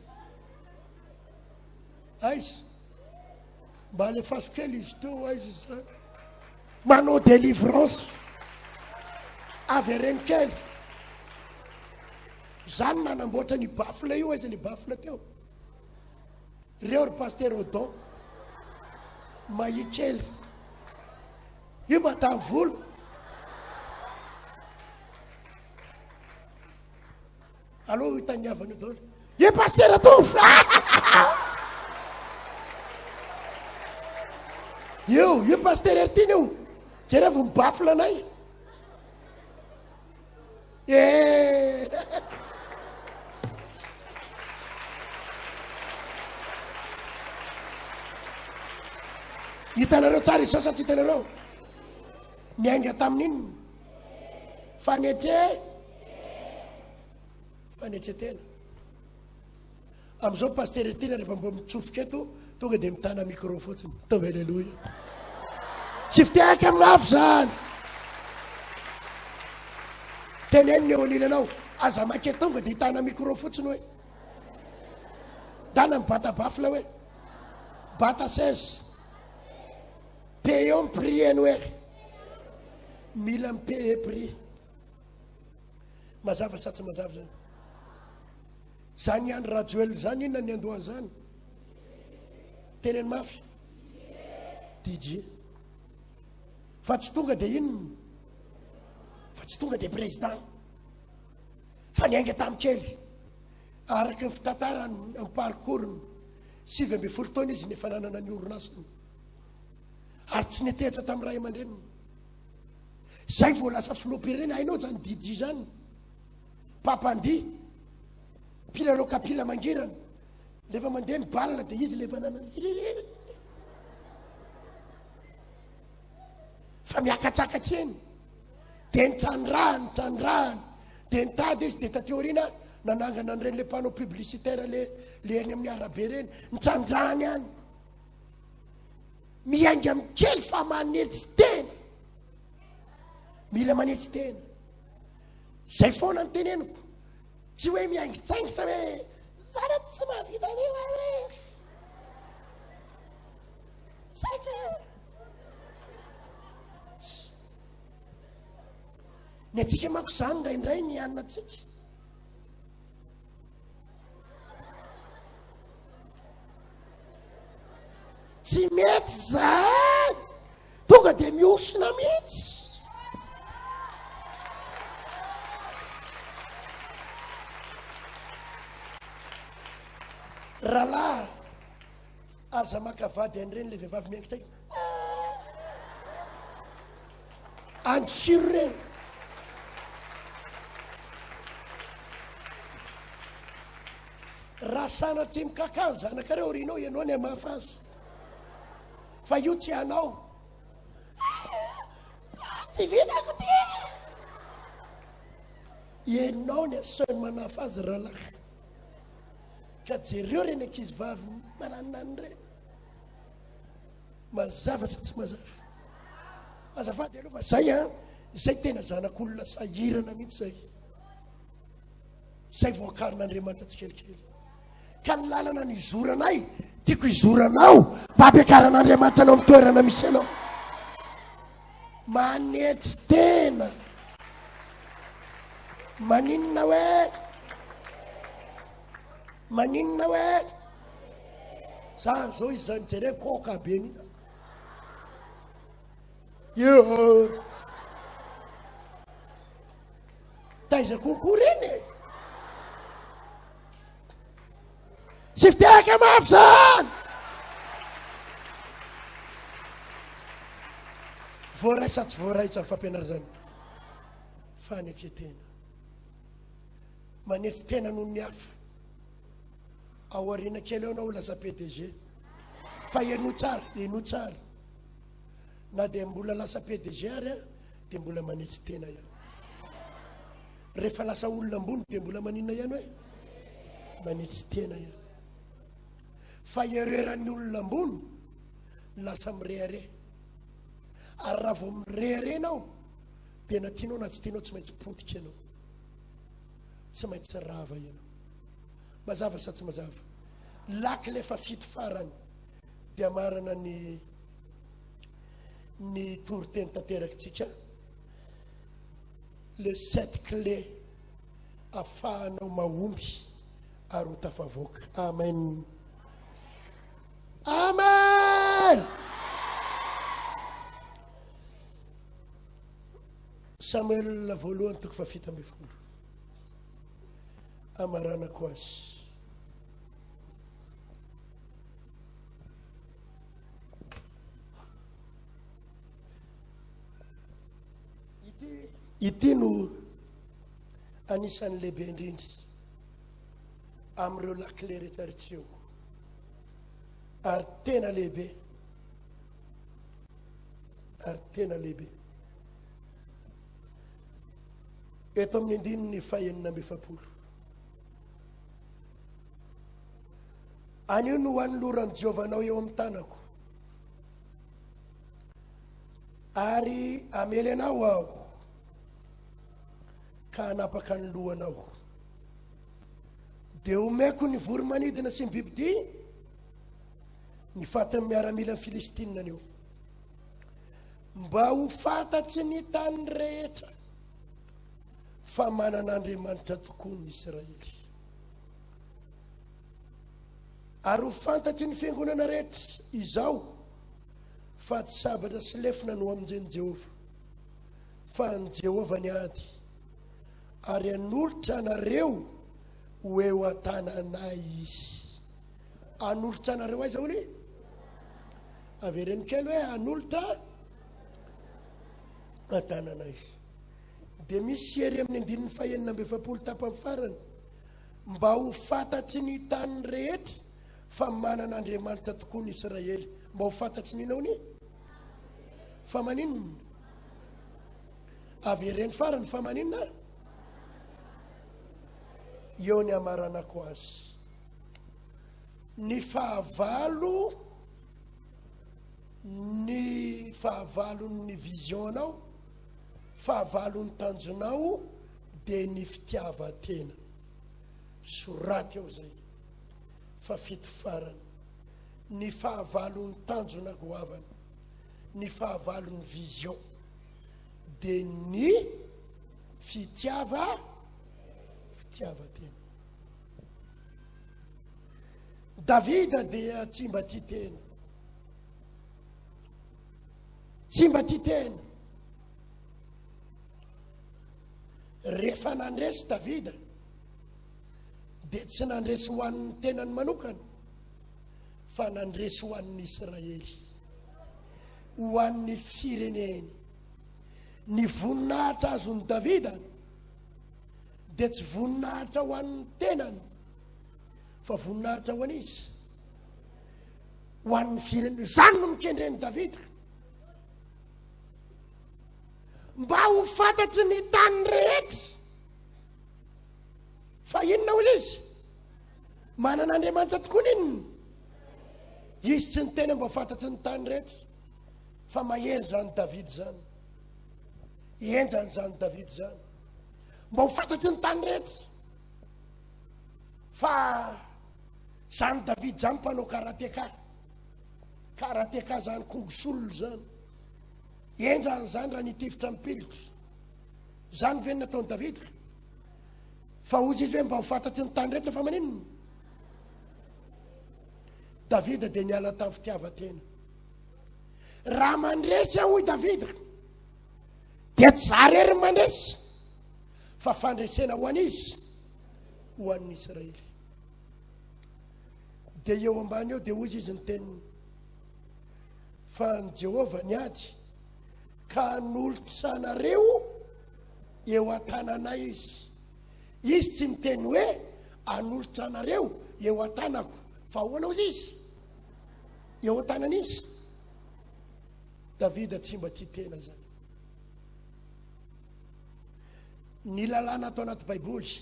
Aiza? Mba alefaso kely izy teo, aiza izany? Manao délivrance. Avereno kely. Zany nanamboatra ny baffle io, aiza le baffle teo? Reo ry Pasteur Odon. Mahia kely. Io mba tany vola. Aleo hitan'ny havana io daholo. Io Pasteur Tovo. Io, io Pasteur Hertine io. Jerevo mibafla anay. Eh! Hitanareo tsara izao sa tsy hitanareo? Niainga tamin'inona? Fanetre fanetretena. Amin'izao Pasteur Etienne rehefa mbo mitsofoka eto tonga dia mitana micro fotsiny. Ataovy Alléluia. Tsy fitehaka amin'ny hafa izany. Teneno ny eo anilanao, aza maika tonga dia hitana micro fotsiny hoe. Dana mibata bafla hoe. Bata 16. Payons prix hoe. Mila mi-payer prix. Mazava sa tsy mazava zany? Zany Andry Rajoelina zany inona ny andoha zany? Teneno mafy. DJ. Fa tsy tonga dia inona? Fa tsy tonga dia président. Fa niainga tamin'ny kely. Araka ny fitantarany amin'ny parcours-ny, 19 taona izy no efa nanana ny orinasany. Ary tsy nitehitra tamin'ny ray aman-dreniny. Zay vao lasa filoham-pirenena, hainao zany DJ zany. Mpampandihy, mpilalao kapila mangirana. Rehefa mandeha ny balle dia izy le manana fa miakatsakatsy eny. Dia nitrandrahany, nitrandrahany. Dia nitady izy dia taty aoriana nanangana an'ireny le panneau publicitaire le le eny amin'ny arabe ireny. Nitrandrahany ihany. Miainga amin'ny kely fa manetsy tena. Mila manetsy tena. Zay foana ny teneniko. Tsy hoe miaingitsaingitra hoe zara tsy mahavita an'io aho e. Saika. Ny antsika manko izany indraindray ny hanina antsika. Tsy mety zany. Tonga dia mihosina mihitsy. Rahalahy, aza maka vady an'ireny le vehivavy miaingitsainga. Andosiro ireny. Raha sanatria mikaka ny zanakareo aorianao, ianao ny hamafa azy. Fa io tsy anao. Tsy vitako ty. Ianao ny asainy manafa azy rahalahy. Ka jereo ireny ankizy vavy mananonanona ireny. Mazava sa tsy mazava? Azafady aloha fa zay an, zay tena zanak'olona sahirana mihitsy zay. Zay vao akarin'Andriamanitra tsikelikely. Ka ny lalana nizoranay, tiako hizoranao mba hampiakaran'Andriamanitra anao amin'ny toerana misy anao. Manetry tena. Maninona hoe? Maninona hoe? Zany zao izy zany jereo koka be mihitsy. Io. Taiza kokoa reny e. Tsy fitehaka mafy zany. Voaray sa tsy voaray zany fampianarana zany? Fanetren-tena. Manetry tena noho ny hafa. Ao aoriana kely ao ianao ho lasa PDG. Fa henoy tsara, henoy tsara. Na dia mbola lasa PDG ary aho, dia mbola manetry tena ihany. Rehefa lasa olona ambony dia mbola maninona ihany hoe? Manetry tena ihany. Fa erreur-n'ny olona ambony, lasa mirehareha. Ary raha vao mirehareha ianao, dia na tianao na tsy tianao tsy maintsy potika ianao. Tsy maintsy rava ianao. Mazava sa tsy mazava? Lakile fahafito farany dia marina ny ny toriteny tanterakitsika. Le sept clés afahanao mahomby ary ho tafavoaka. Amen. Amen. Samuel voalohany toko fahafito ambin'ny folo. Amaranako azy. Ity no anisan'ny lehibe indrindra amin'ireo lakile rehetra eo ary tena lehibe ary tena lehibe eto amin'ny andininy fahenina amby efapolo anio no hanoloran'i Jehovah anao eo amin'ny tanako Ary hamely anao Aho, ka hanapaka ny lohanao. Dia homeko ny voro-manidina sy ny bibidia ny fatin'ny miaramilan'ny Filistinina anio, mba ho fantatry ny tany rehetra fa manana Andriamanitra tokoa ny Israely. Ary ho fantatry ny fiangonana rehetra izao Fa tsy sabatra sy lefona no hamonjen'i Jehovah, fa an'i Jehovah ny ady, ary hanolotra anareo ho eo an-tananay Izy. Hanolotra anareo aiza hono e? Avereno kely hoe hanolotra an-tananay. Dia misy ery amin'ny andininy fahenina amby efapolo tapany farany, mba ho fantatry ny tany rehetra Fa manana Andriamanitra tokoa ny Israely. Mba ho fantatry ny inona hono e? Fa maninona? Avereno farany, fa maninona? Eo ny hamaranako azy. Ny fahavalo, ny fahavalon'ny vision-nao, fahavalon'ny tanjonao dia ny fitiavan-tena. Soraty eo izay. Fahafito farany, ny fahavalon'ny tanjona goavana, ny fahavalon'ny vision, dia ny fitiava, fitiavan-tena. Davida dia tsy mba tia tena. Tsy mba tia tena. Rehefa nandresy Davida, dia tsy nandresy ho an'ny tenany manokana fa nandresy ho an'ny Israely, ho an'ny fireneny. Ny voninahitra azon'i Davida dia tsy voninahitra ho an'ny tenany fa voninahitra ho an'izy, ho an'ny fireneny. Izany no mikendren'i Davida mba ho fantatry ny tany rehetra. Fa inona hoy izy? Manana Andriamanitra tokoa ny inona? Izy tsy niteny mba fantatry ny tany rehetra fa mahery izany David izany. Henjana izany David izany. Mba ho fantatry ny tany rehetra fa izany David izany mpanao karateka. Karateka izany kongosolona izany. Henjana izany raha nitifitra ny pilotra. Izany ve ny nataon'i Davida? Fa hozy izy hoe mba ho fantatry ny tany rehetra fa maninona? Davida dia niala tamin'ny fitiavan-tena. Raha mandresy aho, hoy Davida, dia tsy za rery mandresy, fa fandresena ho an'izy, ho an'ny Israely. Dia eo ambany eo dia hozy izy ny teniny, fa an'i Jehovah ny ady, ka hanolotra anareo eo an-tananay izy. Izy tsy miteny hoe hanolotra anareo eo an-tanako, fa ahoana hozy izy? Eo an-tanan'izy. Davida tsy mba tia tena zany. Ny lalàna ato anaty Baiboly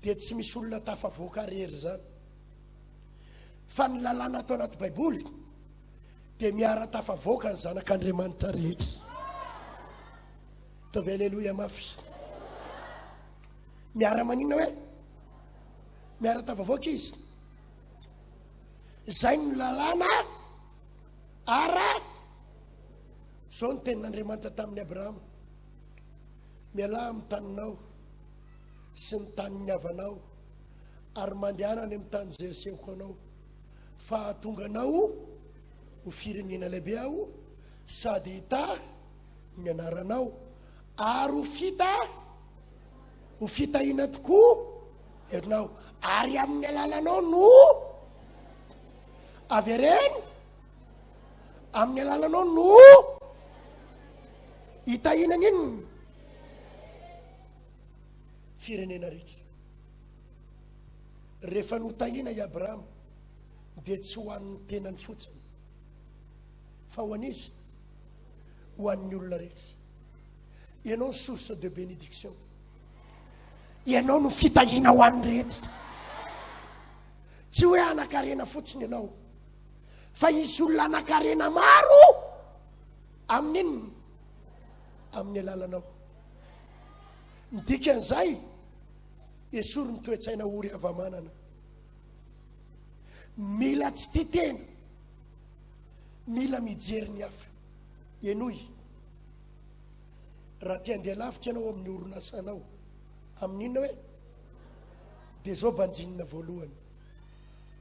dia tsy misy olona tafavoaka rery zany. Fa ny lalàna ato anaty Baiboly dia miara-tafavoaka ny zanak'Andriamanitra rehetra. Ataovy aleloia mafy. Miara-manina hoe? Miara-tafavoaka izy. Izay ny lalàna ara zao ny tenin'Andriamanitra tamin'i Abrahama. Mialà amin'ny taninao sy ny tanin'ny havanao ary mandehana any amin'ny tany izay asehoko anao fa hahatonga anao ho firenena lehibe aho sady hitahy ny anaranao ary ho fita ho fitahiana tokoa ianao ary amin'ny alalanao no avereno amin'ny alalanao no hitahiana ny inona firenena rehetra rehefa notahiana i Abrahama dia tsy ho an'ny tenany fotsiny fa ho an'iza ho an'ny olona rehetra. Ianao ny source de bénédiction. Ianao no fitahiana ho an'ny rehetra. Tsy hoe anakarena fotsiny ianao, fa hisy olona anakarena maro amin'inona? Amin'ny alalanao. Ny dikan'izay, esory ny toe-tsaina ory hava-manana. Mila tsy tia tena. Mila mijery ny hafa. Henoy. Raha te handeha lavitra ianao amin'ny orinasanao, amin'ny inona hoe? Dia izao banjinina voalohany.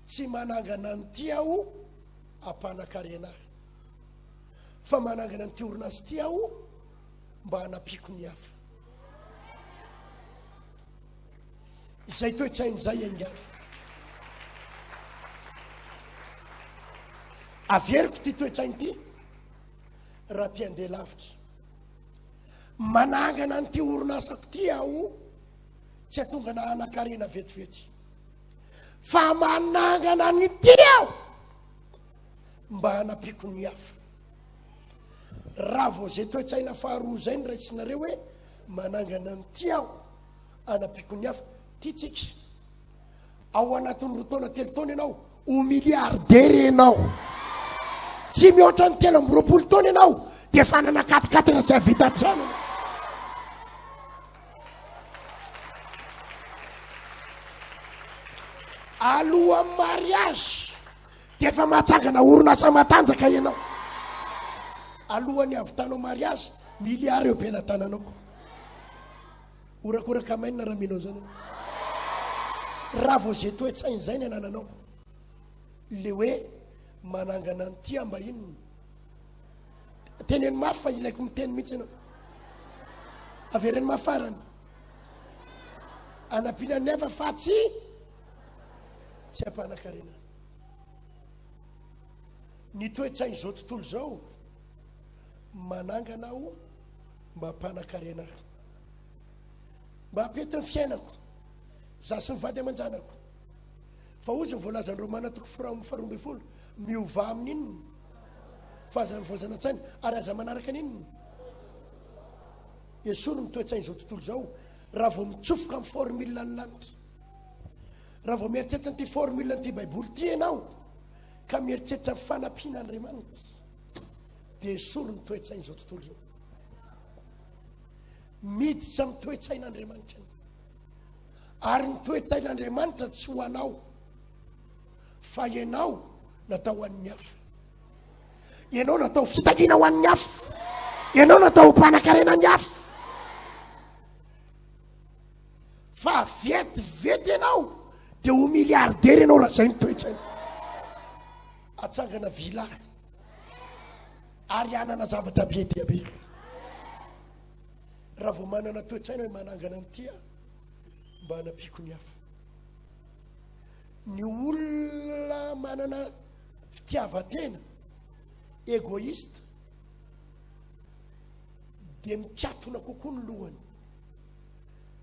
Tsy manangana an'ity aho hampanan-karena ahy. Fa manangana an'ity orinasa ity aho mba hanampiako ny hafa. Izay toe-tsaina izay aingana. Averiko ity toe-tsaina ity raha te handeha lavitra. Manangana an'ity orinasako ity aho tsy hatonga na hanan-karena vetivety. Fa manangana an'ity aho mba hanampiako ny hafa. Raha vao izay toe-tsaina faharoa izay no raisinareo hoe manangana an'ity aho anampiako ny hafa. Tiantsika. Ao anatin'ny roa taona, telo taona ianao, ho milliardaire ianao. Tsy mihoatra ny 23 taona ianao, dia efa hanana quatre-quatre sy hahavita trano ianao. Alohan'ny mariage, dia efa mahatsangana orinasa matanjaka ianao. Alohan'ny havitanao mariage, milliard eo am-pelatananao. Horakoraka amen raha mino an'izany ianao. Raha vao izay toe-tsaina izay ny anananao, le hoe manangana an'ity aho mba inona? Teneno mafy fa ilaiko miteny mihitsy ianao. Avereno mafy farany. Anampiana ny hafa fa tsy tsy ampanakarena. Ny toe-tsain'izao tontolo izao manangana aho mba hampanakarena ahy. Mba hampety ny fiainako, za sy ny vady aman-janako. Fa hozy ny voalazan'ny Romana toko faharoa 12, miovà amin'inona? Fa aza mivoazana an-tsaina, ary aza manaraka an'inona? Esory ny toe-tsain'izao tontolo izao, raha vao mitsofoka amin'ny formule ny lanitra. Raha vao mieritreritra an'ity formule an'ity Baiboly ity ianao, ka mieritreritra ny fanampian'Andriamanitra, dia esory ny toe-tsain'izao tontolo izao. Miditra amin'ny toe-tsain'Andriamanitra ianao. Ary ny toe-tsain'Andriamanitra tsy ho anao, fa ianao natao ho an'ny hafa. Ianao natao fitakiana ho an'ny hafa. Ianao natao ho mpanakarena ny hafa. Fa vetivety ianao. Dia ho milliardaire ianao raha izay ny toetsaina. Atsangana villa ary hanana zavatra be dia be. Raha vao manana toetsaina hoe manangana an'ity aho mba hanampiako ny hafa. Ny olona manana fitiavan-tena, égoïste, dia mikatona kokoa ny lohany,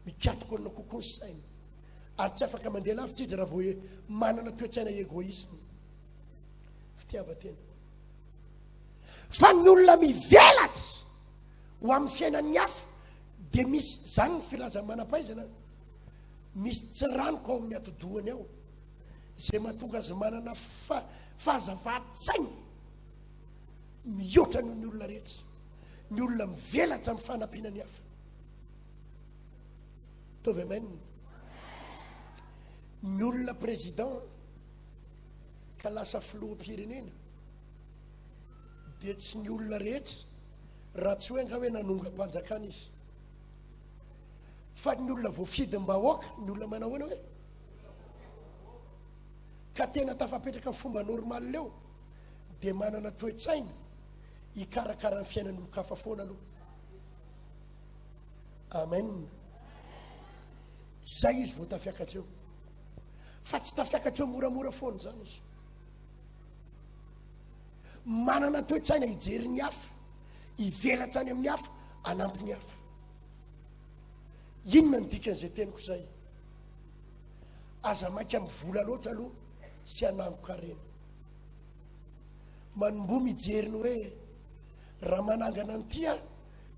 mikatokona kokoa ny sainy, ary tsy afaka mandeha lavitra izy raha vao hoe manana toe-tsaina égoïsme, fitiavan-tena. Fa ny olona mivelatra ho amin'ny fiainan'ny hafa dia misy, izany ny filazan'ny manam-pahaizana, misy tsiranoka ao amin'ny atidohany ao, izay mahatonga azy manana fahazavan-tsaina mihoatra noho ny olona rehetra, ny olona mivelatra amin'ny fanampiana ny hafa. Ataovy amen. Ny olona président ka lasa filoham-pirenena dia tsy ny olona rehetra raha tsy hoe nga hoe nanongam-panjakana izy fa ny olona voafidim-bahoaka, ny olona manahoana hoe ka tena tafapetraka fomba normal eo dia manana toe-tsaina hikarakara ny fiainan'olon-kafa foana aloha. Amen. Izay izy vao tafiakatra eo. Fa tsy tafiakatra eo moramora foana izany izy. Manana toe-tsaina hijery ny hafa, hivelatra any amin'ny hafa, hanampy ny hafa. Inona ny dikan'izay teniko izay? Aza maika amin'ny vola loatra aloha sy hanangon-karena. Manomboha mijery ny hoe raha manangana an'ity aho,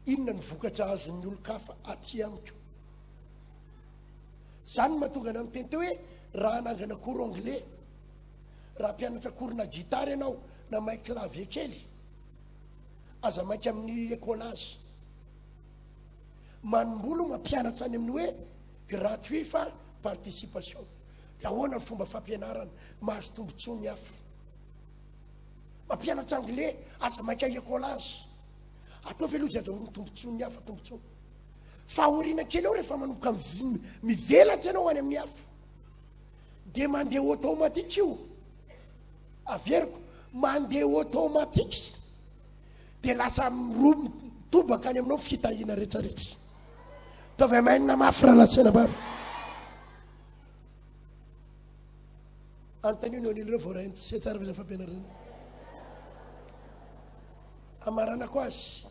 inona ny vokatra azon'ny olon-kafa aty amiko. Izany no mahatonga anah miteny teo hoe raha hanangana cours anglais, raha hampianatra cours na guitare ianao na mahay clavier kely, aza maika amin'ny écolage. Manomboha aloha mampianatra any amin'ny hoe gratuit fa participation. Dia ahoana ny fomba fampianarana mahazo tombontsoa ny hafa? Mampianatra anglais, aza maika écolage. Ataovy aloha izay azahoan'ny tombontsoa ny hafa tombontsoa. Fa aoriana kely ao rehefa manomboka mivelatra ianao any amin'ny hafa dia mandeha automatique io. Averiko, mandeha automatique dia lasa miroa mitobaka any aminao fitahiana rehetrarehetra. Ataovy amen mafy rahalahy sy anabavy. Anontanio ny eo ireo vao raha tsy tsara ve izany fampianarana izany. Amaranako azy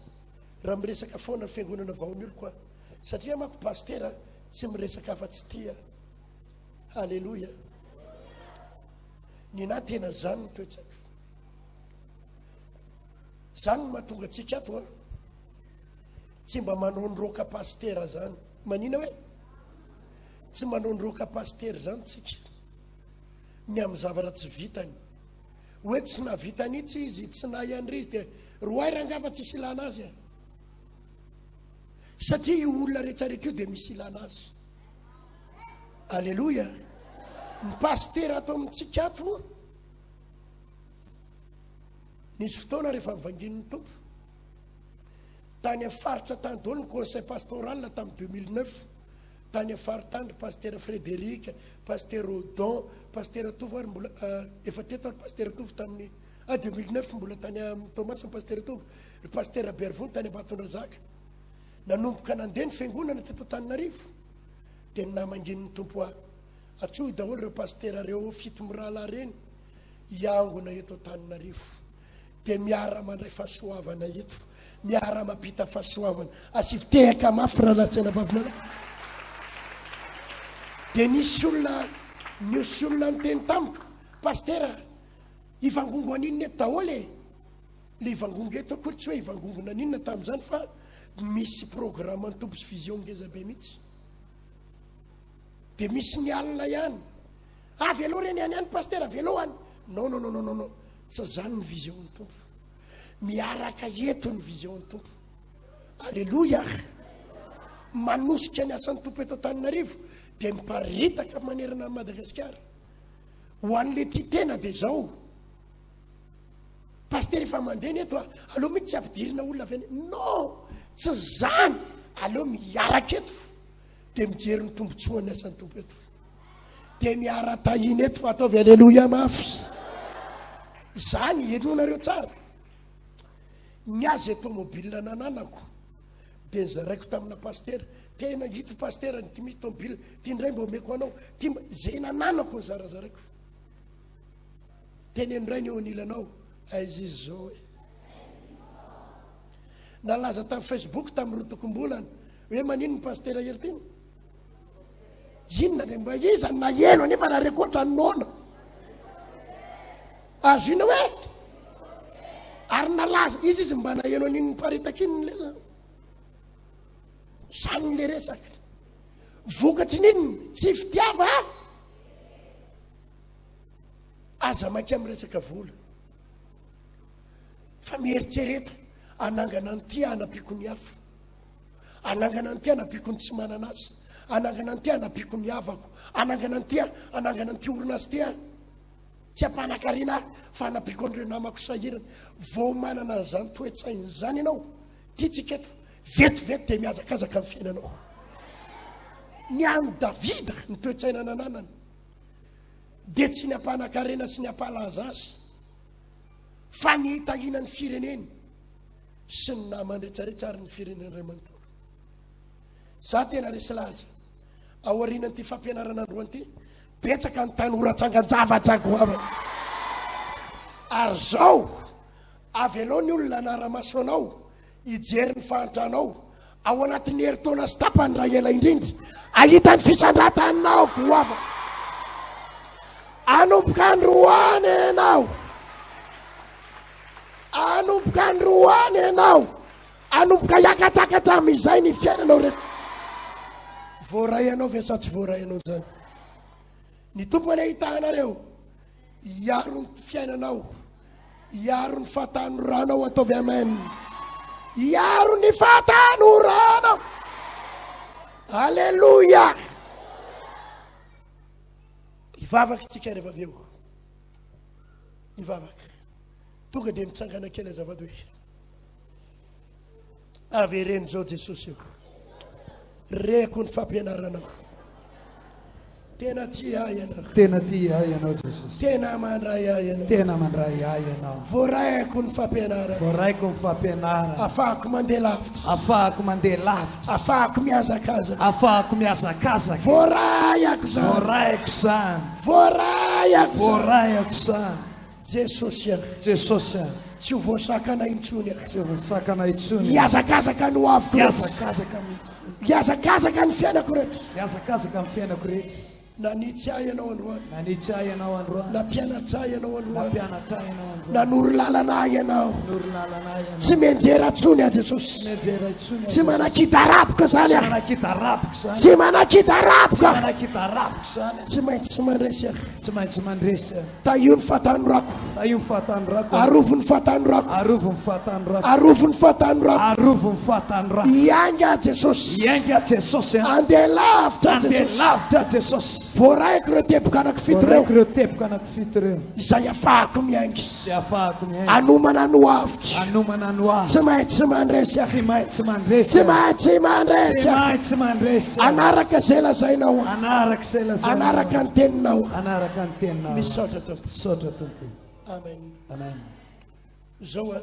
raha miresaka foana ny fiangonana vao ny oloko aho. Satria manko pasitera tsy miresaka afa-tsy tia. Haleloia. Ny nahy tena zany ny toe-tsaiko. Zany no mahatonga antsika ato an. Tsy mba manondroka pasitera zany. Manina hoe? Tsy manondroka pasitera zany tsika. Ny amin'ny zavatra tsy vitany. Hoe tsy nahavita an'itsy izy, tsy nahay an'ry izy dia roahy rangaha fa tsisy ilana azy e. Satria io olona rehetrarehetra io dia misy ilana azy. Aleloia. Ny pasitera ato amintsika ato nisy fotoana rehefa nivangian'ny Tompo tany amin'ny faritra tany daholo ny conseil pastoral tamin'ny 2009 tany amin'ny faritany ry pasitera Frédéric, pasitera Odon, pasitera Tovo ary mbola euh, efa teto ary pasitera Tovo tamin'ny ah 2009 mbola tany amin'ny Toamasina pasitera Tovo, ry pasitera Bervony tany Ambatondrazaka. Nanomboka nandeha ny fiangonana teto Antananarivo dia ny namangin'ny Tompo ahy. Antsoy daholo ireo pasitera ireo fito mirahalahy ireny hiangona eto Antananarivo. Dia miara mandray fahasoavana eto. Miara mampita fahasoavana. Asivo tehaka mafy rahalahy sy anabavy malala. Dia nisy olona nisy olona niteny tamiko, pasitera, hivangongo an'inona eto daholo e? Le hivangongo eto akory tsy hoe hivangongo naninona tamin'izany fa misy programme ny Tompo sy vision ngeza be mihitsy. Dia misy ny alina ihany. Avelao reny any any pasitera, avelao any. Non non non non non. Tsy zany ny vision ny Tompo. Miaraka eto ny vision ny Tompo. Alléluia. Manosika ny asan'ny Tompo eto Antananarivo dia miparitaka manerana an'i Madagasikara. Ho an'le tia tena dia zao. Pasitera efa mandeha ny eto a, aleo mihitsy tsy ampidirina olona avy any. Non, tsy zany. Aleo miaraka eto dia mijery ny tombontsoan'ny asan'ny Tompo eto. Dia miara-tahina eto fa ataovy aleloia mafy. Izany henoinareo tsara. Ny azy tomobile nananako dia nozaraiko tamina pasitera. Tena ito pasitera ity misy tomobile, ity indray mba omeko anao. Ity mba izay nananako nozarazaraiko. Teneno indray ny eo anilanao, aiza izy izao e? Nalaza tamin'ny Facebook tamin'ny rotokom-bolana hoe manino ny pasitera Heritiana? Inona le mba iza no naheno anefa raha reko ohatran'ny noana. Azo ina hoe ary nalaza izy izy mba naheno an'iny niparitaka iny le zany le resaka. Vokatry ny inona? Tsy fitiava aza maika amin'ny resaka vola. Fa mieritrereta hanangana an'ity hanampiako ny hafa. Hanangana an'ity hanampiako ny tsy manana asa. Hanangana an'ity hanampiako ny havako. Hanangana an'ity hanangana an'ity orinasa ity aho. Tsy hampanakarena ahy fa hanampiako an'ireo namako sahirana. Vao manana an'izany toe-tsaina izany ianao, tiantsika eto, vetivety dia mihazakazaka ny fiainanao. Ny an'i Davida, ny toe-tsaina nananany, dia tsy ny hampanakarena sy ny hampalaza azy, fa ny hitahiana ny fireneny sy ny namany rehetrarehetra ary ny firenena iray manontolo. Za tena resy lahatra aorianan'ity fampianarana androany ity, betsaka ny tanora tsangan-javatra goavana. Ary zao, avelao ny olona hanara-maso anao, hijery ny fahantranao, ao anatin'ny herintaona sy tapany raha ela indrindra, hahita ny fisandratanao goavana. Hanomboka androany ianao. Hanomboka androany ianao. Hanomboka hiakatsakatra amin'izay ny fiainanao rehetra. Voaray anao ve sa tsy voaray anao izany? Ny Tompo anie hitaha anareo, hiaro ny fiainanao, hiaro ny fahatanoranao, ataovy amen. Hiaro ny fahatanoranao. Aleloia. Hivavaka isika rehefa avy eo. Hivavaka. Tonga dia mitsangana kely azafady hoe. Avereno izao Jesosy o. Reko ny fampianaranao. Tena tia ahy ianao. Tena tia ahy ianao Jesosy. Tena mandray ahy ianao. Tena mandray ahy ianao. Voaraiko ny fampianarana. Voaraiko ny fampianarana. Afahako mandeha lavitra. Afahako mandeha lavitra. Afahako mihazakazaka. Afahako mihazakazaka. Voaraiako izany. Voaraiko izany. Voaraiako izany. Voaraiako izany. Jesosy a. Jesosy a. Tsy ho voasakana intsony aho. Tsy ho voasakana intsony. Hihazakazaka ny ho aviko rehetra. Hihazakazaka mihitsy. Hihazakazaka ny fiainako rehetra. Hihazakazaka ny fiainako rehetra. Nanitsy ahy ianao androany. Nanitsy ahy ianao androany. Nampianatra ahy ianao androany. Nampianatra ahy ianao androany. Nanoro lalana ahy ianao. Nanoro lalana ahy ianao. Tsy mianjera intsony aho Jesosy. Tsy mianjera intsony. Tsy manakidaraboka izany aho. Tsy manakidaraboka izany. Tsy manakidaraboka. Tsy manakidaraboka izany. Tsy maintsy mandresy aho. Tsy maintsy mandresy aho. Tahio ny fahatanorako. Tahio ny fahatanorako. Arovy ny fahatanorako. Arovy ny fahatanorako. Arovy ny fahatanorako. Arovy ny fahatanorako. Hiainga Jesosy. Hiainga Jesosy. Andeha lavitra Jesosy. Andeha lavitra Jesosy. Voaraiko ireo teboka anankifito ireo. Voaraiko ireo teboka anankifito ireo. Izay afahako miainga. Izay afahako miainga. Hanomana ny hoaviko. Hanomana ny hoaviko. Tsy maintsy mandresy aho. Tsy maintsy mandresy. Tsy maintsy mandresy Tsy maintsy mandresy. Hanaraka izay lazainao. Hanaraka izay lazainao. Hanaraka ny teninao. Hanaraka ny teninao. Misaotra Tompo. Misaotra Tompo. Amen. Amen. Zao a.